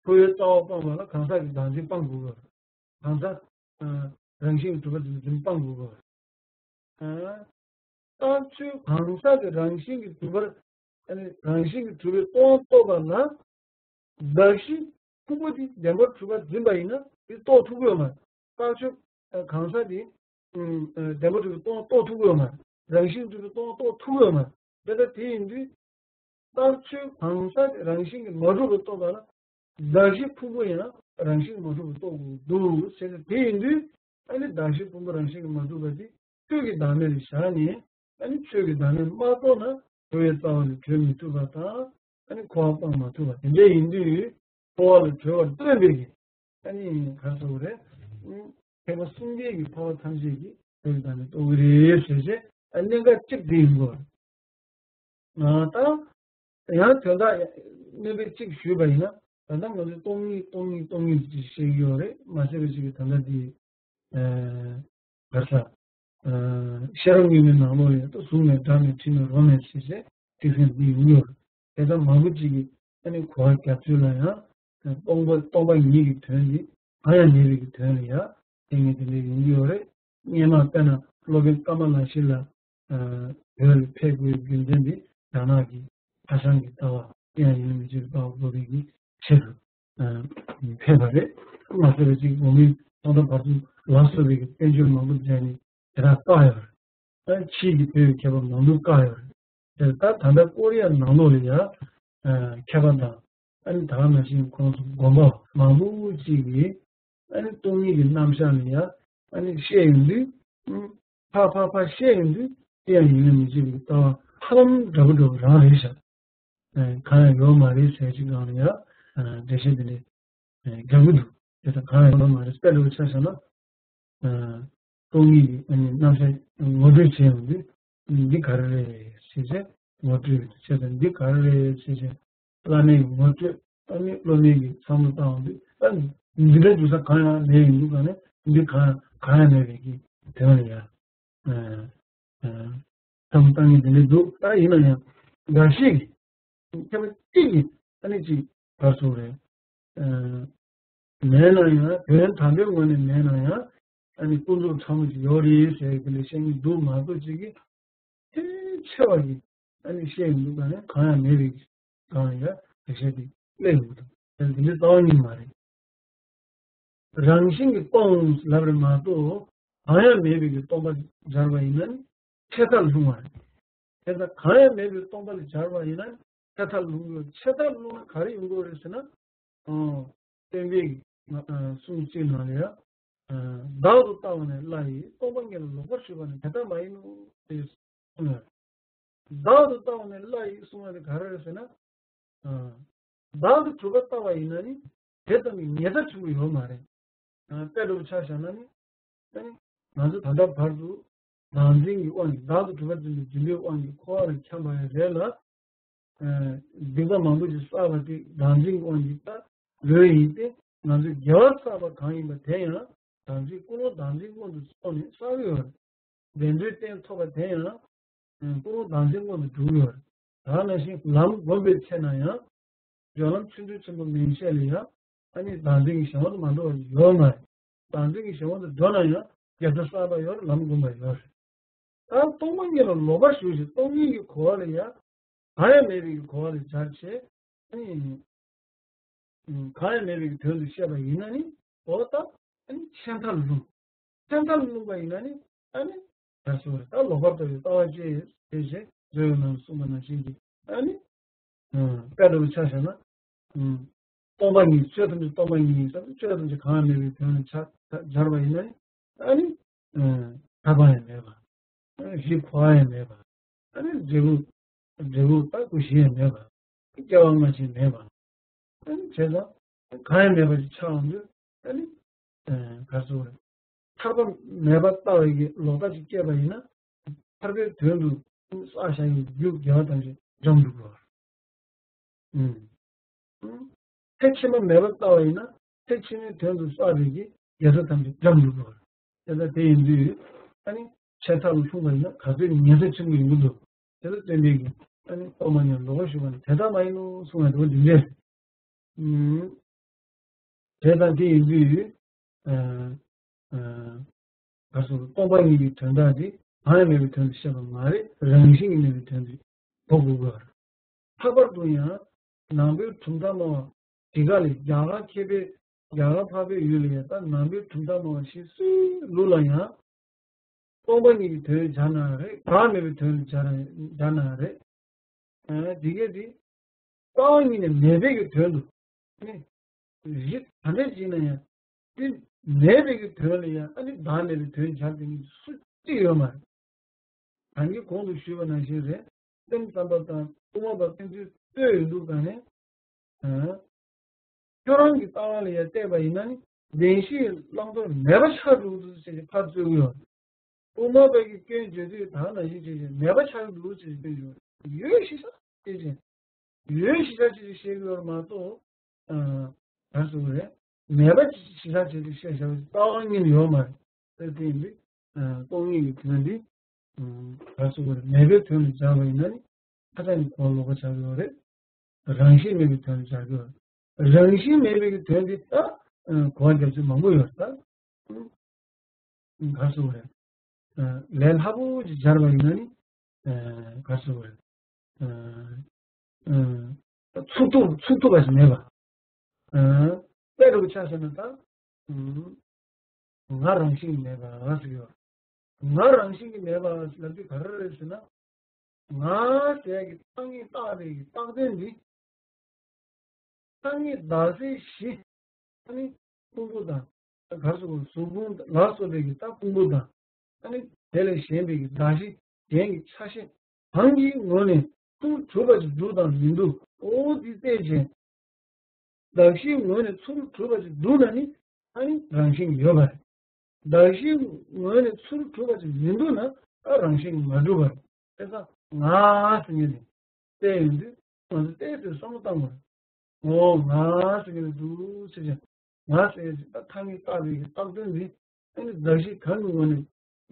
འཁོར་བའི་རྩ་བ་སྤངས་པ་ལ་གང་ཟག་གི་བདག་འཛིན་སྤང་དགོས་པ། གང་ཟག་རང་བཞིན་གྱིས་གྲུབ་པ་དེ་འཛིན་སྤང་དགོས་པ། རྟགས་ཆོས་གང་ཟག་གི་རང་བཞིན་གྱིས་གྲུབ་པར། རང་བཞིན་གྱིས་གྲུབ་པའི་སྟོང་རྟོགས་པ་ལ། གདགས་གཞི་ཕུང་པོ་དེ་བདེན་པར་གྲུབ་པར་འཛིན་པ་ཡིན་ན་དེ་རྟོགས་ཐུབ་ཀྱི་ཡོད་མ་རེད། རྟགས་ཆོས་གང་ཟག་དེ་བདེན་པར་གྲུབ་པའི་སྟོང་རྟོགས་ཐུབ་ཀྱི་ཡོད་མ་རེད། རང་བཞིན་གྲུབ་པའི་སྟོང་རྟོགས་ཐུབ་ཀྱི་ཡོད་མ་རེད། དེ་ལྟར་དེ་ཡིན་དུས། རྟགས་ཆོས་གང་ཟག་དེ་རང་བཞིན་གྱིས་མ་གྲུབ་པར་རྟོགས་པ་ལ། གདགས་གཞི་ཕུང་པོ་ཡང་རང་བཞིན་མ་གྲུབ་པར་རྟོགས་དགོས་འདུག་ཟེར་ཏེ། དེ་ཡིན་དུས། ཨ་ནི་གདགས་གཞི་ཕུང་པོ་རང་བཞིན་གྱིས་མ་གྲུབ་པ་དེ་ཆོས་ཀྱི་བདག་མེད་ལ་བཞག་ནས། ཨ་ནི་ཆོས་ཀྱི་བདག་མེད་མ་རྟོགས་ན་འཁོར་བའི་རྩ་བ་ལས་གྲོལ་མི་ཐུབ་པ་དང་། ཨ་ནི་འཁོར་བ་སྤང་མ་ཐུབ་པ་དེ་འདྲ་ཡིན་དུས། འཁོར་བ་ལས་གྲོལ་བར་སྟོན་པའི་གི། ཨ་ནི་ག་རེ་ཟེར་དགོས་རེད། ཨུམ། ཐེག་པ་གསུམ་ཀའི་གི་འཁོར་བ་ཐམས་ཅད་ཀྱི་ཆོས་ཀྱི་བདག་མེད་རྟོགས་ཀྱི་རེད་ཟེར་བྱས། ཨ་གནད་འགག་གཅིག་དེ་ཡིན་དགོས། ང་ད་ཡང་དོན་དག་སྣོན་པ་གཅིག་ཞུས་པ་ཡིན་ན། ད་ལྟ་ང་ཚོས་སྟོང་ཉིད་སྟོང་ཉིད་སྟོང་ཉིད་ཅེས་བཤད་ཀྱི་ཡོད་རེད། མ་ཟད་པ་ཅིག་གིས་ད་ལྟ་འདི། ཨ་ག་རེ་ཟེར། ཨ་ཤེས་རབ་དངོས་མའི་ནང་ལོགས་ལ་ཡང་ད་གཟུགས་མེད་སྒྲ་མེད་དྲི་མེད་རོ་མེད་ཟེར་བྱས་ཏིག་སེ་འདི་ཡོང་གི་ཡོད་རེད། དེ་ལྟར་མང་པོ་ཅིག་གིས་ཨ་ནི་གོ་བ་རྒྱག་ཚུལ་ལ་ཡང་སྟོང་པ་སྟོང་པ་ཉིད་ཀྱི་དོན་འདི་གང་ཡང་མེད་པའི་གི་དོན་ལ་ཡང་དེ་ངས་དེ་འདྲ་ཡོང་གི་ཡོད་རེད། སྔོན་མ་དཔེར་ན་སློབ་དཔོན་ཀ་མ་ལ་ཤཱི་ལ་བོད་ལ་ཕེབས་དགོས་རྒྱུ་མཚན་འདི་རྒྱ་ནག་གི་ཧྭ་ཤང་གི་ལྟ་བ་དེ་ཡང་ཡིན་ན་མི་བྱེད་པའི་ལྟ་བ་དགོས་པའི་གི་ཆེད་དུ་ཕེབས་པ་རེད། མ་ཟད་པ་ཅིག་འོག་མིན་ཐོག་མཐའ་བར་གསུམ་ལ་སོགས་པའི་གི་བསྟན་བཅོས་མང་པོ་མཛད་ནས་དེ་དག་བཀག་ཡོད་རེད། ད་ཕྱིས་ཀྱི་བོད་ཀྱི་མཁས་པ་མང་པོས་བཀག་ཡོད་རེད། དེ་ད་ད་ལྟ་ཀོ་རི་ཡ་ནང་ལོགས་ལ་ཡང་མཁས་པ་དང་། ཨ་ནི་ད་ག་ནང་བཞིན་ཁོང་ཚོ་དགོན་པ་མང་པོ་ཅིག་གིས་ཨ་ནི་སྟོང་ཉིད་ཀྱི་རྣམ་གཞག་ལ་ཡང་ཨ་ནི་བཤད་ཡོང་དུས། ཕར་ཕར་ཕར་བཤད་ཡོང་དུས་དེ་ཡང་ཡིན་ན་མི་བྱེད་པའི་ལྟ་བ་ཧ་ལམ་འདྲ་པོ་འདྲ་པོ་རང་རེད་ཤག་གང་ཡང་ཡོད་མ་རེད་ཟེར་གྱི་སྒང་ལ་ཡང་འགྲེལ་བཤད་དེ་འདྲ་རྒྱག་གི་འདུག་དེ་དང་གང་ཡང་ཡོད་མ་རེད། དཔེ་འདྲ་པོ་ཆ་བཞག་ན། སྟོང་ཉིད་ཀྱི་ཨ་ནི་རྣམ་གཞག་ངོ་སྤྲོད་བྱས་ཡོང་དུས། འདི་ག་རེ་རེད་ཟེར་བྱས་ངོ་སྤྲོད་བྱས་ཙང་། འདི་ག་རེ་རེད་ཟེར་བྱས་བླ་མའི་ངོ་སྤྲོད། ཨ་ནི་སློབ་མའི་གི་བསམ་བློ་བཏང་ཡོང་དུས། ཨ་ནི་འདི་འདྲ་འདུག་ས་གང་ཡང་མེད་ཡིན་འདུག་ག་ནས་འདི་གང་ཡང་གང་ཡང་མེད་པའི་གི་དོན་ལ་ཡ། ཨ་ཨ་བསམ་བློ་བཏང་མཁན་དེ་འདྲ་འདུག་ད་ཡིན་ན་ཡང་འགའ་ཤས་ཀྱིས། མཁས་པ་གཅིག་གིས་ཨ་ནི་ཅིག་ག་རེ་ཟེར་དགོས་རེད། ཨ་མེད་ན་ཡང་། དོན་དམ་པའི་ངོས་ནས་མེད་ན་ཡང་། ཨ་ནི་ཀུན་རྫོབ་ཕྲ་མོ་ཅིག་ཡོད་རེད་ཟེར་གི་ལས་བཤད་མཁན་འདུག་མ་གཏོགས་ཅིག་གིས་ཐལ་ཆེ་བ་གིས་ཨ་ནི་བཤད་མི་འདུག་ག་ནས་གང་ཡང་མེད་པའི་སྒང་ལ་ཡ་འགྲེལ་བཤད་དེ་སླེབས་ཡོང་གི་འདུག་དེ་འདི་རྩ་བ་ཉིད་མ་རེད། རང་བཞིན་གྱིས་སྟོང་ལབ་རེད་མ་གཏོགས། གང་ཡང་མེད་པའི་གི་སྟོང་པ་སྦྱར་བ་ཡིན་ན་ནི་ཆད་མཐར་ལྷུང་བ་རེད། དེ་ལྟར་གང་ཡང་མེད་པའི་སྟོང་པ་ལ་སྦྱར་བ་ཡིན་ན་ནི་ཆད་མཐར་ལྷུང་གི་ཡོད། ཆད་མཐར་ལྷུང་ན་ག་རེ་ཡོང་གི་ཡོད་རེད་ཟེར་ན། ཨོ། སྟོན་པའི་གི་གསུང་གཅིག་ནང་ལ་ཡ། བདག་ཏུ་ལྟ་བ་ནི་སླ་ཡིས། སྟོང་པ་ཉིད་ལ་ལོག་པར་ཞུགས་པ་ནི་དེ་ལྟ་མ་ཡིན་ནོ། ཞེས་གསུངས་ཡོད། བདག་ཏུ་ལྟ་བ་ནི་སླ་ཡིས་གསུངས་པ་དེ་ག་རེ་རེད་ཟེར་ན། ཨ་བདག་ཏུ་གྲུབ་པ་ལྟ་བ་ཡིན་ན་ནི་དེ་ཙམ་གྱི་ཉེས་བྱ་ཆེན་པོ་ཡོད་མ་རེད། ཨ་དཔེ་འདྲ་པོ་ཆ་བཞག་ན་ནི། ཨ་ནི་ང་ཚོ་ད་ལྟ་བར་དུ་བདག་འཛིན་གྱི་དབང་གིས། བདག་ཏུ་གྲུབ་པར་འཛིན་པའི་འཛིན་པའི་དབང་གིས་འཁོར་བ་ལ་འཁྱམས་པ་ཡང་རེད་ལ། ཨ་སྡིག་པ་མང་པོ་ཞིག་བསགས་པ་དེ་བདག་འཛིན་གྱི་དབང་གིས་ད་ལོས་ཡིན་ཏེ། ང་ཚོས་དགེ་བ་བསགས་པ་གང་ཡིན་པ་དེ་ཡང་བདག་འཛིན། ཀུན་སློང་བདག་འཛིན་སྔོན་དུ་སོང་ནས་བསགས་ཡོད་རེད། བདེ་འགྲོའི་རྟེན་ཐོབ་པ་དེ་ཡང་ཀུན་སློང་བདག་འཛིན་སྔོན་དུ་འགྲོ་གི་ཡོད་རེད། ད་ག་ནང་བཞིན་ལམ་བསྒོམ་པའི་ཚེ་ན་ཡང་། སྦྱོར་ལམ་ཆོས་འབྱུང་ཆེན་པོ་མན་ཆད་ལ་ཡང་ཨ་ནི་བདག་འཛིན་གྱི་གཞན་དབང་དུ་མ་འགྲོ་བ་ཡོད་མ་རེད། བདག་འཛིན་གྱི་གཞན་དབང་དུ་འགྲོ་ན་ཡང་དགེ་རྩ་བསགས་པ་ཡོད་རེད། ལམ་བསྒོམ་པ་ཡོད་རེད། ད་སྟོང་པ་ཉིད་ལ་ལོག་པར་ཞུགས་ཤིང་སྟོང་ཉིད་ཀྱི་གོ་བ་ལ་ཡང་། གང་ཡང་མེད་པའི་གོ་བ་ལ་སྦྱར་བྱས། ཨ་ནི། གང་ཡང་མེད་པའི་དོན་དུ་བཤད་པ་ཡིན་ན་ནི། འོ་ད་ཨ་ནི་ཆད་མཐར་ལྷུང་། ཆད་མཐར་ལྷུང་བ་ཡིན་ན་ནི་ཨ་ནི། ད་གསུངས་རེད། ད་ལོག་པར་ལྟ་བའི་ལྟ་བ་ཅན་ཞེས་བྱས་མཛོད་ནང་གསུངས་པ་ནང་བཞིན་གྱི་ཨ་ནི། དཔེ་འདྲ་པོ་ཆ་བཞག་ན། སྟོང་པ་ཉིད། ཆོས་ཐམས་ཅད་སྟོང་པ་ཉིད་ཡིན་ཟེར་ན། ཆོས་ཐམས་ཅད་གང་ཡང་མེད་པའི་དོན་ལ་ཆ་སྦྱར་བ་ཡིན་ན་ནི་ཨ་ནི། ཐར་པ་ཡང་མེད་པ། གཞི་འཁོར་བ་ཡང་མེད་པ། ཨ་ནི་འབྲས་བུ། འབྲས་བུ་ད་སྐུ་བཞི་ཡང་མེད་པ། སྐྱེ་བ་སྔ་ཕྱི་མེད་པ། ཨ་ནི་བྱས་ཙང་གང་ཡང་མེད་པ་ཞིག་ཆགས་འོང་དུས་ཨ་ནི། ག་རེ་ཟེར་དགོས་རེད། ཐར་པ་མེད་པར་ལྟ་བའི་གི་ལོག་ལྟ་ཅིག་སྐྱེས་པ་ཡིན་ན། ཐར་པའི་དོན་དུ་བསགས་བཞག་པའི་རྒྱུ་དགེ་བ་ཐམས་ཅད་འཇོམས་འགྲོ་གི་རེད། ཨུམ། ཚེ་ཕྱི་མ་མེད་པར་ལྟ་བ་ཡིན་ན། ཚེ་ཕྱི་མའི་དོན་དུ་བསགས་པའི་གི་དགེ་རྩ་ཐམས་ཅད་འཇོམས་འགྲོ་གི་རེད། དེ་ལྟར་དེ་ཡིན་དུས། ཨ་ནི་ཆད་མཐའ་ལ་ལྷུང་བ་ཡིན་ན་ག་ཚོད་ཉེན་ཚབས་ཆེན་པོ་ཡོང་གི་འདུག་དེ་ལ་བརྟེན་པའི་གི་ཨ་ནི་སྟོབས་མ་ཉམས་ལོག་པར་ཞུགས་པ་ནི་དེ་ལྟ་མ་ཡིན་ནོ་གསུང་བའི་དོན་འདི་འདྲས། ཨུམ། དེ་དང་དེ་ཡིན་དུས། ཨ། ཨ། ག་སོགས་སྟོང་པ་ཉིད་ཀྱི་དོན་དག་དེ་གང་ཡང་མེད་པའི་དོན་དུ་བཤད་པ་མ་རེད། རང་བཞིན་གྱིས་མེད་པའི་དོན་དུ་གོ་དགོས་པ་རེད། ལྷག་པར་དུ་ཡང་ནང་པའི་གྲུབ་མཐའ་སྨྲ་བ་དེ་ག་ལས་རྒྱ་གར་མཁས་པའི་རྒྱ་གར་འཕགས་པའི་ཡུལ་ལ་ཡང་ད་ནང་པའི་གྲུབ་མཐའ་སྨྲ་བ་ཞིག་སུའི་ལུགས་ལ་ཡང་། སྟོང་པ་ཉིད་ཀྱི་དོན་སྦྱར་ན་རེད། བདག་མེད་པའི་དོན་སྦྱར་ན་སྦྱར་ན་རེད། ཨ། འདི་གས་འདི་རྩ་བ་ཉིད་ནས་མེད་པའི་གི་དོན་དུ་ནི་གཞི་ག་འདྲ་ཅིག་ན་ཡང་དེ་མེད་པའི་གི་དོན་ལ་ཡང་ཨ་ནི་བདག་མེད་པའི་དོན་སྦྱར་དེ་ནི་སུ་གཅིག་ཡོད་མ་རེད། ད་གིན་གོང་དུ་ཞུས་པ་ནང་བཞིན་རེད། སེམས་ཙམ་པ་དང་དབུ་མ་པ་ཕན་ཚུན་ལྟོས་ཡོད་འདུག་ག་ནས། ཨ། ཁྱོད་རང་གི་ལྟ་བ་ལ་ཡང་བལྟས་པ་ཡིན་ན་ནི་བདེན་བཞིའི་བླང་དོར་མེད་པ་ཆགས་འགྲོ་འདུག་ཟེར་ཏེ་ཕར་རྩོད་ཀྱི་ཡོད། དབུ་མ་པ་གི་སྐྱོན་བརྗོད་དུས་ད་ནང་བཞིན་བྱས་བྱས་མེད་པ་ཆགས་འདུག་ཟེར་སྐྱོན་བརྗོད་ཡོད་ཤི་ཤ་བྱས་བྱས། ཡོད་ཤི་ཤ་བྱས་བྱས་བཤད་ཀྱི་ཡོད་མ་གཏོགས། ཨ། ག་རེ་ཟེར་དགོས་རེད། མེད་པ་ཤི་ཤ་བྱས་བྱས་བཤད་བྱ་བའི་རྩ་བ་ཉིད་ནས་ཡོད་མ་རེད། དེ་ཡིན་དུས། ཨ། སྟོང་ཉིད་ཀྱི་དོན་འདི། ཨ། ག་རེ་ཟེར་དགོས་རེད། མེད་པའི་དོན་ལ་སྦྱར་བ་ཡིན་ན་ནི་ཧ་ཅང་གི་གོ་ལོག་པ་ཆགས་ཀྱི་ཡོད་རེད། རང་བཞིན་མེད་པའི་དོན་ལ་སྦྱར་གྱི་ཡོད་རེད། རང་བཞིན་མེད་པའི་དོན་འདི་ད། ཨ། གོ་བ་རྒྱབ་ཚུལ་མང་པོ་ཡོད་རེད་ད། ག་རེ་ཟེར་དགོས་རེད། ཨ། ལས་སླ་པོ་ཅིག་སྦྱར་བ་ཡིན་ན་ནི། ཨ། ག་རེ་ཟེར་དགོས་རེད། ཨ། ཨ། ཚུགས་ཐུབ་ཚུགས་ཐུབ་པ་ཞིག་མེད་པ། ཨ། དཔེ་འདྲ་པོ་ཆ་བཞག་ན་ད། ཨ། ང་རང་བཞིན་མེད་པ་ཟེར་གྱི་ཡོད། ང་རང་བཞིན་གྱིས་མེད་པ་ལབ་དུས་ག་རེ་རེད་ཟེར་ན། ང་ཟེར་ཡག་གི་ཐ་སྙད་བཏགས་པའི་གི་བཏགས་དོན་འདི། ཐ་སྙད་བདག་སེལ་བཞི། ཨ་ནི་ཕུང་པོ་དང་། ག་རེ་ཟེར་དགོས། གཟུགས་ཕུང་ལ་སོགས་པའི་གི་ད་ཕུང་པོ་དང་། ཨ་ནི་དེ་ལས་གཞན་པའི་གི་གདགས་གཞི་གཞན་གྱི་ཆ་ཤས་གང་གི་ངོས་ནས་ཚུར་གྲུབ་པ་ཞིག་འདུག་དང་མི་འདུག་འོ་འདི་བལྟས་བྱས། གདགས་གཞིའི་ངོས་ནས་ཚུར་གྲུབ་པ་ཞིག་འདུག་ན་ནི་ཨ་ནི་རང་བཞིན་གྱིས་ཡོད་པ་རེད། གདགས་གཞིའི་ངོས་ནས་ཚུར་གྲུབ་པ་ཞིག་མི་འདུག་ན་ཨ་རང་བཞིན་གྱིས་མ་གྲུབ་པ་རེད། དེ་ཙང་ང་ཟེར་མཁན་དེ་བལྟས་ཡོང་དུས་ང་ཚོ་བལྟས་ཚེ་བསམ་བློ་བཏང་དགོས་རེད། འོ་ང་ཟེར་མཁན་དེ་འདུག་ཟེར་ཀྱང་། ང་ཟེར་མཁན་དེ་ད་ཐ་སྙད་བཏགས་པའི་གི་བཏགས་དོན་འདི་ཨ་ནི་གདགས་གཞི་གང་གི་ངོས་ནས་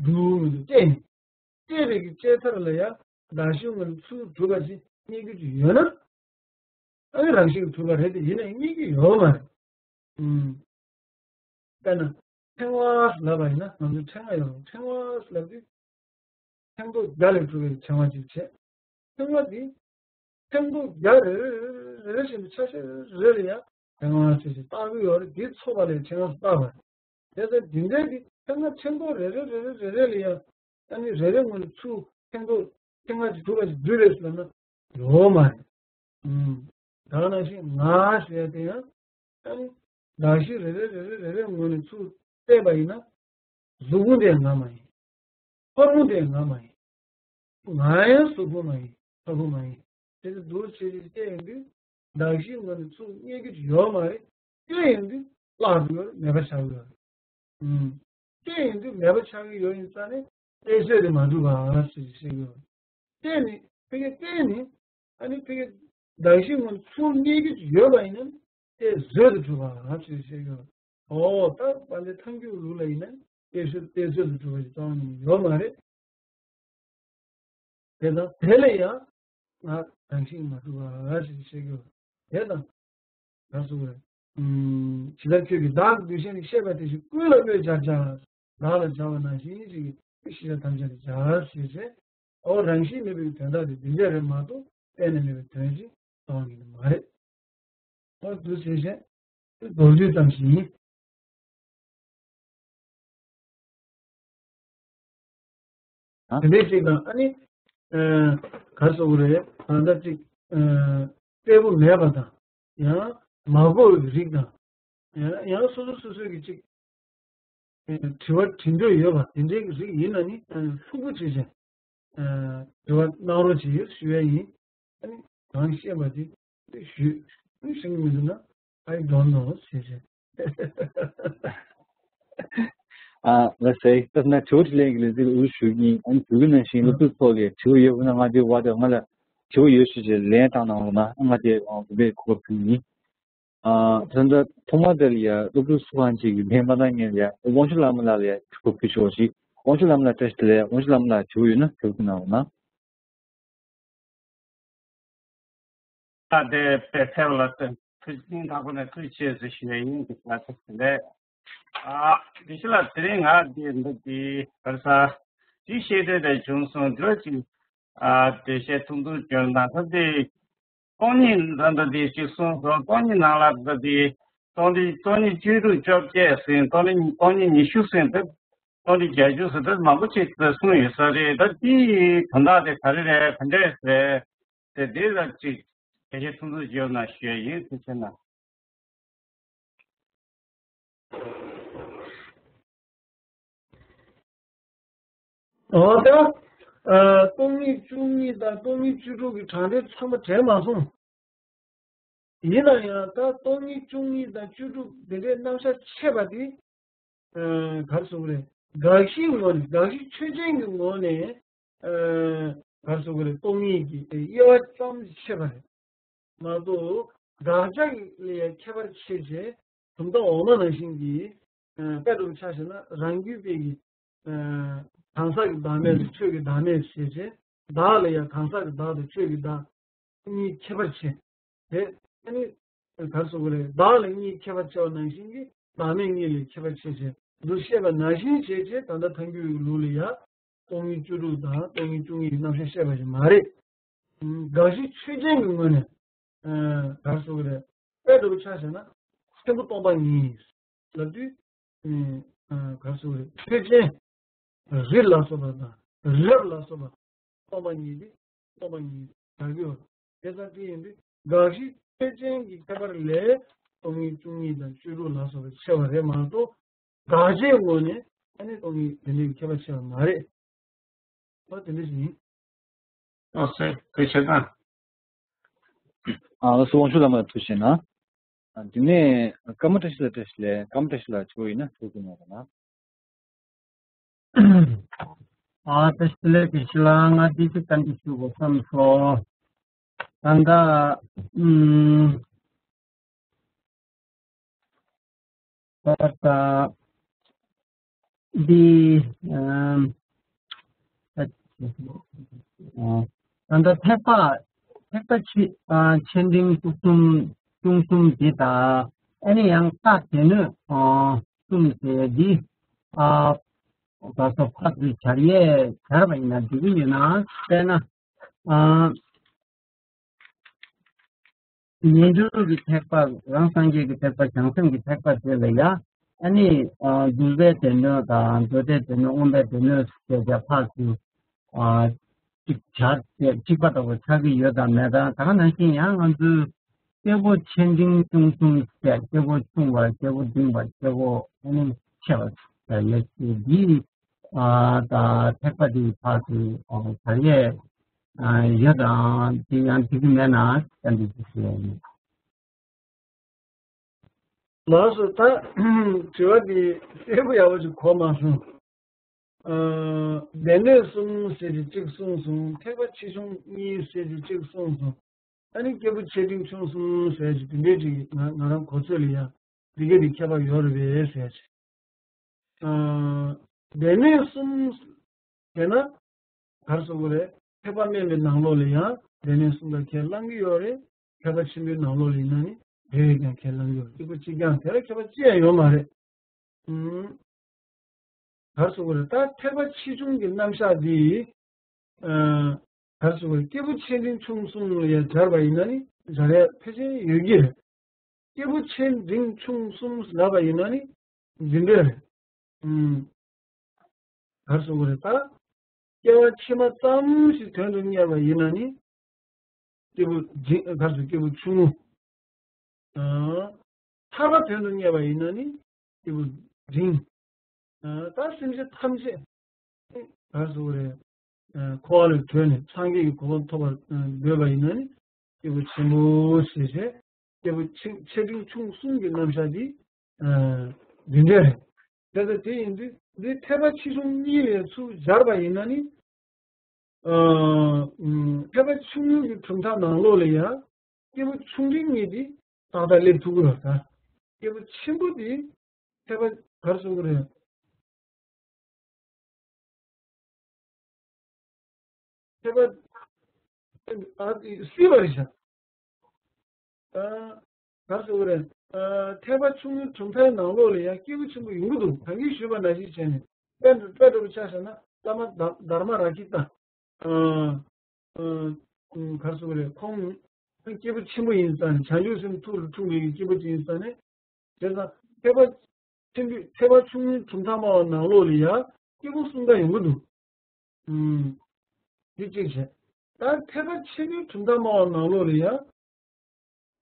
འདུག་མི་འདུག་དཔྱད་ཡིན། དཔྱད་པའི་གི་དཔྱད་ཚར་ལ་ཡང་གདགས་གཞིའི་ངོས་ནས་ཚུར་གྲུབ་པ་ཞིག་རྙེད་རྒྱུ་ཅིག་ཡོད་ན། ཨ་ནི་རང་བཞིན་གྱིས་གྲུབ་པ་རེད་དེ་ཡིན་ནའི་རྙེད་ཀྱི་ཡོད་མ་རེད། ཨུམ། དཔེར་ན། ཕྲེང་བ་ལབ་པ་ཡིན་ན་ང་ཚོ་ཕྲེང་བ་ཡོད་རེད། ཕྲེང་བ་ལབ་དུས། ཕྲེང་རྡོག་བརྒྱ་ལས་གྲུབ་པའི་ཕྲེང་བ་ཅིག་བྱས། ཕྲེང་བ་འདི། ཕྲེང་རྡོག་བརྒྱ་རེ་རེ་རེ་རེ་བཞིན་དུ་ཆ་ཤས་རེ་རེ་ལ་ཡང་ཕྲེང་བ་ཞེས་བཏགས་ཀྱི་ཡོད་རེད། འདི་ཚོགས་པ་ལས་ཕྲེང་བ་བཏགས་པ་རེད། དེ་ལྟར་འདི་འདྲའི་གི་ཕྲེང་བ་ཕྲེང་རྡོག་རེ་རེ་རེ་རེ་རེ་རེ་ལ་ཡང་ཨ་ནི་རེ་རེ་ངོས་ནས་ཚུར་ཕྲེང་རྡོག་ཕྲེང་བ་ཅིག་གྲུབ་པ་ཅིག་འདུག་རེད་ཟེར་ན་ཡོད་མ་རེད། ཨུམ། ད་ག་ནང་བཞིན་ང་ཟེར་ཡ་དེ་ཡང་ཨ་ནི་གདགས་གཞི་རེ་རེ་རེ་རེ་རེ་རེ་ངོས་ནས་ཚུར་བལྟས་པ་ཡིན་ན། གཟུགས་ཕུང་དེ་ང་མ་ཡིན། ཕ་རོལ་དེ་ང་མ་ཡིན། ང་ཡང་གཟུགས་ཕུང་མ་ཡིན། ཕ་རོལ་མ་ཡིན། དེ་ཚོ་འདུག་བྱས་ཏེ་བལྟས་ཡོང་དུས། གདགས་གཞིའི་ངོས་ནས་ཚུར་རྙེད་རྒྱུ་ཅིག་ཡོད་མ་རེད། བལྟས་ཡོང་དུས་བརླག་འགྲོ་ཡོད་རེད། མེད་པ་ཆགས་ཡོད་རེད། ཨུམ། བལྟས་ཡོང་དུས་མེད་པ་ཆགས་ཀྱི་ཡོད་ཡིན་ཙང་ནས་བལྟས་ཚོད་དེ་མ་འགྲུབ་པ་ཞེས་བཤད་ཀྱི་ཡོད་རེད། བལྟས་ནས་ཕ་གི་བལྟས་ནས་ཨ་ནི་ཕ་གི་གདགས་གཞིའི་ངོས་ནས་ཚུར་རྙེད་རྒྱུ་ཅིག་ཡོད་པ་ཡིན་ན་བལྟས་ཚོད་དུ་གྲུབ་པ་ཞེས་བཤད་ཀྱི་ཡོད་རེད། ཨོ་ད་དཔལ་ལྡན་ཐལ་འགྱུར་ལུགས་ལ་ཡིན་ན་བལྟས་ཚོད་བལྟས་ཚོད་དུ་གྲུབ་པ་ཞིག་རྩ་བ་ཉིད་ནས་ཡོད་མ་རེད། དེ་དང་དེ་ལ་ཡང་ང་རང་བཞིན་མ་གྲུབ་པ་ཞེས་བཤད་ཀྱི་ཡོད་རེད། དེ་དང་ག་རེ་ཟེར་དགོས་རེད། ཨུམ། ཇི་ལྟར་ཁྱོད་ཀྱིས་བདག་གི་གདུལ་བྱ་ནི་ཤེས་པ་དེ་བཞིན་ཀུན་ལ་བློས་སྦྱར་བྱ། བདག་ལ་སྦྱར་བ་ནང་བཞིན་ཅིག་གིས་ཤེས་བྱ་ཐམས་ཅད་ལ་སྦྱར་ཞེས་བྱས། ཨོ་རང་བཞིན་མེད་པའི་དོན་དག་དེ་འདི་འདྲ་རེད་མ་གཏོགས་གཏན་ནས་མེད་པའི་དོན་ཞིག་གཏོང་ངེས་མ་རེད། ཨོ་འདུག་ཟེར་བྱས་མདོར་བསྡུས་ཙམ་ཞིག་ཡིན། ཨ། དེ་འདྲའི་ཅིག་དང་ཨ་ནི། ཨ། ག་རེ་ཟེར་དགོས་རེད། ད་ལྟ་ཅིག་ཨ། གསལ་པོ་མེད་པ་དང་། ཡང་མ་གོ་བའི་རིགས་དང་། ཡང་ཡང་སོ་སོ་སོ་སོའི་གི་ཅིག་ཨ། དྲི་བ་དྲི་འདོད་ཡོད་པ་དེ་འདྲའི་གི་རིགས་ཡིན་ན་ནི་ཨ། ལྷུག་པོ་བྱས་བྱས། ཨ། དྲི་བ་གནང་རོགས་བྱེད་ཞུ་ཡ་ཡིན། ཨ་ནི་གང་ཤེས་པ་དེ་ཞུས། ཨ་ནི་ཤེས་ཀྱི་མི་འདུག་ན། I don't know ཟེར་བྱས། ཨ་ལགས་སེ། ད་ན་དྲི་བ་དྲིས་ལན་གྱི་ལས་ཚིག་ལ་འུ་ཞུ་གི་ཡིན། ཨ་ནི་དུས་ཀྱི་ནང་བཞིན་སློབ་ཕྲུག་ཚོ་ལ་དྲི་བ་ཡོད་པ་ན་ང་དེ་བ་དེ་ང་ལ་དྲི་བ་ཡོད་ཞུས་བྱས་ལན་བཏང་གནང་རོགས་གནང་། ང་དེ་ཨ་གོ་བའི་གོ་སྐབས་ཕུལ་གི་ཡིན། ཨ་ད་ལྟ་ཐོག་མ་དེ་ལ་ཡ་སློབ་ཕྲུག་སུ་གང་ཅིག་གིས་ལན་མ་བཏང་མཁན་ལ་ཡ་དབང་ཕྱུག་ལྷ་མོ་ལགས་ལ་ཡ་དྲི་བ་ཕུལ་ཆོག་ཅིག། དབང་ཕྱུག་ལྷ་མོ་ལགས་བཀྲ་ཤིས་བདེ་ལེགས། དབང་ཕྱུག་ལྷ་མོ་ལགས་དྲི་བ་ཡོད་ན་དྲི་བ་ཕུལ་གནང་རོགས་གནང་། ད་དེ་དཔེ་ཕེབས་ལ་ཐུགས་སྙིང་ཐག་པ་ནས་ཐུགས་རྗེ་ཆེ་ཞུ་ཡ་ཡིན། དེ་ལ་ཐུགས་རྗེ་ཆེ། ཨ་དེ་ཕྱི་ལ་དེ་རིང་ང་འདི་འདི་འདི་གར་ས་འདི་ཤེས་འདོད་དེ་བྱུང་སོང་། འགྲོ་ཅིག་ཨ་དེ་བཤད་ཐུང་ཐུང་བྱོན་ན་ད་དེ་སྟོང་ཉིད་ད་ད་དེ་ཅིག་གསུངས་སོང་། སྟོང་ཉིད་ནང་ལ་ད་དེ་སྟོང་ཉིད་སྟོང་ཉིད་བཅུ་དྲུག་བཅོ་བརྒྱད་ཟིན། སྟོང་ཉིད་སྟོང་ཉིད་ཉི་ཤུ་ཟིན། ད་སྟོང་ཉིད་བརྒྱད་ཅུ་ཟིན། ད་མང་པོ་ཅིག་གསུངས་ཡོད་ས་རེད། ད་དེའི་དོན་དག་དེ་ག་རེ་རེད། ག་འདྲས་རེད། དེ་དེ་ལ་ཅིག་ཞལ་བཞེས་ཐུང་ཐུང་བྱོས་ན་ཞུ་ཡ་ཡིན། ཐུགས་རྗེ་གནང་། འོ་ད། ཨ་སྟོང་ཉིད་བཅུ་གཉིས་དང་སྟོང་ཉིད་བཅུ་དྲུག་གི་དྲང་ལྡན་ཚང་མ་དྲན་མ་སོང་། ཡིན་ན་ཡང་ད་སྟོང་ཉིད་བཅུ་གཉིས་དང་བཅུ་དྲུག་དེ་འདྲའི་རྣམ་གཞག་ཕྱེ་བ་དེ། ཨ་ག་རེ་ཟེར་དགོས་རེད། དགག་གཞིའི་ངོས་ནས། དགག་གཞི་ཆོས་ཅན་གྱི་ངོས་ནས། ཨ་ག་རེ་ཟེར་དགོས་རེད། སྟོང་ཉིད་ཀྱི་དབྱེ་བ་ཙམ་ཕྱེ་བ་རེད་མ་གཏོགས། དགག་བྱ་ལ་ཡང་ཁྱད་པར་ཕྱེ་བྱས། གྲུབ་མཐའ་འོག་མ་ནང་བཞིན་གྱི། ཨ་དཔེ་འདྲ་པོ་ཆ་བཞག་ན་རང་རྒྱུད་པའི་གི། ཨ་གང་ཟག་གི་བདག་མེད་དང་ཆོས་ཀྱི་བདག་མེད་ཟེར་བྱས། བདག་ལ་ཡང་གང་ཟག་གི་བདག་དང་ཆོས་ཀྱི་བདག་གཉིས་ཁྱད་པར་ཕྱེ། དེ་ཨ་ནི་ག་རེ་ཟེར་དགོས་རེད། བདག་ལ་གཉིས་ཁྱད་པར་ཕྱེ་བ་ནང་བཞིན་གྱི་བདག་མེད་གཉིས་ལ་ཁྱད་པར་ཕྱེ་བྱས་འདུག་བཤད་པ་ནང་བཞིན་བྱས་བྱས། ད་ལྟ་ཐལ་འགྱུར་གྱི་ལུགས་ལ་ཡང་སྟོང་ཉིད་བཅུ་དྲུག་དང་སྟོང་ཉིད་བཅུ་གཉིས་ཀྱི་རྣམ་གཞག་བཤད་པ་ཞིག་མ་རེད། དགག་གཞི་ཆོས་ཅན་གྱི་ངོས་ནས། ཨ་ག་རེ་ཟེར་དགོས་རེད། དཔེ་འདྲ་པོ་ཆ་བཞག་ན་ཆེན་པོ་སྟོང་པ་ཉིད་ལབ་དུས། ཨ་ག་རེ་ཟེར་དགོས་རེད། ཆོས་ཅན། རི་ལ་སོགས་པ་དང་རབ་ལ་སོགས་པ་སྟོང་པ་ཉིད་དེ་སྟོང་པ་ཉིད་ཆགས་ཀྱི་ཡོད། དེ་ཙམ་དེ་ཡིན་དུས་དགག་གཞི་ཆོས་ཅན་གྱི་ཁྱད་པར་ལས་སྟོང་ཉིད་བཅུ་གཉིས་དང་བཅུ་དྲུག་ལ་སོགས་པ་ཕྱེ་བ་རེད་མ་གཏོགས། དགག་བྱའི་ངོས་ནས་ཨ་ནི་སྟོང་ཉིད་དེ་འདྲའི་ཁྱད་པར་ཕྱེ་བ་མ་རེད། ཨོ་དེ་འདྲ་ཞིག་ཡིན། ཨོ་སེ་དེ་བྱས་ཙང་། ཨ་ལགས་སོ། དབང་ཕྱུག་ལྷ་མོ་ལ་ཐུགས་རྗེ་གནང་། ཨ་དེ་ནས་ཀརྨ་བཀྲ་ཤིས་ལགས། བཀྲ་ཤིས་ལགས། ཀརྨ་བཀྲ་ཤིས་ལགས་དྲི་བ་ཡིན་ན་དྲི་བ་ཕུལ་གནང་རོགས་གནང་། ཨ་བཀྲ་ཤིས་བདེ་ལེགས། བཀྲ་ཤིས་ལགས། ང་འདི་ཅིག་བཀའ་འདྲི་ཞུ་དགོས་བསམ་སོང་། ད་ལྟ་ཨུམ། ད་ལྟ་འདི་ཨམ། ད་ལྟ་ཐེག་པ་ཐེག་པ་ཆེ་ཨ་ཆེ་འབྲིང་ཆུང་གསུམ་ཆུང་གསུམ་འདི་དང་། ཨ་ནི་ཡང་ཀ་སྡེ་སྣོད་ཨ་གསུམ་ཟེར་འདི་ཨ་ད་སོ་ཕ་ཚུལ་སྦྱར་ཡས་སྦྱར་བ་ཡིན་ན་འགྲིག་གི་ཡོད་ན། དཔེར་ན་ཨ། རྣལ་འབྱོར་གྱི་ཐེག་པ། རང་སངས་རྒྱས་ཀྱི་ཐེག་པ། བྱང་སེམས་ཀྱི་ཐེག་པ་དེ་ལ་ཡང་ཨ་ནི་ཨ་འདུལ་བའི་སྡེ་སྣོད་དང་མདོ་སྡེའི་སྡེ་སྣོད། དབང་པོའི་སྡེ་སྣོད་ཟེར་བྱས་ཕར་ཚུར་ཨ་གཅིག་སྦྱར་ཏེ་གཅིག་པ་ལྟ་བུ་ཆགས་ཀྱི་ཡོད་དམ་མེད་དམ། ད་ག་ནང་བཞིན་ཡང་ང་ཚོའི་སྐྱེས་བུ་ཆེ་འབྲིང་ཆུང་གསུམ་ཟེར། སྐྱེས་བུ་ཆུང་བ། སྐྱེས་བུ་འབྲིང་བ། སྐྱེས་བུ་ཨ་ནི་ཆེ་བ་ཟེར་ཡོད་དེ། འདི་ཨ་ད་ཐེག་པ་འདིའི་ཕར་ཚུར་ཨ་སྦྱར་ཡས་ཨ་ཡོད་དམ། དེ་ཡང་འགྲིག་གི་མེད་ན་བཀའ་འདྲི་ཞུ་ཞུ་ཡ་ཡིན། ལགས་སོ། ད་དྲི་བ་འདི་གསལ་པོ་ཡག་པོ་ཅིག་གོ་མ་སོང་། ཨ་སྡེ་སྣོད་གསུམ་ཟེར་གྱི་གཅིག་གསུངས་སོང་། ཐེག་པ་ཆེ་ཆུང་གཉིས་ཟེར་གྱི་གཅིག་གསུངས་སོང་། ཨ་ནི་སྐྱེས་བུ་ཆེ་འབྲིང་ཆུང་གསུམ་ཟེར་གྱི་དེ་འདྲའི་ཅིག་ང་ང་རང་གོ་ཚོད་ལ་ཡ་འདི་ག་འདི་ཁྱད་པར་ཡོད་རེད་པས་ཟེར་གྱི། ཨ་སྡེ་སྣོད་གསུམ་ཟེར་ན་ག་རེ་ཟེར་དགོས་རེད། ཐེག་པ་དམན་པའི་ནང་ལོགས་ལ་ཡང་སྡེ་སྣོད་གསུམ་ཀ་ཁས་བླང་གི་ཡོད་རེད། ཐེག་པ་ཆེན་པོའི་ནང་ལོགས་ལ་ཡིན་ན་ནི་དེ་བས་ཀྱང་ཁས་བླང་གི་ཡོད་རེད། གཅིག་པ་གཅིག་རྐྱང་དེ་ལ་ཁྱད་པར་ཅི་ཡང་ཡོད་མ་རེད། ཨུམ། ག་རེ་ཟེར་དགོས་རེད། ད་ཐེག་པ་ཆེ་ཆུང་གི་རྣམ་གཞག་འདི། ཨ་ག་རེ་ཟེར་དགོས་རེད། སྐྱེས་བུ་ཆེ་འབྲིང་ཆུང་གསུམ་ལ་ཡང་སྦྱར་བ་ཡིན་ན་ནི་སྦྱར་ཡ་ཕལ་ཆེར་ཡོད་ཀྱི་རེད། སྐྱེས་བུ་ཆེ་འབྲིང་ཆུང་གསུམ་ལབ་པ་ཡིན་ན་ནི་འཛིན་འདོད་རེད། ཨུམ། ག་རེ་ཟེར་དགོས་རེད། ད་སྐྱེ་བ་ཕྱི་མ་ཙམ་ཞིག་དོན་དུ་གཉེར་བ་ཡིན་ན་ནི་སྐྱེས་བུ་འབྲིང་། ག་རེ་ཟེར། སྐྱེས་བུ་ཆུང་ངུ། ཨ་ཐར་པ་དོན་དུ་གཉེར་བ་ཡིན་ན་ནི་སྐྱེས་བུ་འབྲིང་། ཨ་ད་སེམས་ཅན་ཐམས་ཅད་ག་རེ་ཟེར་དགོས་རེད། ཨ་འཁོར་བ་ལས་གྲོལ་ནས་སངས་རྒྱས་ཀྱི་གོ་འཕང་ཐོབ་པར་འདོད་པ་ཡིན་ན་ནི་སྐྱེས་བུ་ཆེན་པོ་ཞེས་བྱས། སྐྱེས་བུ་ཆེ་ཆེ་འབྲིང་ཆུང་གསུམ་གྱི་རྣམ་གཞག་འདི་ཨ་འདི་འདྲ་རེད། དེ་ལྟར་དེ་ཡིན་དུས་འདི་ཐེག་པ་ཆེ་ཆུང་གཉིས་ལས་ཚུར་སྦྱར་བ་ཡིན་ན་ནི། ཨ་ཨམ་ཐེག་པ་ཆུང་ངུའི་གི་གྲུབ་མཐའ་ནང་ལོགས་ལ་ཡང་སྐྱེས་བུ་ཆུང་འབྲིང་གཉིས་དེ་ཏག་ཏག་སླེབས་ཐུབ་ཀྱི་ཡོད་ད། སྐྱེས་བུ་ཆེན་པོ་དེ་ཐེག་པ་ག་རེ་ཟེར་དགོས་རེད། ཐེག་པ་ཨ་སྲིད་པ་རེད་ཤག་ཨ་ག་རེ་ཟེར་དགོས་རེད། ཨ་ཐེག་པ་ཆུང་ངུའི་གྲུབ་མཐའི་ནང་ལོགས་ལ་ཡང་སྐྱེས་བུ་ཆེན་པོ་ཡོང་གི་འདུག་ད་གིན་ཞུས་པ་ནང་བཞིན་བྱས་ནས་དཔེ་འདྲ་དཔེ་འདྲ་པོ་ཆ་བཞག་ན་བླ་མ་དྷར་མ་ར་ཀི་ཏ། ཨ་ཨ་ག་རེ་ཟེར་དགོས་རེད། ཁོང་སྐྱེས་བུ་ཆེན་པོ་ཡིན་ཙང་ནས་བྱང་ཆུབ་སེམས་ཐུགས་ལ་འཁྲུངས་པའི་སྐྱེས་བུ་ཅིག་ཡིན་ཙང་ནས། བྱས་ཙང་ཐེག་པ་ཆེན་པོའི་ཐེག་པ་ཆུང་ངུའི་གྲུབ་མཐའ་སྨྲ་བ་ནང་ལོགས་ལ་ཡང་སྐྱེས་བུ་གསུམ་ཀ་ཡོང་གི་འདུག་ཨུམ། འདི་གཅིག་བྱས། ད་ཐེག་པ་ཆེན་པོའི་གྲུབ་མཐའ་སྨྲ་བ་ནང་ལོགས་ལ་ཡང་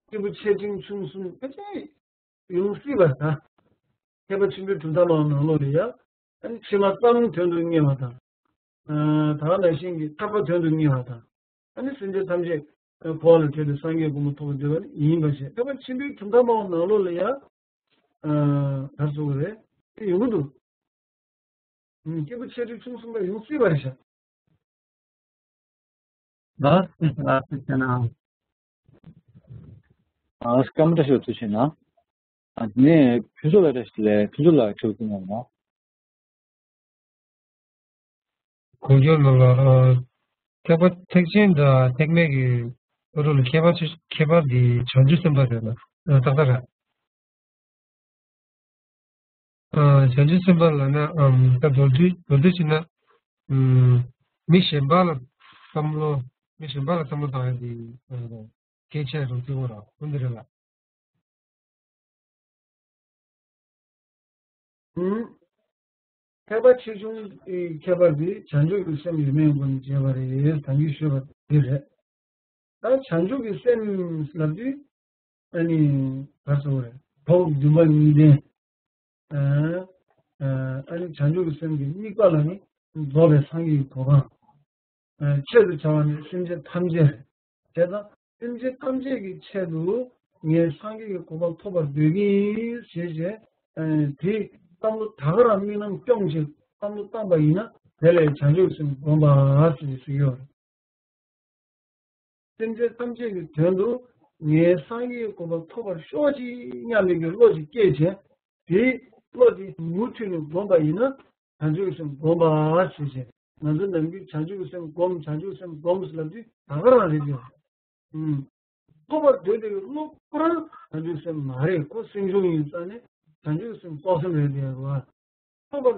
སྐྱེས་བུ་ཆེ་འབྲིང་ཆུང་གསུམ་ཕལ་ཆེར་ཡོང་སྲིད་པ་ད། ཐེག་པ་ཆེན་པོའི་གྲུབ་མཐའ་སྨྲ་བ་ནང་ལོགས་ལ་ཡང་ཨ་ནི་ཕྱི་མ་ཙམ་དོན་དུ་གཉེར་བ་དང་། ཨ་ད་ག་ནང་བཞིན་གྱི་ཐར་པ་དོན་དུ་གཉེར་བ་དང་། ཨ་ནི་སེམས་ཅན་ཐམས་ཅད་འཁོར་བ་ལས་གྲོལ་ཏེ་སངས་རྒྱས་གོ་འཕང་ཐོབ་པར་འདོད་པ་ནི་ཡིན་པར་བཤད། ཐེག་པ་ཆེན་པོའི་གྲུབ་མཐའ་སྨྲ་བ་ནང་ལོགས་ལ་ཡང་། ཨ་ག་རེ་ཟེར་དགོས་རེད། དེ་ཡོང་གི་འདུག་ཨུམ། སྐྱེས་བུ་ཆེ་འབྲིང་ཆུང་གསུམ་ཀ་ཡོང་སྲིད་པ་རེད་ཤག་ལགས་སོ། ལགས་སོ། བྱས་ན། ཨ་སྐར་མ་བཀྲ་ཤིས་ཐུགས་ཆེ་གནང་། ཨ་དེ་ནས་ཕུན་ཚོགས་ལགས་བཀྲ་ཤིས་བདེ་ལེགས། ཕུན་ཚོགས་ལགས་དྲི་བ་གསུང་གནང་། གོང་ཆོས་ལ་ལ་ཨ་ཐེག་པ་ཐེག་ཆེན་དང་ཐེག་དམན་གྱི་ལོ་རྒྱུས་ལ་ཁྱད་པར་ཆེ་ཁྱད་པར་འདི་བྱང་ཆུབ་སེམས་དཔའ་ཟེར་ན་ཨ་ཏག་ཏག་རེད། ཨ་བྱང་ཆུབ་སེམས་དཔའ་ལབ་ན་ཨམ་ད་མདོར་བསྡུས་མདོར་བསྡུས་བྱས་ན་ཨམ་མི་གཞན་པ་ལ་བསམ་བློ་མི་གཞན་པ་ལ་བསམ་བློ་བཏང་ཡ་འདི་ཨ་གལ་ཆེ་རུ་བརྩི་དགོས་ར་འོ་འདི་རེད་ལ། ཨུམ། ཐེག་པ་ཆེ་ཆུང་གི་ཁྱད་པར་དེ་བྱང་ཆུབ་ཀྱི་སེམས་ཡོད་མེད་སྒོ་ནས་འབྱེད་པ་རེད། ད་གིན་ཞུས་པ་དེ་རེད། ད་བྱང་ཆུབ་ཀྱི་སེམས་ལབ་དུས་ཨ་ནི་ག་རེ་ཟེར་དགོས་རེད། བོགས་འདུན་པ་གཉིས་ལྡན། ཨ་ཨ་ནི་བྱང་ཆུབ་ཀྱི་སེམས་ཀྱི་དམིགས་པ་ལ་ནི་རྫོགས་པའི་སངས་རྒྱས་ཀྱི་གོ་འཕང་། ཆེད་དུ་བྱ་བ་ནི་སེམས་ཅན་ཐམས་ཅད་རེད། བྱས་ཙང་སེམས་ཅན་ཐམས་ཅད་ཀྱི་ཆེད་དུ་ངས་སངས་རྒྱས་ཀྱི་གོ་འཕང་ཐོབ་པར་འདོད་ཀྱི་ཡིན་ཞེས་བྱས། དེ་བསམ་བློ་ད་ག་རང་དམིགས་རྣམ་སྐྱོང་བྱེད་བསམ་བློ་བཏང་པ་ཡིན་ན་དེ་ལས་བྱང་ཆུབ་སེམས་བསྒོམ་པ་ཞེས་ཞུ་ཡོད་རེད། སེམས་ཅན་ཐམས་ཅད་ཀྱི་དོན་དུ་ངས་སངས་རྒྱས་ཀྱི་གོ་འཕང་ཐོབ་པར་ཤོག་ཅིག་སྙམ་པའི་གི་བློ་ཅིག་སྐྱེས་བྱས། དེའི་བློ་དེ་མུ་མཐུད་ནས་བསྒོམས་པ་ཡིན་ན་བྱང་ཆུབ་ཀྱི་སེམས་བསྒོམས་པ་ཞེས་བྱས། ང་ཚོ་ནམ་རྒྱུན་བྱང་ཆུབ་ཀྱི་སེམས་བསྒོམ། བྱང་ཆུབ་ཀྱི་སེམས་བསྒོམ་ཟེར་ལབ་དུས་ད་ག་རང་རེད་ཀྱང་། ཨུམ། ཐོབ་པར་འདོད་པའི་བློ་ཁོ་རང་བྱང་ཆུབ་སེམས་མ་རེད། ཁོ་སེམས་བྱུང་ཡིན་ཙང་ནས་བྱང་ཆུབ་སེམས་རྟོགས་སེམས་རེད་དེ་རེད་བ། ཐོབ་པར་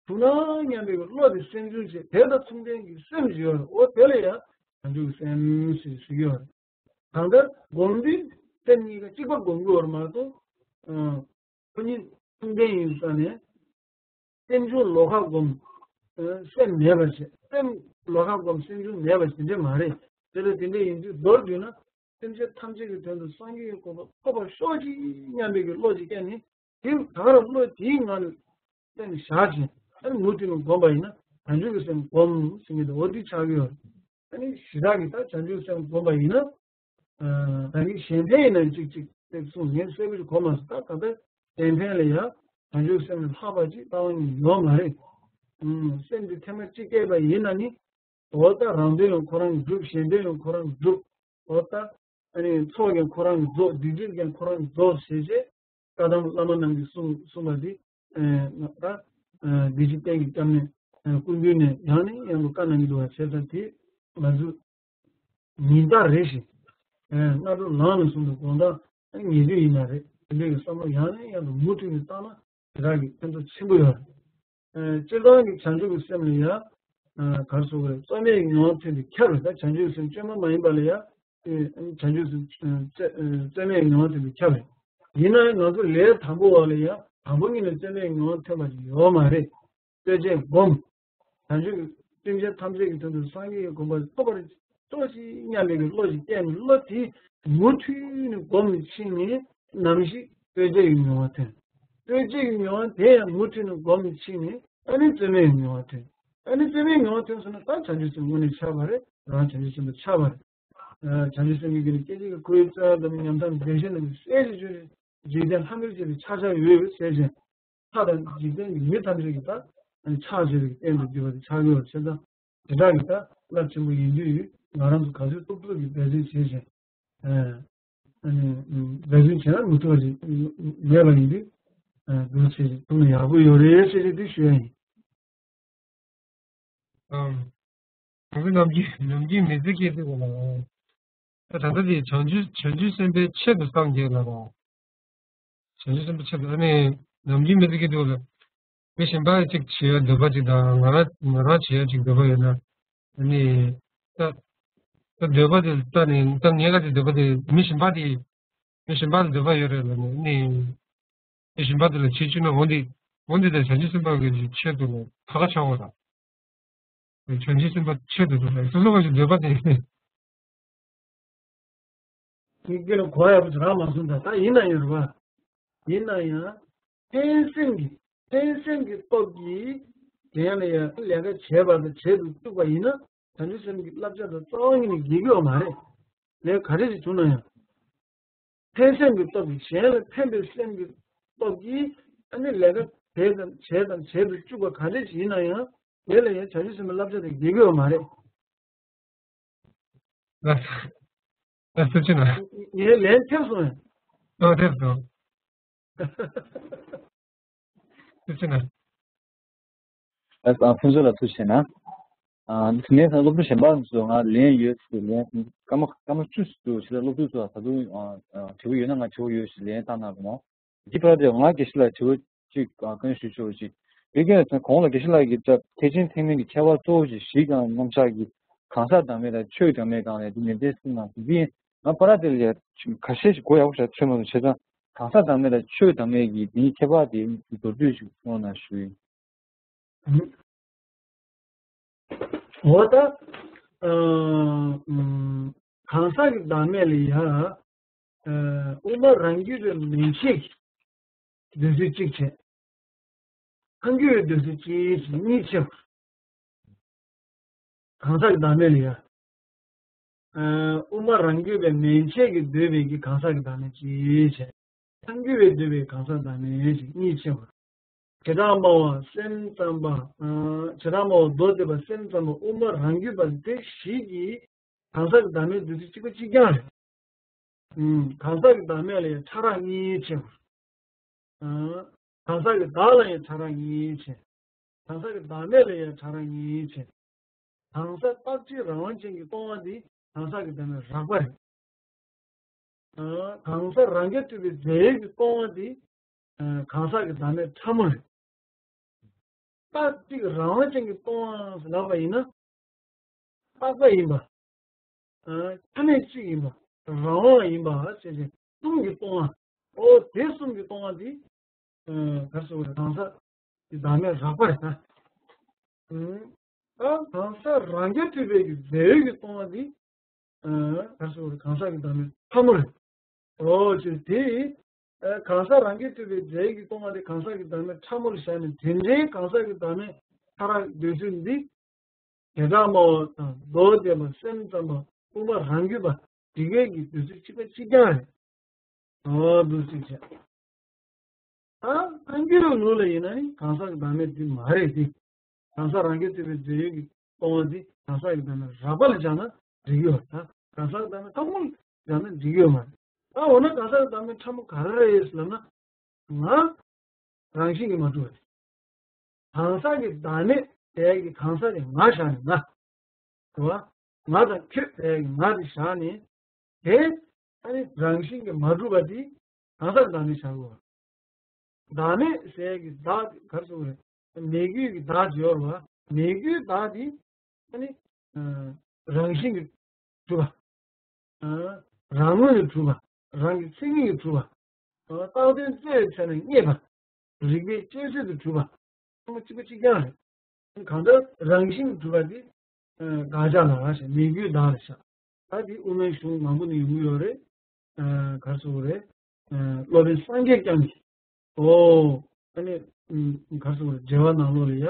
བྱུང་ན་སྙམ་པའི་བློ་དེ་སེམས་བྱུང་བྱས། དེ་དང་མཚུངས་ལྡན་གྱི་སེམས་ཞིག་ཡོད་རེད། འོ་དེ་ལ་ཡང་བྱང་ཆུབ་སེམས་ཞེས་ཞུ་གི་ཡོད་རེད། གང་ལྟར་སྒོམ་དུས་སེམས་གཉིས་ཀ་གཅིག་པ་སྒོམ་དགོས་པ་མ་གཏོགས། ཁོ་གཉིས་མཚུངས་ལྡན་ཡིན་ཙང་ནས། སེམས་བྱུང་ལོགས་ཀ་བསྒོམ། ཨ་སེམས་མེད་པར་བྱེད། སེམས་ལོགས་ཀ་བསྒོམ་སེམས་བྱུང་མེད་པར་བྱེད་འདྲ་མ་རེད། དེ་ལ་དེ་འདྲ་ཡིན་དུས་མདོར་བསྡུས་ན། སེམས་ཅན་ཐམས་ཅད་ཀྱི་དོན་དུ་སངས་རྒྱས་ཀྱི་གོ་འཕང་ཐོབ་པར་ཤོག་ཅིག་སྙམ་པའི་གི་བློ་ཅིག་སྐྱེས་ནས། དེ་ད་ག་རང་བློ་དེའི་ངང་ནས་སེམས་བཞག་ཅིང་ཨ་ནི་མུ་མཐུད་ནས་བསྒོམ་པ་ཡིན་ན་བྱང་ཆུབ་ཀྱི་སེམས་བསྒོམ་ཟེར་མཁན་དེ་འོ་དེ་ཆགས་ཀྱི་ཡོད་རེད། ཨ་ནི་ཞེ་དྲག་གི་ད་བྱང་ཆུབ་སེམས་བསྒོམ་པ་ཡིན་ན། ད་གིན་གཞན་ཕན་ཡིན་ན་གཅིག་གཅིག་དེ་གསུངས། ངས་གསལ་པོ་ཞིག་གོ་མ་སོང་། ད་ད་ལྟ་གཞན་ཕན་ལ་ཡང་བྱང་ཆུབ་སེམས་ལས་ལྷག་པ་ཅིག་རྩ་བ་ནས་ཡོད་མ་རེད། ཨུམ། སེམས་འདི་ཐེངས་མ་གཅིག་སྐྱེས་པ་ཡིན་ན་ནི། འོ་ད་རང་དོན་ཡང་ཁོ་རང་གིས་སྒྲུབ། གཞན་དོན་ཡང་ཁོ་རང་གིས་སྒྲུབ། འོ་ད་ཨ་ནི་ཚོགས་ཀྱང་ཁོ་རང་གིས་རྫོགས། སྡིག་སྒྲིབ་ཀྱང་ཁོ་རང་གིས་རྫོགས་ཞེས་བྱས། བཀའ་གདམས་བླ་མ་རྣམས་ཀྱིས་གསུངས་གསུངས་པ་འདི། ཨ་ད་བདེ་ཆེན་གཏེར་གྱི་སྐྱབས་གནས་སྐུ་མདུན་ནས་ཡང་ནས་ཡང་དུ་བཀའ་གནང་གི་འདུག་པ། བྱས་ཙང་དེ་ང་ཚོས་ཉིན་ལྟར་རེ་བཞིན། ཨ་སྔ་དྲོ་ལངས་ནས་བཟུང་སྟེ་དགོང་དག་ཉལ་དུས་ཡིན་ན་རེད། དེ་འདྲའི་བསམ་བློ་ཡང་ནས་ཡང་དུ་མུ་མཐུད་ནས་བཏང་ན་དེ་དག་གི་ཕན་ཐོགས་ཆེན་པོ་ཡོད་རེད། ཨ་སྤྱིར་བཏང་གི་བྱང་ཆུབ་ཀྱི་སེམས་ལ་ཡང་། ཨ་ག་རེ་ཟེར་དགོས་རེད། རྩོལ་མེད་མྱོང་བ་ཐོན་པས་ཁྱབ་རེད། ད་བྱང་ཆུབ་སེམས་བཅོས་མ་མ་ཡིན་པ་ལ་ཡང་། ཨ་བྱང་ཆུབ་སེམས་རྩོལ་རྩོལ་མེད་མྱོང་བ་ཐོན་པས་ཁྱབ་རེད། ཡིན་ན་ཡང་ང་ཚོ་ལས་དང་པོ་བ་ལ་ཡང་དང་པོ་ཉིད་ནས་རྩོལ་མེད་མྱོང་བ་ཐོན་པ་ཞིག་ཡོད་མ་རེད། བརྟོལ་དཔྱད་སྒོམ། བྱང་ཆུབ་ཀྱི་སེམས་ཅན་ཐམས་ཅད་ཀྱི་དོན་དུ་སངས་རྒྱས་ཀྱི་གོ་འཕང་ཐོབ་པར་ཤོག་ཅིག་སྙམ་པའི་གི་བློ་ཞིག་བསྐྱེད་ནས། བློ་དེ་མུ་མཐུད་ནས་སྒོམ་ནས་ཕྱིན་ནས་ནམ་ཞིག་བརྟོལ་དཔྱད་ཀྱི་མྱོང་བ་ཐོན། བརྟོལ་དཔྱད་ཀྱི་མྱོང་བ་དེ་ཡང་མུ་མཐུད་ནས་སྒོམ་ནས་ཕྱིན་ནས་ཨ་ནི་རྩོལ་མེད་ཀྱི་མྱོང་བ་ཐོན། ཨ་ནི་རྩོལ་མེད་མྱོང་བ་ཐོན་སོང་ན་ད་བྱང་ཆུབ་སེམས་དངོས་གནས་ཆགས་པ་རེད། རང་བྱང་ཆུབ་སེམས་དཔའ་ཆགས་པ་རེད། བྱང་ཆུབ་སེམས་ཀྱི་རྒྱུད་ལ་སྐད་ཅིག་གིས་ཁོའི་རྩོལ་བ་དང་ཉམས་དང་བདེ་གཤེགས་རྣམས་ཀྱི་སྲས་ཀྱི་ཆོས་ནི་འཇིག་རྟེན་ལྷ་མིར་བཅས་པའི་ཕྱག་རྒྱར་འོས་པའི་སྲས་ཆེན། ལྷ་དང་འཇིག་རྟེན་གྱི་མི་ཐམས་ཅད་ཀྱི་ད་ཕྱག་བྱས་པའི་རྟེན་དུ་གྱུར་པ་དེ་ཆགས་ཡོད་པ་བྱས་ཙང་། དེ་དག་གི་ད་རླབས་ཆེན་པོ་ཡིན་དུས་ང་རང་ཚོ་ག་ཚོད་ཐུབ་ཐུབ་ཀྱིས་འབད་བརྩོན་བྱས་ཤིང་། ཨ་ནི་འབད་བརྩོན་བྱས་ན་མི་ཐུབ་པ་ཞིག་མེད་པ་ཡིན་དུས། འདུག་བྱས་ཤིང་ཐུབ་ན་ཡག་པོ་ཡོད་རེད་ཟེར་ཞིག་དེ་ཞུ་ཡ་ཡིན། ཨམ། ང་ཚོ་ནམ་རྒྱུན་ནམ་རྒྱུན་མི་ཚེ་སྐྱེལ་དུས་ལ། ད་ད་ལྟ་དེ་བྱང་ཆུབ་བྱང་ཆུབ་སེམས་དཔའི་ཆེད་དུ་སངས་རྒྱས་ལ་རོ། བྱང་ཆུབ་སེམས་དཔའི་ཆེད་དུ་ཨ་ནི་ནམ་རྒྱུན་མི་ཚེ་སྐྱེལ་དུས་ལ། མི་གཞན་པ་གཅིག་བྱེད་ཡ་འདོད་པ་གཅིག་དང་ང་རང་ང་རང་བྱེད་ཡ་གཅིག་འདོད་པ་ཡོད་ན། ཨ་ནི། ད་ད་འདོད་པ་དེ་ལྟ་ནས་ད་ངས་ག་ཅིག་འདོད་པ་དེ་མི་གཞན་པ་དེ། མི་གཞན་པ་ལ་འདོད་པ་ཡོད་རེད་ལ་ནི། ཨ་ནི། དེ་བཞིན་པ་དེ་ལ་བྱེད་བཅུག་ན་འོ་འདི། འོ་འདི་དང་བྱང་ཆུབ་སེམས་དཔའ་གི་ཆེད་དུ་ལ་ཁ་ཁ་ཆགས་པ་དང་། བྱང་ཆུབ་སེམས་དཔའ་ཆེད་དུ་འདུག་ལ་སོ་སོ་ག་ཞིག་འདོད་པ་དེ། དེ་སྐད་ལ་གོ་ཡག་པོ་ཅིག་རག་མ་སོང་ད་ད་ཡིན་ན་ཡང་རེད་པ། ཡིན་ན་ཡང་། ཕན་སེམས་ཀྱི་ཕན་སེམས་ཀྱི་སྟོབས་ཀྱིས་གཞན་ལ་ཡང་ལས་ཀ་བྱས་པ་དང་བྱེད་དུ་བཅུག་པ་ཡིན་ན་བྱང་ཆུབ་སེམས་ཀྱི་བསླབ་བྱ་དང་རྩ་བ་ཉིད་ནས་འགལ་གྱི་ཡོད་མ་རེད། ལས་ག་རེ་ཞིག་བྱུང་ན་ཡང་། ཕན་སེམས་ཀྱི་སྟོབས་ཀྱིས་གཞན་ལ་ཕན་པའི་སེམས་ཀྱི་སྟོབས་ཀྱིས་ཨ་ནི་ལས་ཀ་བྱས་དང་བྱས་དང་བྱེད་དུ་བཅུག་པ་ག་འདྲ་ཞིག་ཡིན་ན་ཡང་དེ་ལ་ཡང་བྱང་ཆུབ་སེམས་དཔའི་བསླབ་བྱ་དང་འགལ་གྱི་ཡོད་མ་རེད། ལགས་སོ། ལགས་སོ་ཅི་ན། ངའི་ལན་ཐེབས་སོང་ངས། ཨོ་ཐེབས་སོང་། ཐེབས་ཅི་ན། ཨ་ཕུན་ཚོགས་ལགས་ཐུགས་རྗེ་གནང་། ཨ་དེ་ནས་སློབ་ཕྲུག་གཞན་པ་ཚོ་ང་ལན་ཡོད་ཟེར་ལན་སྐར་མ་སྐར་མ་བཅུ་ཙམ་ཞིག་ལ་སློབ་ཕྲུག་ཚོ་ད་དུང་ཨ་ཨ་དྲི་བ་ཡོད་ན་ང་དྲི་བ་ཡོད་ཞེས་ལན་བཏང་གནང་རོགས་གནང་། འདི་བར་དུ་ང་དགེ་བཤེས་ལགས་དྲི་བ་གཅིག་ཨ་བཀའ་འདྲི་ཞུ་ཆོག་ཅིག་དེ་ག་ནས་གོང་ལ་དགེ་བཤེས་ལགས་ཀྱིས་ཐེག་ཆེན་ཐེག་དམན་གྱི་ཁྱད་པར་གཙོ་བོ་ཞིག་གཞི་སྒང་རྣམ་གཞག་གི་གང་ཟག་བདག་མེད་དང་ཆོས་བདག་མེད་སྒང་ནས་འདི་ནན་ཏན་གསུངས་གནང་འདི་ཡིན། ང་པ་ར་དེ་ལ་ཡ་ཁ་ཤས་ཤིག་གོ་ཡག་པོ་ཞིག་ཆོད་མ་སོང་བྱས་ཙང་གང་ཟག་བདག་མེད་དང་ཆོས་བདག་མེད་ཀྱི་འདིའི་ཁྱད་པར་དེ་མདོར་བསྡུས་ཤིག་གསུངས་གནང་ཞུ་ཡིན། འོ་ད། ཨ་ཨམ། གང་ཟག་གི་བདག་མེད་ལ་ཡ། ཨ་དབུ་མ་རང་རྒྱུད་པའི་མན་ཆད་ཀྱི་འདོད་ཚུལ་གཅིག་བྱས། ཐལ་འགྱུར་བའི་འདོད་ཚུལ་གཅིག་གཉིས་བྱས། གང་ཟག་གི་བདག་མེད་ལ་ཡ། ཨ་དབུ་མ་རང་རྒྱུད་པའི་མན་ཆད་ཀྱིས་འདོད་པའི་གི་གང་ཟག་གི་བདག་མེད་གཅིག་བྱས། ཐལ་འགྱུར་བས་འདོད་པའི་གང་ཟག་བདག་མེད་གཅིག་གཉིས་བྱས་པ། བྱེ་བྲག་སྨྲ་བ་སེམས་ཙམ་པ། ཨ་བྱེ་བྲག་སྨྲ་བ་མདོ་སྡེ་པ་སེམས་ཙམ་པ་དབུ་མ་རང་རྒྱུད་པ་དེ་བཞི་གིས་གང་ཟག་གི་བདག་མེད་འདོད་ཚུལ་གཅིག་པ་གཅིག་རྐྱང་རེད། ཨུམ། གང་ཟག་གི་བདག་མེད་ལ་ཡང་ཕྲ་རགས་གཉིས་ཕྱེ་བ། ཨ་གང་ཟག་གི་བདག་ལ་ཡང་ཕྲ་རགས་གཉིས་ཕྱེ། གང་ཟག་གི་བདག་མེད་ལ་ཡང་ཕྲ་རགས་གཉིས་ཕྱེ། གང་ཟག་རྟག་གཅིག་རང་དབང་ཅན་གྱིས་སྟོང་བ་འདི་གང་ཟག་གི་བདག་མེད་རགས་པ་རེད། ཨ་གང་ཟག་རང་རྐྱ་ཐུབ་པའི་རྫས་ཡོད་ཀྱིས་སྟོང་བ་འདི་ཨ་གང་ཟག་གི་བདག་མེད་ཕྲ་མོ་རེད། རྟག་གཅིག་རང་དབང་ཅན་གྱིས་སྟོང་བ་ལབ་པ་ཡིན་ན། རྟག་པ་ཡིན་པ། ཨ་ཐ་སྙད་གཅིག་ཡིན་པ། རང་དབང་ཡིན་པ་ཞེས་བྱས་གསུམ་གྱིས་སྟོང་བ། ཨོ་དེ་གསུམ་གྱིས་སྟོང་བ་འདི། ཨ་ག་རེ་ཟེར་དགོས་རེད། གང་ཟག་གི་བདག་མེད་རགས་པ་རེད་ད། ཨ་གང་ཟག་རང་རྐྱ་ཐུབ་པའི་གི་རྫས་ཡོད་ཀྱིས་སྟོང་བ་འདི། ཨ་ག་རེ་ཟེར་དགོས་རེད། གང་ཟག་གི་བདག་མེད་ཕྲ་མོ་རེད། ཨོ་ཅེས་དེ། ཨ་གང་ཟག་རང་རྐྱ་ཐུབ་པའི་རྫས་ཀྱིས་སྟོང་བ་དེ་གང་ཟག་གི་བདག་མེད་ཕྲ་མོར་བཞག་ནས་དེ་འདྲའི་གང་ཟག་གི་བདག་མེད་ཕྲ་རགས་འདོད་ཚུལ་འདི། བྱེ་བྲག་སྨྲ་བ་དང་མདོ་སྡེ་པ་སེམས་ཙམ་པ་དབུ་མ་རང་རྒྱུད་པ་འདི་གས་ཀྱི་འདོད་ཚུལ་གཅིག་པ་གཅིག་རྐྱང་རེད། ཨོ་འདུག་ཅིག་བྱས། ཨ་ཐལ་འགྱུར་ལུགས་ལ་ཡིན་ན་ནི་གང་ཟག་གི་བདག་མེད་འདི་མ་རེད་དེ། གང་ཟག་རང་རྐྱ་ཐུབ་པའི་རྫས་ཡོད་ཀྱིས་སྟོང་བ་འདི་གང་ཟག་གི་བདག་མེད་རགས་པ་ལ་སྦྱར་ན་འགྲིག་ཡོད་ད། གང་ཟག་གི་བདག་མེད་ཕྲ་མོ་ལ་སྦྱར་ན་འགྲིག་ཡོད་མ་རེད། ཨ་འོ་ན་གང་ཟག་གི་བདག་མེད་ཕྲ་མོ་ག་རེ་རེད་ལབ་ན། ང་རང་བཞིན་གྱིས་མ་གྲུབ་པ་རེད། གང་ཟག་གི་བདག་མེད་ཟེར་ཡག་གི་གང་ཟག་དེ་ང་བཞག་ནས་ང་། རེད་བ། ང་དང་ཁྱོད་ཟེར་ཡག་གི་ང་དེ་བཞག་ནས། དེ་ཨ་ནི་རང་བཞིན་གྱིས་མ་གྲུབ་པ་དེ་གང་ཟག་གི་བདག་མེད་བཞག་དགོས། བདག་མེད་ཟེར་ཡག་གི་བདག་དེ་ག་རེ་ཟེར་དགོས་རེད། མེད་རྒྱུའི་གི་བདག་དེ་ཡོད་རེད་བ། མེད་རྒྱུའི་བདག་དེ་ཨ་ནི་རང་བཞིན་གྱིས་གྲུབ་པ། རང་ངོས་ནས་གྲུབ་པ། རང་གི་མཚན་ཉིད་ཀྱིས་གྲུབ་པ། རྟག་དོན་རྩོད་པའི་ཚེ་ན་རྙེད་པ། རིགས་པས་དཔྱད་བཟོད་དུ་གྲུབ་པ། ཚང་མ་གཅིག་པ་གཅིག་རྐྱང་རེད། གང་ལྟར་རང་བཞིན་གྱིས་གྲུབ་པ་དེ་དགག་བྱ་ལ་བཞག་མེད་རྒྱུའི་བདག་ལ་བཞག་ད་དེ་དབུ་མའི་གཞུང་མང་པོ་ནས་ཡོང་གི་ཡོད་རེད། ག་རེ་ཟེར་དགོས་རེད། སློབ་དཔོན་སངས་རྒྱས་བསྐྱངས་ཀྱིས། ཨོ། ཨ་ནི། ག་རེ་ཟེར་དགོས་རེད། འགྲེལ་པ་ནང་ལོགས་ལ་ཡ།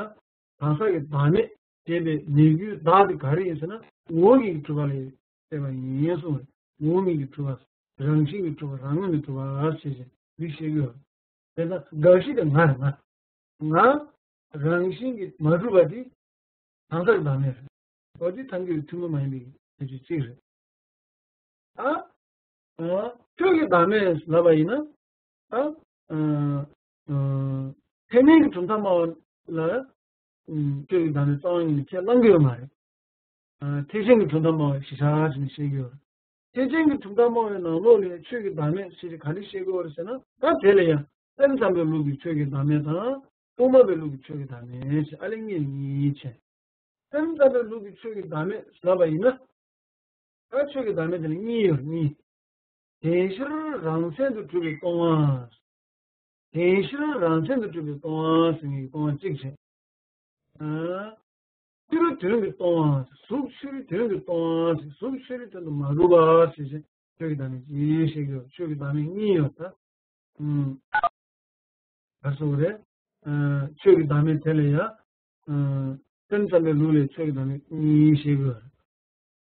གང་ཟག་གི་བདག་མེད་ཅེས་པའི་མེད་རྒྱུའི་བདག་དེ་ག་རེ་ཡིན་ཟེར་ན་ངོ་བོ་ཉིད་ཀྱིས་གྲུབ་པ་ལ་བལྟས་པ་ཡིན་གསུངས་རེད། ངོ་བོ་ཉིད་ཀྱིས་གྲུབ་པ། རང་བཞིན་གྱིས་གྲུབ་པ། རང་ངོས་ནས་གྲུབ་པ་ཞེས་བྱས་འདི་བཤད་ཀྱི་ཡོད་རེད། དེ་ལྟར་དགག་གཞི་དེ་ང་རེད་ང་། ང་རང་བཞིན་གྱིས་མ་གྲུབ་པ་དེ་གང་ཟག་གི་བདག་མེད་རེད། འོ་དེ་ཐལ་འགྱུར་ཐུན་མོང་མ་ཡིན་པའི་ཁྱད་ཆོས་གཅིག་རེད། ཨ། ཨ། ཆོས་ཀྱི་བདག་མེད་ལབ་པ་ཡིན་ན། ཨ། ཨ། ཨ། ཐེག་དམན་གྱི་གྲུབ་མཐའ་སྨྲ་བ་ལ། ཨ། ཆོས་ཀྱི་བདག་མེད་རྩ་བ་ཉིད་ནས་ཁས་བླང་གི་ཡོད་མ་རེད། ཨ། ཐེག་ཆེན་གྱི་གྲུབ་མཐའ་སྨྲ་བ་གཞི་བཞག་བྱས་ནས་བཤད་ཀྱི་ཡོད་རེད། ཐེག་ཆེན་གྱི་གྲུབ་མཐའ་སྨྲ་བའི་ནང་ལོགས་ལ་ཆོས་ཀྱི་བདག་མེད་ཞེས་ག་རེ་བཤད་ཀྱི་ཡོད་རེད་ཟེར་ན། ད་དེ་ལ་ཡང་སེམས་ཙམ་པའི་ལུགས་ཀྱི་ཆོས་ཀྱི་བདག་མེད་དང་། དབུ་མ་པའི་ལུགས་ཀྱི་ཆོས་ཀྱི་བདག་མེད་ཞེས་ཨ་ལས་གཉིས་གཉིས་བྱས། སེམས་ཙམ་པའི་ལུགས་ཀྱི་ཆོས་ཀྱི་བདག་མེད་ལབ་པ་ཡིན་ན། ད་ཆོས་ཀྱི་བདག་མེད་དེ་ལ་གཉིས་ཡོད་རེད། གཉིས། བདེན་བཞིར་རང་མཚན་དུ་གྲུབ་པའི་སྟོང་པ། བདེན་བཞིར་རང་མཚན་དུ་གྲུབ་པའི་སྟོང་པ་ཟེར་མཁན་གྱི་སྟོང་པ་གཅིག་བྱས། ཨ། ཕྱི་རོལ་དོན་གྱི་སྟོང་པ། གཟུགས་ཕྱི་རོལ་དོན་གྱི་སྟོང་པ། གཟུགས་ཕྱི་རོལ་དོན་དུ་མ་གྲུབ་པ་ཞེས་བྱས། ཆོས་ཀྱི་བདག་མེད་གཉིས་བཤད་ཀྱི་ཡོད། ཆོས་ཀྱི་བདག་མེད་གཉིས་ཡོད་ད། ཨུམ། ག་རེ་ཟེར་དགོས་རེད། ཨ། ཆོས་ཀྱི་བདག་མེད་དེ་ལ་ཡང་། ཨ། སེམས་ཙམ་པའི་ལུགས་ལ་ཆོས་ཀྱི་བདག་མེད་གཉིས་བཤད་ཀྱི་ཡོད་རེད།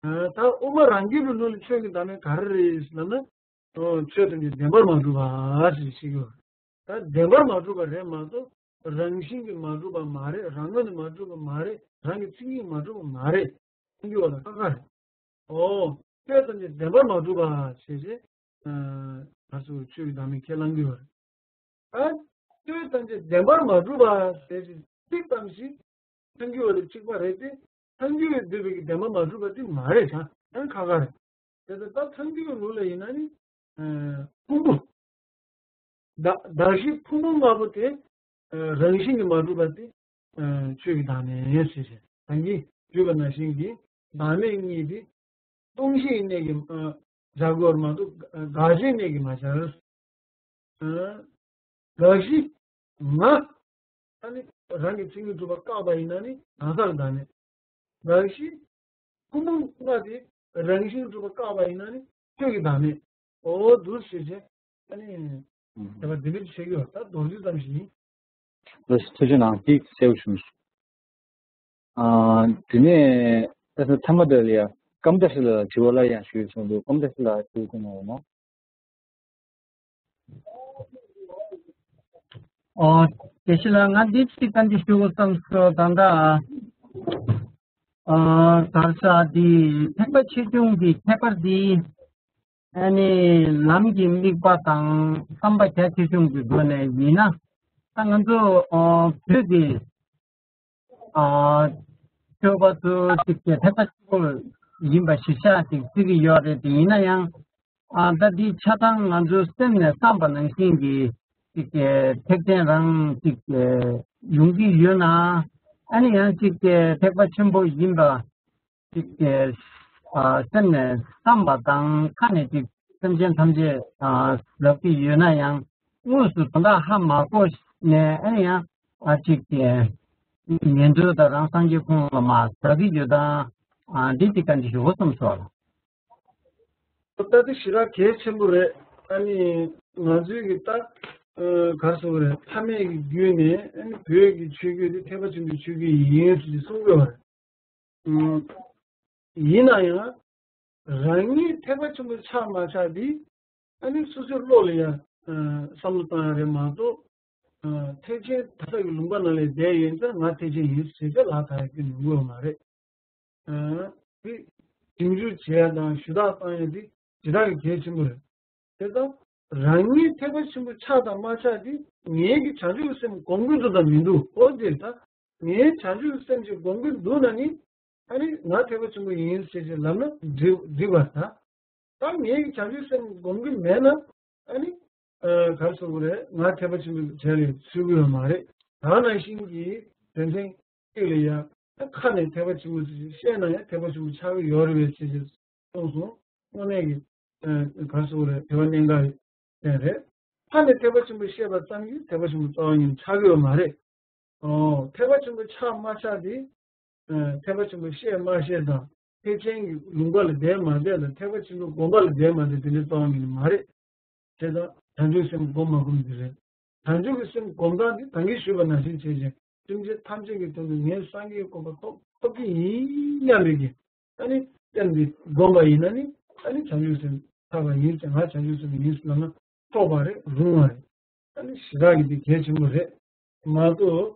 ཨ། ད་དབུ་མ་རང་རྒྱུད་པའི་ལུགས་ལ་ཆོས་ཀྱི་བདག་མེད་ག་རེ་རེད་ལབ་ན། ཨོ། ཆོས་ཐམས་ཅད་བདེན་པར་མ་གྲུབ་པ་ཞེས་བཤད་ཀྱི་ཡོད་རེད། ད་བདེན་པར་མ་གྲུབ་པ་རེད་མ་གཏོགས། རང་བཞིན་གྱིས་མ་གྲུབ་པ་མ་རེད། རང་ངོས་ནས་མ་གྲུབ་པ་མ་རེད། རང་གི་མཚན་ཉིད་མ་གྲུབ་པ་མ་རེད། ཐལ་འགྱུར་བ་དང་ཁ་ཁ་རེད། ཨོ། ཆོས་ཐམས་ཅད་བདེན་པར་མ་གྲུབ་པ་ཞེས་བྱས། ཨ། ད་གཟུགས་ཆོས་ཀྱི་བདག་མེད་ཁས་བླང་གི་ཡོད་རེད། ཨ། ཆོས་ཐམས་ཅད་བདེན་པར་མ་གྲུབ་པ་ཟེར་ཞིག་ཚིག་ཙམ་ཞིག་ཐལ་འགྱུར་བ་དང་གཅིག་པ་རེད་དེ། ཐལ་འགྱུར་བས་བསྡུས་པའི་བདེན་པར་མ་གྲུབ་པ་དེ་མ་རེད་ད། ཡང་ཁ་ཁ་རེད། དེ་ལྟར་ད་ཐལ་འགྱུར་བའི་ལུགས་ལ་ཡིན་ན་ནི། ཨ། ཕུང་པོ། གདགས་གདགས་གཞི་ཕུང་པོ་ལྔ་པོ་དེ། ཨ། རང་བཞིན་གྱིས་མ་གྲུབ་པ་དེ། ཨ། ཆོས་ཀྱི་བདག་མེད་ཟེར་བྱས། ད་གིན་ཞུས་པ་ནང་བཞིན་གྱི་བདག་མེད་གཉིས་དེ་སྟོང་གཞིའི་གནས་ཀྱིས། ཨ། སྦྱར་དགོས་པ་མ་གཏོགས་དགག་གཞིའི་གནས་ཀྱིས་མ་སྦྱར། ཨ། དགག་གཞི་ང་། ཨ་ནི་རང་གི་མཚན་ཉིད་གྲུབ་པ་བཀག་པ་ཡིན་ན་ནི་གང་ཟག་གི་བདག་མེད། དགག་གཞི་ཕུང་པོ་ལྔ་དེ་རང་བཞིན་གྲུབ་པ་བཀག་པ་ཡིན་ན་ནི་ཆོས་ཀྱི་བདག་མེད། འོ་འདུག་ཟེར་བྱས། ཨ་ནི་ཨུམ། དེ་བ་འདི་འདྲ་བྱེད་ཀྱི་ཡོད། ད་མདོར་བསྡུས་ཙམ་ཞིག་ཡིན། ལགས་སོ། ཐུགས་རྗེ་གནང་། འདི་གསལ་པོ་བྱུང་སོང་། ཨ། དེ་ནས་ཨ་ཐ་མ་དེ་ལ་ཡ་ཀམ་ཏ་ཤི་ལ་དྲི་བ་ལ་ཡང་ཞུས་སོང་འདུག་ཀམ་ཏ་ཤི་ལ་དྲི་བ་གནང་ཡོད་ན། ཨོ། དེ་ཤི་ལ་ང་འདི་ཅིག་ཏན་ཏིག་ཞུ་དགོས་བསམ་སོང་། ད་ལྟ། ཨ། གར་ས་འདི་ཐེག་པ་ཆེ་ཆུང་གི་ཁྱད་པར་འདི། ཨ་ནི་ལམ་གྱི་དམིགས་པ་དང་བསམ་པ་རྒྱ་ཆེ་ཆུང་གི་སྒོ་ནས་ཡིན་ན། ད་ང་ཚོ། ཨོ། བོད་ཀྱི། ཨ། ཆོས་པ་ཚོ་གཅིག་གི་ཐེག་པ་ཆེན་པོ་ཡིན་པ་གཞིར་བཞག་ཅིག་བརྩི་གི་ཡོད་རེད་དེ། ཡིན་ན་ཡང་། ཨ། ད་འདི་ཆ་ཚང་ང་ཚོའི་སེམས་ནས་བསམ་པ་ནང་བཞིན་གྱི་ཅིག་གི་ཐེག་ཆེན་རང་ཅིག་གི་ཡོང་གི་ཡོད་ན། ཨ་ནི་ཡང་ཅིག་གི་ཐེག་པ་ཆེན་པོ་ཡིན་པ་ཅིག་གི། ཨ། སེམས་ནས་བསམ་པ་དང་ཁ་ནས་ཅིག་སེམས་ཅན་ཐམས་ཅད། ཨ། ལབ་ཀྱི་ཡོད་ན་ཡང་། དངོས་སུ་དོན་དག་ཧ་མ་གོ་ནས། ཨ་ནི་ཡང་། ཨ། ཅིག་གི་ཉན་ཐོས་དང་རང་སངས་རྒྱས་ཁོང་ལ་མ་ཟ་གི་ཡོད་དང་། ཨ། འདི་ཅིག་ག་འདི་ཞུ་དགོས་བསམ་སོང་། ད་དེ་ཞེ་དྲག་གལ་ཆེན་པོ་རེད། ཨ་ནི་ང་ཚོའི་གི་ད། ཨ། ག་རེ་ཟེར་དགོས་རེད། ཕ་མེས་ཀྱི་བརྒྱུད་ནས། ཨ་ནི་བོད་ཀྱི་ཆོས་བརྒྱུད་དེ་ཐེག་པ་ཆེན་པོའི་ཆོས་བརྒྱུད་ཡིན་ཟེར་གསུང་གི་ཡོད་རེད། ཨ། ཡིན་ན་ཡང་། རང་ཉིད་ཐེག་པ་ཆེན་པོ་ཆགས་མ་ཆགས་འདི། ཨ་ནི་སོ་སོའི་བློ་ལ་ཡང་། ཨ། བསམ་བློ་བཏང་ཡ་རེད་མ་གཏོགས། ཨ། ཐེག་ཆེན་དེ་དག་གི་ལུང་པ་ནང་ལ་བསྡད་ཡོད་ཙང་ང་ཐེག་ཆེན་ཡིན་ཟེར་ཏེ་ལག་ཐག་ཡ་ཀུན་ནས་ཡོང་གི་ཡོད་མ་རེད། ཨ། དེ་ཞིབ་འཇུག་བྱེད་ཡ་དང་ཞུ་དག་བཏང་ཡ་དེ་ཇི་ལྟར་གི་གལ་ཆེན་པོ་རེད། དེ་ལྟར་རང་ཉིད་ཐེག་པ་ཆེན་པོ་ཆགས་དང་མ་ཆགས་དེ་ངེད་ཀྱི་བྱང་ཆུབ་སེམས་སྒོམ་གྱི་འདུག་དང་མི་འདུག་འོ་དེ་ད། ངའི་བྱང་ཆུབ་སེམས་ཀྱི་སྒོམ་གྱི་འདུག་ན་ནི། ཨ་ནི་ང་ཐེག་པ་ཆེན་པོ་ཡིན་ཞེས་ཞེས་ལབ་ན་འགྲིག་འགྲིག་པ་དང་། ད་ངའི་བྱང་ཆུབ་སེམས་སྒོམ་གྱི་མེད་ན། ཨ་ནི། ཨ། ག་རེ་ཟེར་དགོས་རེད། ང་ཐེག་པ་ཆེན་པོའི་གྲལ་ལ་ཚུད་ཀྱི་ཡོད་མ་རེད། ད་ནང་བཞིན་གྱི་དོན་ཚན་གཅིག་ལ་ཡང་ཁ་ནས་ཐེག་པ་ཆེན་པོ་ཞེས་བཤད་ན་ཡང་ཐེག་པ་ཆེན་པོ་ཆགས་ཀྱི་ཡོད་རེད་པས་ཞེས་ཞེས་གསུངས་སོང་། དངོས་གནས་ཀྱི། ཨ། ག་རེ་ཟེར་དགོས་རེད། དེ་བ་གནད་འགག་གི་དོན་རེད། ཕ་ནས་ཐེག་པ་ཆེན་པོ་བཤད་པ་ཙམ་གྱིས་ཐེག་པ་ཆེན་པོ་རྩ་བ་ཉིད་ནས་ཆགས་ཀྱི་ཡོད་མ་རེད། ཨོ། ཐེག་པ་ཆེན་པོ་ཆགས་མ་ཆགས་དེ། ཨ། ཐེག་པ་ཆེན་པོ་བཤད་མ་བཤད་དང་། ཐེག་ཆེན་གྱི་ལུང་པ་ལ་བསྡད་མ་བསྡད་དང་། ཐེག་པ་ཆེན་པོའི་དགོངས་པ་ལ་བསྡད་མ་བསྡད་དེ་འདྲའི་རྩ་བ་ཉིད་ནས་མ་རེད། དེ་དང་བྱང་ཆུབ་སེམས་སྒོམ་མ་སྒོམ་དེ་རེད། བྱང་ཆུབ་ཀྱི་སེམས་སྒོམ་སྟངས་དེ་ད་གིན་ཞུས་པ་ནང་བཞིན་བྱས་ཤིང་། སེམས་ཅན་ཐམས་ཅད་ཀྱི་དོན་དུ་ངས་སངས་རྒྱས་གོ་འཕང་ཐོབ་ཐོབ་ཀྱི་ཡིན་སྙམ་པའི་གི། ཨ་ནི་སེམས་འདི་བསྒོམས་པ་ཡིན་ན་ནི། ཨ་ནི་བྱང་ཆུབ་སེམས་ཐོབ་པ་ཡིན་ཙང་། ང་བྱང་ཆུབ་སེམས་ཡིན་ལབ་ན་ཐོབ་པ་རེད། རུང་བ་རེད། ཨ་ནི་ཞེ་དྲག་གི་འདི་གལ་ཆེན་པོ་རེད། མ་གཏོགས།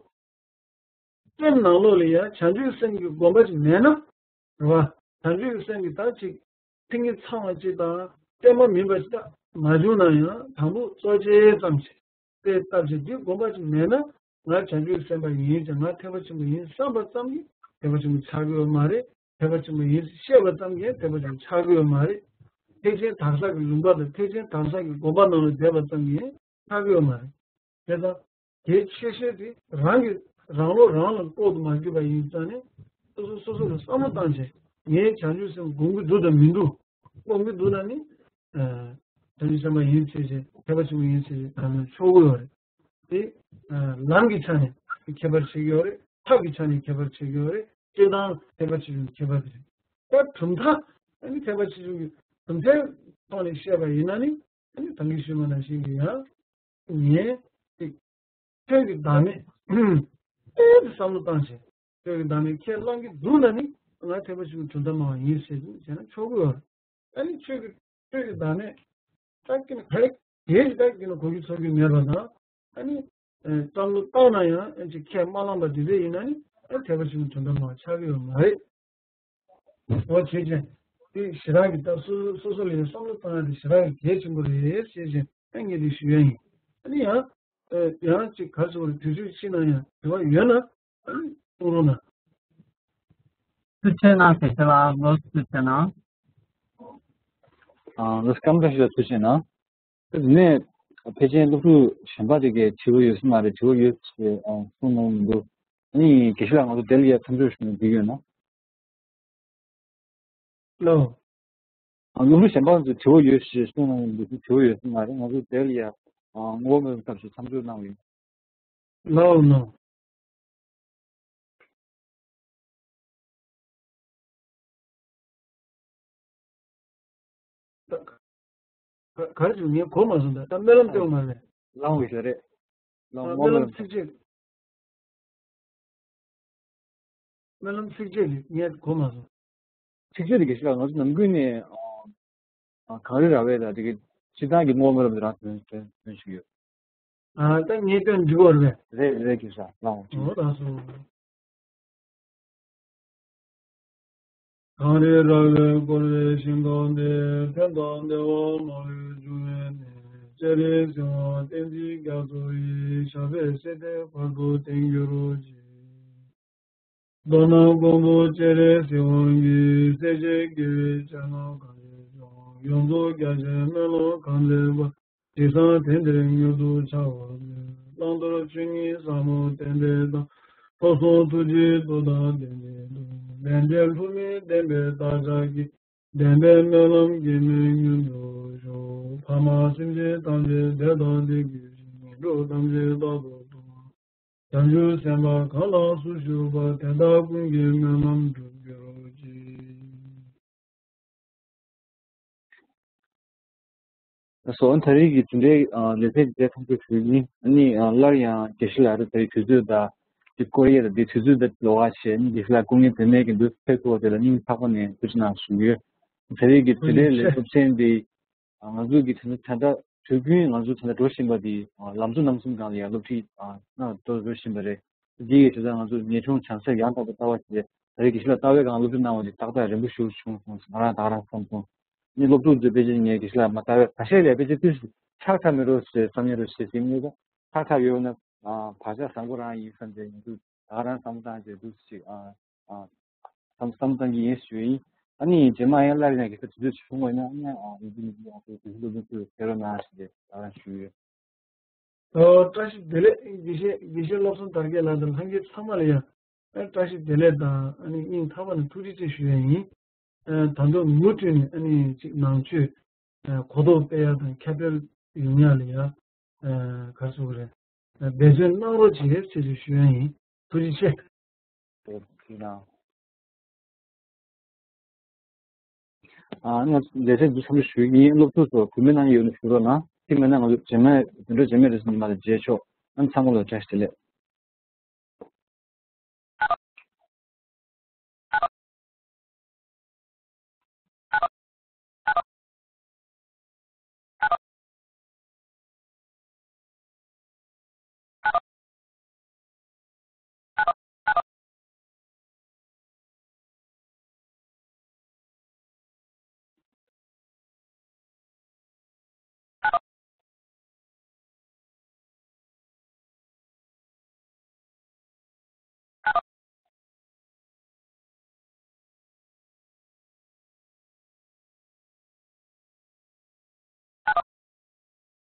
སེམས་ནང་ལོགས་ལ་ཡང་བྱང་ཆུབ་སེམས་ཀྱི་སྒོམ་པ་ཅིག་མེད་ན། རེད་བ། བྱང་ཆུབ་སེམས་ཀྱི་ད་ཅིག་མཚན་ཉིད་ཚང་བ་ཅིག་དང་གཏན་མ་མིན་པ་ཅིག་ད་མ་བྱུང་ན་ཡང་དང་པོ་གཙོ་ཆེ་ཙམ་ཞིག་དེ་ལྟར་ཅིག་འདི་སྒོམ་པ་ཅིག་མེད་ན། ང་བྱང་ཆུབ་སེམས་དཔའ་ཡིན་ཅིང་ང་ཐེག་པ་ཆེན་པོ་ཡིན་བསམ་པ་ཙམ་གྱིས་ཐེག་པ་ཆེན་པོ་ཆགས་ཀྱི་ཡོད་མ་རེད། ཐེག་པ་ཆེན་པོ་ཡིན་ཞེས་བཤད་པ་ཙམ་གྱིས་ཐེག་པ་ཆེན་པོ་ཆགས་ཀྱི་ཡོད་མ་རེད། ཐེག་ཆེན་དག་ས་ཀྱི་ལུང་པ་དང་ཐེག་ཆེན་དག་ས་ཀྱི་སྒོམ་པ་ནང་ལ་བསྡད་པ་ཙམ་གྱིས་ཆགས་ཀྱི་ཡོད་མ་རེད། དེ་ལྟར་དེའི་ཆེ་ཤོས་དེ་རང་གི་རང་བློ་རང་ལ་ལྐོག་ཏུ་མ་གྱུར་པ་ཡིན་ཙང་ནས། སོ་སོ་སོ་སོ་ལ་བསམ་བློ་བཏང་བྱས་ངའི་བྱང་ཆུབ་སེམས་སྒོམ་གྱི་འདུག་དང་མི་འདུག་སྒོམ་གྱི་འདུག་ན་ནི། བྱང་ཆུབ་སེམས་དཔའ་ཡིན་ཚེ་ཆེ་ཐེག་པ་ཆེན་པོ་ཡིན་ཚེ་ཆེ་གང་ཡང་ཆོག་གི་ཡོད་རེད། དེ་ལམ་གྱི་ཆ་ནས་ཁྱད་པར་ཕྱེ་གི་ཡོད་རེད། ཐབས་ཀྱི་ཆ་ནས་ཁྱད་པར་ཕྱེ་གི་ཡོད་རེད། སྤྱིར་བཏང་ཐེག་པ་ཆེ་ཆུང་གི་ཁྱད་པར་དེ་རེད། ད་གྲུབ་མཐའ་ཨ་ནི་ཐེག་པ་ཆེ་ཆུང་གི་གྲུབ་མཐའི་ཐོག་ནས་བཤད་པ་ཡིན་ན་ནི། ཨ་ནི་ད་གིན་ཞུས་པ་ནང་བཞིན་གྱི་ཡང་ངས་ཅིག་ཆོས་ཀྱི་བདག་མེད་ཨེ་དེ་བསམ་བློ་བཏང་བྱས་ཆོས་ཀྱི་བདག་མེད་ཁས་བླངས་ཀྱི་འདུག་ན་ནི་ང་ཐེག་པ་ཆེ་ཆུང་གྲུབ་མཐའ་སྨྲ་བ་ཡིན་ཟེར་དུས་བྱས་ན་ཆོག་གི་ཡོད་རེད། ཨ་ནི་ཆོས་ཀྱི་ཆོས་ཀྱི་བདག་མེད་ད་ཀྱི་ན་ག་རེ་གལ་ཞིག་ད་ཀྱི་ན་གོ་རྒྱུ་ཚོར་རྒྱུ་མེད་པ་དང་། ཨ་ནི་བསམ་བློ་བཏང་ན་ཡང་ཨ་ཅིག་ཁས་མ་བླངས་པ་དེ་འདྲ་ཡིན་ན་ནི་ཨ་ཐེག་པ་ཆེན་པོ་དོན་དམ་མ་ཆགས་ཀྱི་ཡོད་མ་རེད། འོ་བྱས་ཙང་དེ་ཞེ་དྲག་གི་ད་སོ་སོ་སོ་ལ་ཡང་བསམ་བློ་བཏང་ཡ་དེ་ཞེ་དྲག་གི་གལ་ཆེན་པོ་རེད་ཟེར་ཅིང་ཨ་ངས་དེ་ཞུ་ཡ་ཡིན། ཨ་ནི་ཡང་ཡང་ཅིག་ག་རེ་ཟེར་དགོས་རེད། དུས་ཚོད་ཕྱིན་ན་ཡང་དྲི་བ་ཡོད་ན་ཨ་ནི་གཏོང་རོགས་གནང་། ཐུགས་རྗེ་གནང་། དེ་ལ་ལོ་ཐུགས་རྗེ་གནང་། ཨ་ལོ་སྐམ་བཀྲ་ཤིས་ལ་ཐུགས་རྗེ་གནང་། དེ་ནས་ཕལ་ཆེར་སློབ་ཕྲུག་གཞན་པ་དེ་གས་དྲི་བ་ཡོད་ས་མ་རེད། དྲི་བ་ཡོད་ཅེས་གསུངས་གནང་མི་འདུག་ཨ་ནི་དགེ་བཤེས་ལགས་ང་ཚོ་དེ་ལ་ཡ་མཚམས་འཇོག་ཞུ་ན་འགྲིག་ཡོད་ན། ལགས། ཨ་སློབ་ཕྲུག་གཞན་པ་ཚོས་དྲི་བ་ཡོད་ཞེས་གསུངས་གནང་མི་འདུག་དྲི་བ་ཡོད་ས་མ་རེད། ང་ཚོ་དེ་ལ་ཡ་ངོ་བོ་མེད་པའི་སྐབས་སུ་མཚམས་འཇོག་གནང་བ་ཡིན། ལགས་ནོ། ག་ག་རེ་བྱུང་ངས་གོ་མ་སོང་། ད་ད་སྨོན་ལམ་སྟོན་མ་རེད། ལངས་བའི་ཞལ་རས། ལངས་སྨོན་ལམ་ཚིགས་བཅད། སྨོན་ལམ་ཚིགས་བཅད་ལས་ངས་གོ་མ་སོང་། ཚིགས་བཅད་དེ་དགེ་བཤེས་ལགས་ང་ཚོ་ནམ་རྒྱུན་ནས་ཨ་གངས་རི་ར་བས་ལ་དེ་གའི་སྤྱིར་བཏང་གི་སྨོན་ལམ་རང་དོན་དོན་དོན་ཞིག་ཡོད། ཨ་ད་ངས་སྟོན་འགྲིག་གོ་རེད་པས། རེད་རེད་དགེ་བཤེས་ལགས་ལངས་བ་ཅིག་ཡོད། ད་སོ། གངས་རི་ར་བས་བསྐོར་བའི་ཞིང་ཁམས་འདིར། ཕན་དང་བདེ་བ་མ་ལུས་འབྱུང་བའི་གནས། སྤྱན་རས་གཟིགས་དབང་བསྟན་འཛིན་རྒྱ་མཚོ་ཡི། ཞབས་པད་སྲིད་མཐའི་བར་དུ་བརྟན་གྱུར་ཅིག་མདོར་ན་མགོན་པོ་སྤྱན་རས་གཟིགས་དབང་གིས། སྲས་བཅས་དགེ་བའི་བྱ་རྣམས་གང་ཡིན་ཀྱང་། ཡོངས་རྫོགས་རྒྱ་ཆེན་སྨོན་ལམ་གང་མཛད་པ། དེང་སང་དེང་འདིར་མྱུར་དུ་འཆར་བར་མཛོད། བླང་དོར་ཆོས་ཉིད་ཟབ་མོ་བསྟན་པའི་མཐའ། ཐོབ་གསུམ་ཐུགས་རྗེའི་མཐུ་དང་ལྡན་ཅིང་འདུག་ལས་འབྲས་བསླུ་མེད་བདེན་པའི་བདག་ཅག་གི། བདེན་པའི་སྨོན་ལམ་གྱིས་ནི་མྱུར་དུ་ཤོག་ཕ་མ་སེམས་ཅན་ཐམས་ཅད་བདེ་དང་ལྡན་གྱུར་ཅིག་དངོས་གྲུབ་ཐམས་ཅད་རྟག་ཏུ་ཐོབ། བྱང་ཆུབ་སེམས་དཔའ་གང་ལ་སུ་ཞུགས་པ། དེ་དག་ཀུན་གྱི་སྨོན་ལམ་འགྲུབ་གྱུར་ཅིག་ད་སོ་ད་རེས་ཀྱི་དེ་འདྲའི་ལེ་ཚན་འདི་མཚམས་འཇོག་ཞུ་ཡིན། ཨ་ནི་སླར་ཡང་དགེ་བཤེས་ལགས་ད་རེས་དུས་ཚོད་དང་དེ་སྐོར་ཡས་དང་དེ་དུས་ཚོད་དང་ལོགས་ཀ་བྱས་ཨ་ནི་དགེ་བཤེས་ལགས་སྐུ་ངལ་དོན་མེད་ཀྱི་འདུག་ཕེབས་ཐུབ་པ་དེ་ལ་སྙིང་ཐག་པ་ནས་ཐུགས་རྗེ་གནང་ཞུ་གི་ཡོད། ད་རེས་ཀྱི་དེ་འདྲའི་ལས་སློབ་ཚན་འདི་ང་ཚོ་གི་དེ་འདྲ་ད་ལྟ་དུས་རྒྱུན་ང་ཚོ་ད་ལྟ་འགྲོ་བཞིན་པ་དེ་ལམ་གཙོ་རྣམ་གསུམ་སྒང་ལ་ཡང་སློབ་ཁྲིད་གནང་འགྲོ་འགྲོ་བཞིན་པ་རེད། འདི་ཡི་དེ་ལྟར་ང་ཚོ་ངེས་འབྱུང་བྱང་སེམས་ཡང་དག་པའི་ལྟ་བ་ཞེས་ད་རེས་དགེ་བཤེས་ལགས་ལྟ་བའི་སྒང་སློབ་ཁྲིད་གནང་བ་འདི་ཏག་ཏག་རན་པོ་ཞིག་བྱུང་སོང་ཟེར་ང་རང་ད་ག་རང་བསམ་སོང་། ནི་སློབ་ཕྲུག་ཚོས་དཔེ་ཆ་ངས་དགེ་བཤེས་ལགས་མ་ལྟ་བའི་ཁ་ཤས་ལས་དཔེ་ཆ་ཏོག་ཙམ་ཆགས་ཚར་མེད་འགྲོ་ཞེས་བསམ་ཡས་རོ་ཞེས་ཟིན་ཡོད་ད། ཆགས་ཚར་ཡོད་ན་བག་ཆགས་བཟང་པོ་རང་ཡིན་བསམ་སྟེ་ང་ཚོས་ད་ག་རང་བསམ་བློ་བཏང་བྱས་འདུག་ཅིག་ཨ་ཨ་བསམ་བསམ་བློ་བཏང་གི་ཡིན་ཞུ་ཡིན། ཨ་ནི་རྗེས་མ་ཡང་སླར་ཡང་དགེ་བཤེས་དུས་ཚོད་བྱུང་བ་ཡིན་ན་ཨ་ནི་ཨ་ཡིན་གཅིག་མིན་གཅིག་ཨ་ཚོ་དགེ་བཤེས་སློབ་དཔོན་ཚོས་ཕེབས་རོགས་གནང་ཞེས་ད་ག་རང་ཞུ་ཡོད། ཨོ་བཀྲ་ཤིས་བདེ་ལེགས། དགེ་བཤེས་དགེ་བཤེས་བློ་བཟང་དར་རྒྱས་ལགས་དང་ལྷན་རྒྱས་ཚང་མ་ལ་ཡང་ཨ་བཀྲ་ཤིས་བདེ་ལེགས་དང་ཨ་ནི་སྙིང་ཐག་པ་ནས་ཐུགས་རྗེ་ཆེ་ཞུ་ཡ་ཡིན། ཨ་ད་དུང་མུ་མཐུད་ནས་ཨ་ནི་ཅིག་ནང་ཆོས་ཨ་གོ་རྟོགས་སྤེལ་ཡ་དང་ཁྱབ་སྤེལ་ཡོང་ཡ་ལ་ཡ་ཨ་ག་རེ་ཟེར་དགོས་རེད། ཨ་འབད་བརྩོན་གནང་རོགས་བྱེད་ཟེར་ཞུ་ཡ་ཡིན། ཐུགས་རྗེ་ཆེ། ཨ་ང་ལས་བྱེད་འདི་ཚང་མ་ཞུ་ཡིན། སློབ་ཕྲུག་ཚོ་བུད་མེད་རྣམས་ཡོད་ན་ཞུ་རོགས་གནང་། གཅིག་མེད་ན་ང་ཚོ་རྗེས་མ་དེ་འདྲ་རྗེས་མའི་རེ་ཟུང་མ་ལ་མཇལ་ཆོག་ཨ་ཚང་མ་ལ་བཀྲ་ཤིས་བདེ་ལེགས།